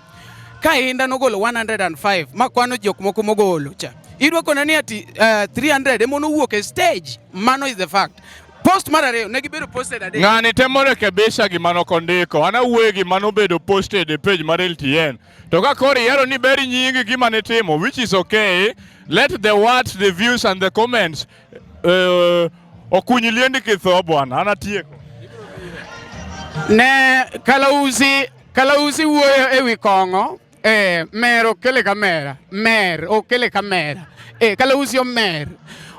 [SPEAKER 1] ka Inda nogolo 105 ma kwano jok moko mogolo cha idwa kona ni ati 300 ema nowuok e stage. Mano is the fact. Post mar ariyo ne gibedo posted adek.
[SPEAKER 10] Ng'ani temo rekebisha gima nokondiko. An awuoye gima nobedo posted e page mar LTN. To ka koro ihero ni ber nying gima nitimo, which is okay, let the words, the views and the comments okuny liendi kitho bwana. An atieko.
[SPEAKER 1] Ne Kalausi wuoyo ewi kong'o, mer okele kamera, mer okele kamera. Kalausi omer.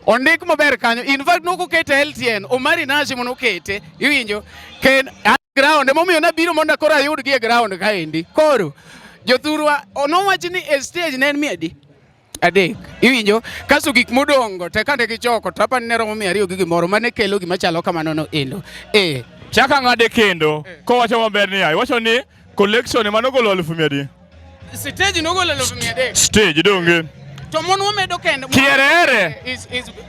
[SPEAKER 1] Ondik maber kanyo. In fact nokokete LTN, Omari Nashi mono okete. Iwinjo? Ken ground emomiyo nabiro mondo koro ayudgi e ground kaendi. Koro jothurwa nowach ni e stage ne en 300. Iwinjo? Kasto gik modong'go te kane gichoko to apani ne romo 200 gi gimoro mane kelo gima chalo kamano no endo.
[SPEAKER 10] Chaka ng'ade kendo kowacho maber niya, iwacho ni collection ema nogolo 300,000.
[SPEAKER 1] Stage nogolo 300,000.
[SPEAKER 10] Stage donge.
[SPEAKER 1] To mon wamedo kendo.
[SPEAKER 10] Kierere.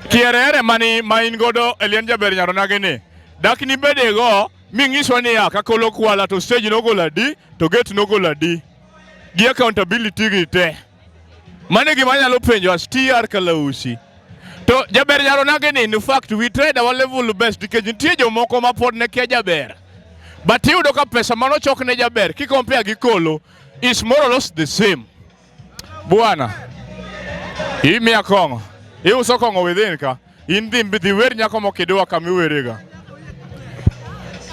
[SPEAKER 10] Kierere mani ma in godo e liend jaber Nyaronage ni. Dak ni bedego ming'iswa niya kakolo kwala to stage nogolo adi to gate nogolo adi. Gi accountability gi te. Mano e gima anyalo penjo as TR Kalausi. To jaber Nyaronage ni in fact we tried our level best nikech nitie jomoko ma pod ne kia jaber. But iyudo ka pesa manochok ne jaber ki compare gi kolo is more or less the same. Bwana, imiya kong'o, iuso kong'o within ka, in dhi wer nyako mokidwa kama iwerega.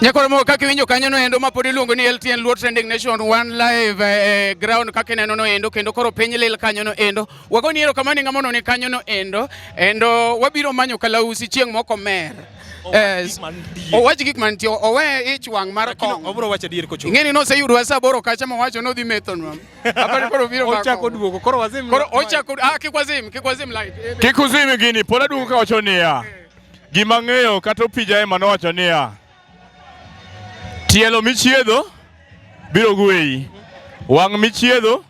[SPEAKER 1] Nyakoro mo kaka iwinjo kanyo no endo ma pod iluongo ni LTN Luo Trending Nation One Live ground kaka ineno no endo kendo koro piny lil kanyo no endo. Wagoni erokamano ng'ama ni kanyo no endo endo wabiro manyo Kalausi chieng' moko mer. Owach gik mantie, owe ich wang' mar kong'o.
[SPEAKER 4] Obiro wacho adier kochopo.
[SPEAKER 1] Ing'eni noseyudo sa 8 kacha mowacho nodhi methonwa. Apani koro obiro
[SPEAKER 4] Ochako duogo, koro wazim.
[SPEAKER 1] Koro ochako kik wazim light.
[SPEAKER 10] Kik uzim gini, pod aduogo kawacho niya. Gima ng'eyo kata opija ema nowacho niya. Tielo michiedho biro gweyi. Wang' michiedho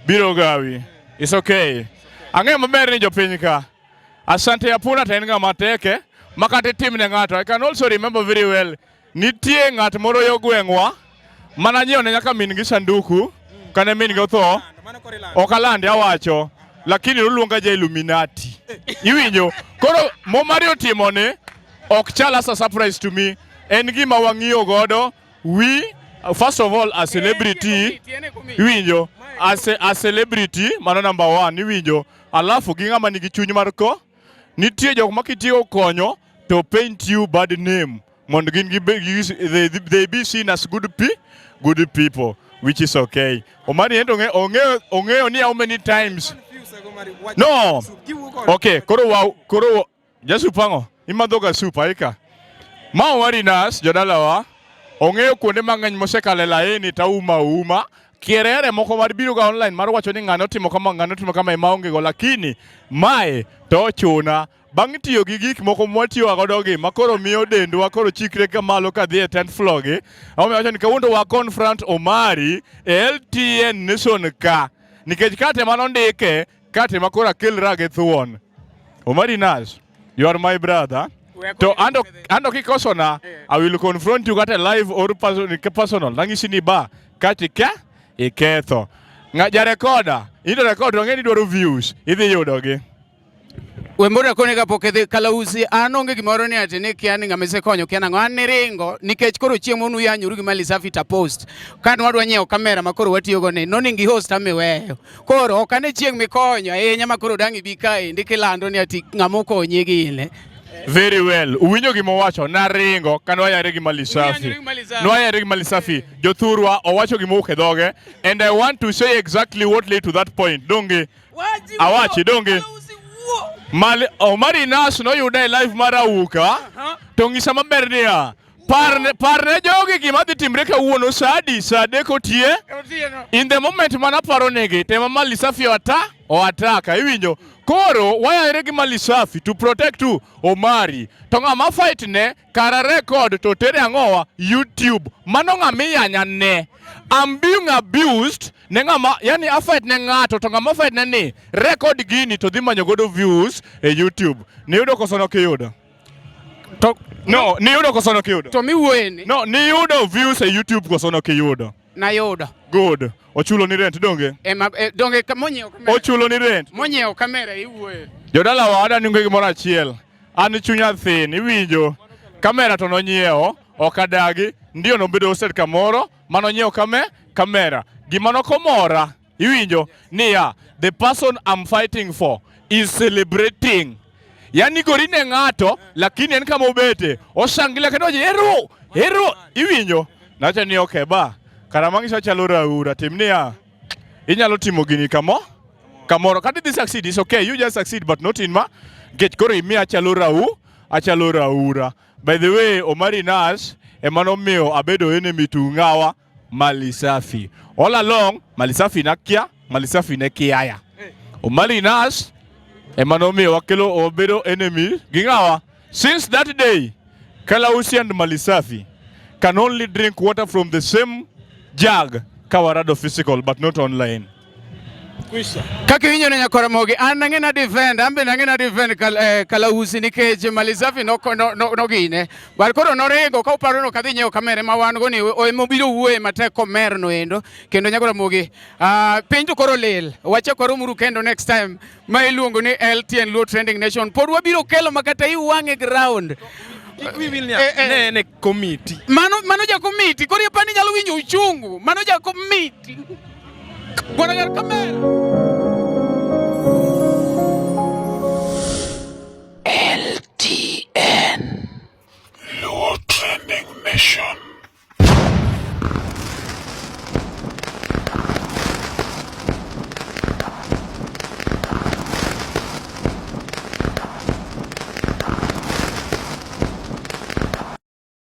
[SPEAKER 10] biro gawi. It's okay. Ang'eyo maber ni jopiny ka. Asante Apuna to en ng'ama teke ma kata itimne ng'ato. I can also remember very well. Nitie ng'at moro yo gweng'wa mana nyiewo ne nyaka min gi sanduku kane min gi otho. Ok alandi awacho. Lakini noluonga ja Illuminati. Iwinjo? Koro Momari otimo ni ok chal as a surprise to me. En gima wang'iyo godo. We first of all a celebrity. Iwinjo? As a celebrity mano number 1 iwinjo. Alafu gi ng'ama nigi chuny mar ko nitie jok ma kitiyo konyo to paint you bad name mondo gin gi they be seen as good people which is okay. Omari ento ong'eyo ni how many times no okay koro jasup ang'o imadho ga sup aika ma Omari Nas jodalawa ong'eyo kuonde mang'eny mosekale laini tauma uma kierere moko mar biro ga online mar wacho ni ng'ane otimo kama ng'ane otimo kama ema onge go lakini mae to ochuna bang' tiyo gi gik moko mwatiyo godo gi makoro miyo dendwa koro chikre kamalo kadhi e 10th floor gi omiyo wacho ni kawuono wa confront Omari e LTN Nation ka nikech kate manondike kate makoro akelra gi thuon. Omari Nas, you are my brother. To ando ando kikosona, I will confront you kata live or person, personal. Nang'isi ni ba kati ka iketho. Ng'a jarekoda, into record to ang'e ni dwaro views, idhi yudogi.
[SPEAKER 1] We mbona kone kapok idhi Kalausi, an onge gimoro ni ati ni kia ni ng'ama isekonyo kia nang'o. An niringo nikech koro chieng' moro nuyanyoru gi Mali Safi ta post. Ka nwadwa nyiewo kamera ma koro watiyogo ni, noningo i host amiweyo. Koro ok ane chieng' mikonyo ahinya ma koro dang' ibi kaendi kilando ni ati ng'ama okonyi gine.
[SPEAKER 10] Very well. Uwinjo gima owacho, naringo ka nwayare gi Mali Safi.
[SPEAKER 1] Nuyanyore gi Mali Safi.
[SPEAKER 10] Nwayare gi Mali Safi. Jothurwa owacho gima owuok e dhoge and I want to say exactly what led to that point. Donge? Awachi donge? Mali Omari Nas noyuda e live mar Auka to ng'isa maber niya parne parne jogi gima dhi timre kawuono sa adi sa adek otie in the moment mana paro negi tema Mali Safi oata oataka iwinjo koro wayare gi Mali Safi to protect to Omari to ng'ama fight ne kara record to tere ang'owa YouTube mano ng'ama iyanya ne I'm being abused ne ng'ama yani a fight ne ng'ato to ng'ama fight ne ni record gini to dhi manyo godo views e YouTube niyudo koso nok iyudo
[SPEAKER 1] to
[SPEAKER 10] no niyudo koso nok iyudo
[SPEAKER 1] to miwuoye ni
[SPEAKER 10] no niyudo views e YouTube koso nok iyudo
[SPEAKER 1] nayudo.
[SPEAKER 10] Good. Ochulo ni rent donge?
[SPEAKER 1] Ema e, donge monyiewo kamera.
[SPEAKER 10] Ochulo ni rent.
[SPEAKER 1] Monyiewo kamera iwuoye.
[SPEAKER 10] Jodala wa adwa ni gimoro achiel. An chunya thin, iwinjo. Kamera to nonyiewo, ok adagi. Ndio nobedo hosted kamoro, manonyiewo kame kamera. Gima nokomora, iwinjo, niya, the person I'm fighting for is celebrating. Yani gori ne ng'ato, lakini en kama obete. Oshangilia kendo owacho, ero, ero, iwinjo. Nawacho ni okay ba, kara mang'iso chalo raura, tim niya, inyalo timo gini kamo kamoro kata idhi succeed is okay you just succeed but not in ma nikech koro imiya achalo rau achalo raura by the way Omari Nas ema nomiyo abedo enemy to ng'awa Mali Safi all along Mali Safi nakia Mali Safi ne kiaya Omari Nas ema nomiyo wakelo wabedo enemy gi ng'awa since that day Kalausi and Mali Safi can only drink water from the same jug kawarado physical but not online.
[SPEAKER 1] Kaka iwinjo ne nyakora mogi, an nang'e na defend, an be nang'e na defend kal, Kalausi nikech Malisafi nogine no, no, nogine. But koro noringo ka uparo no kadhi nyiewo kamera ma wan go ni emobiro wuoye matek komer no endo kendo nyakora mogi. Piny to koro lil. Wachak waromuru kendo next time ma iluongo ni LTN Luo Trending Nation. Pod wabiro kelo makata iwang'e ground.
[SPEAKER 4] Ne en e komiti.
[SPEAKER 1] Mano mano ja komiti. Koro ipani nyalo winjo uchungu. Mano ja komiti. Bwana gar kamera.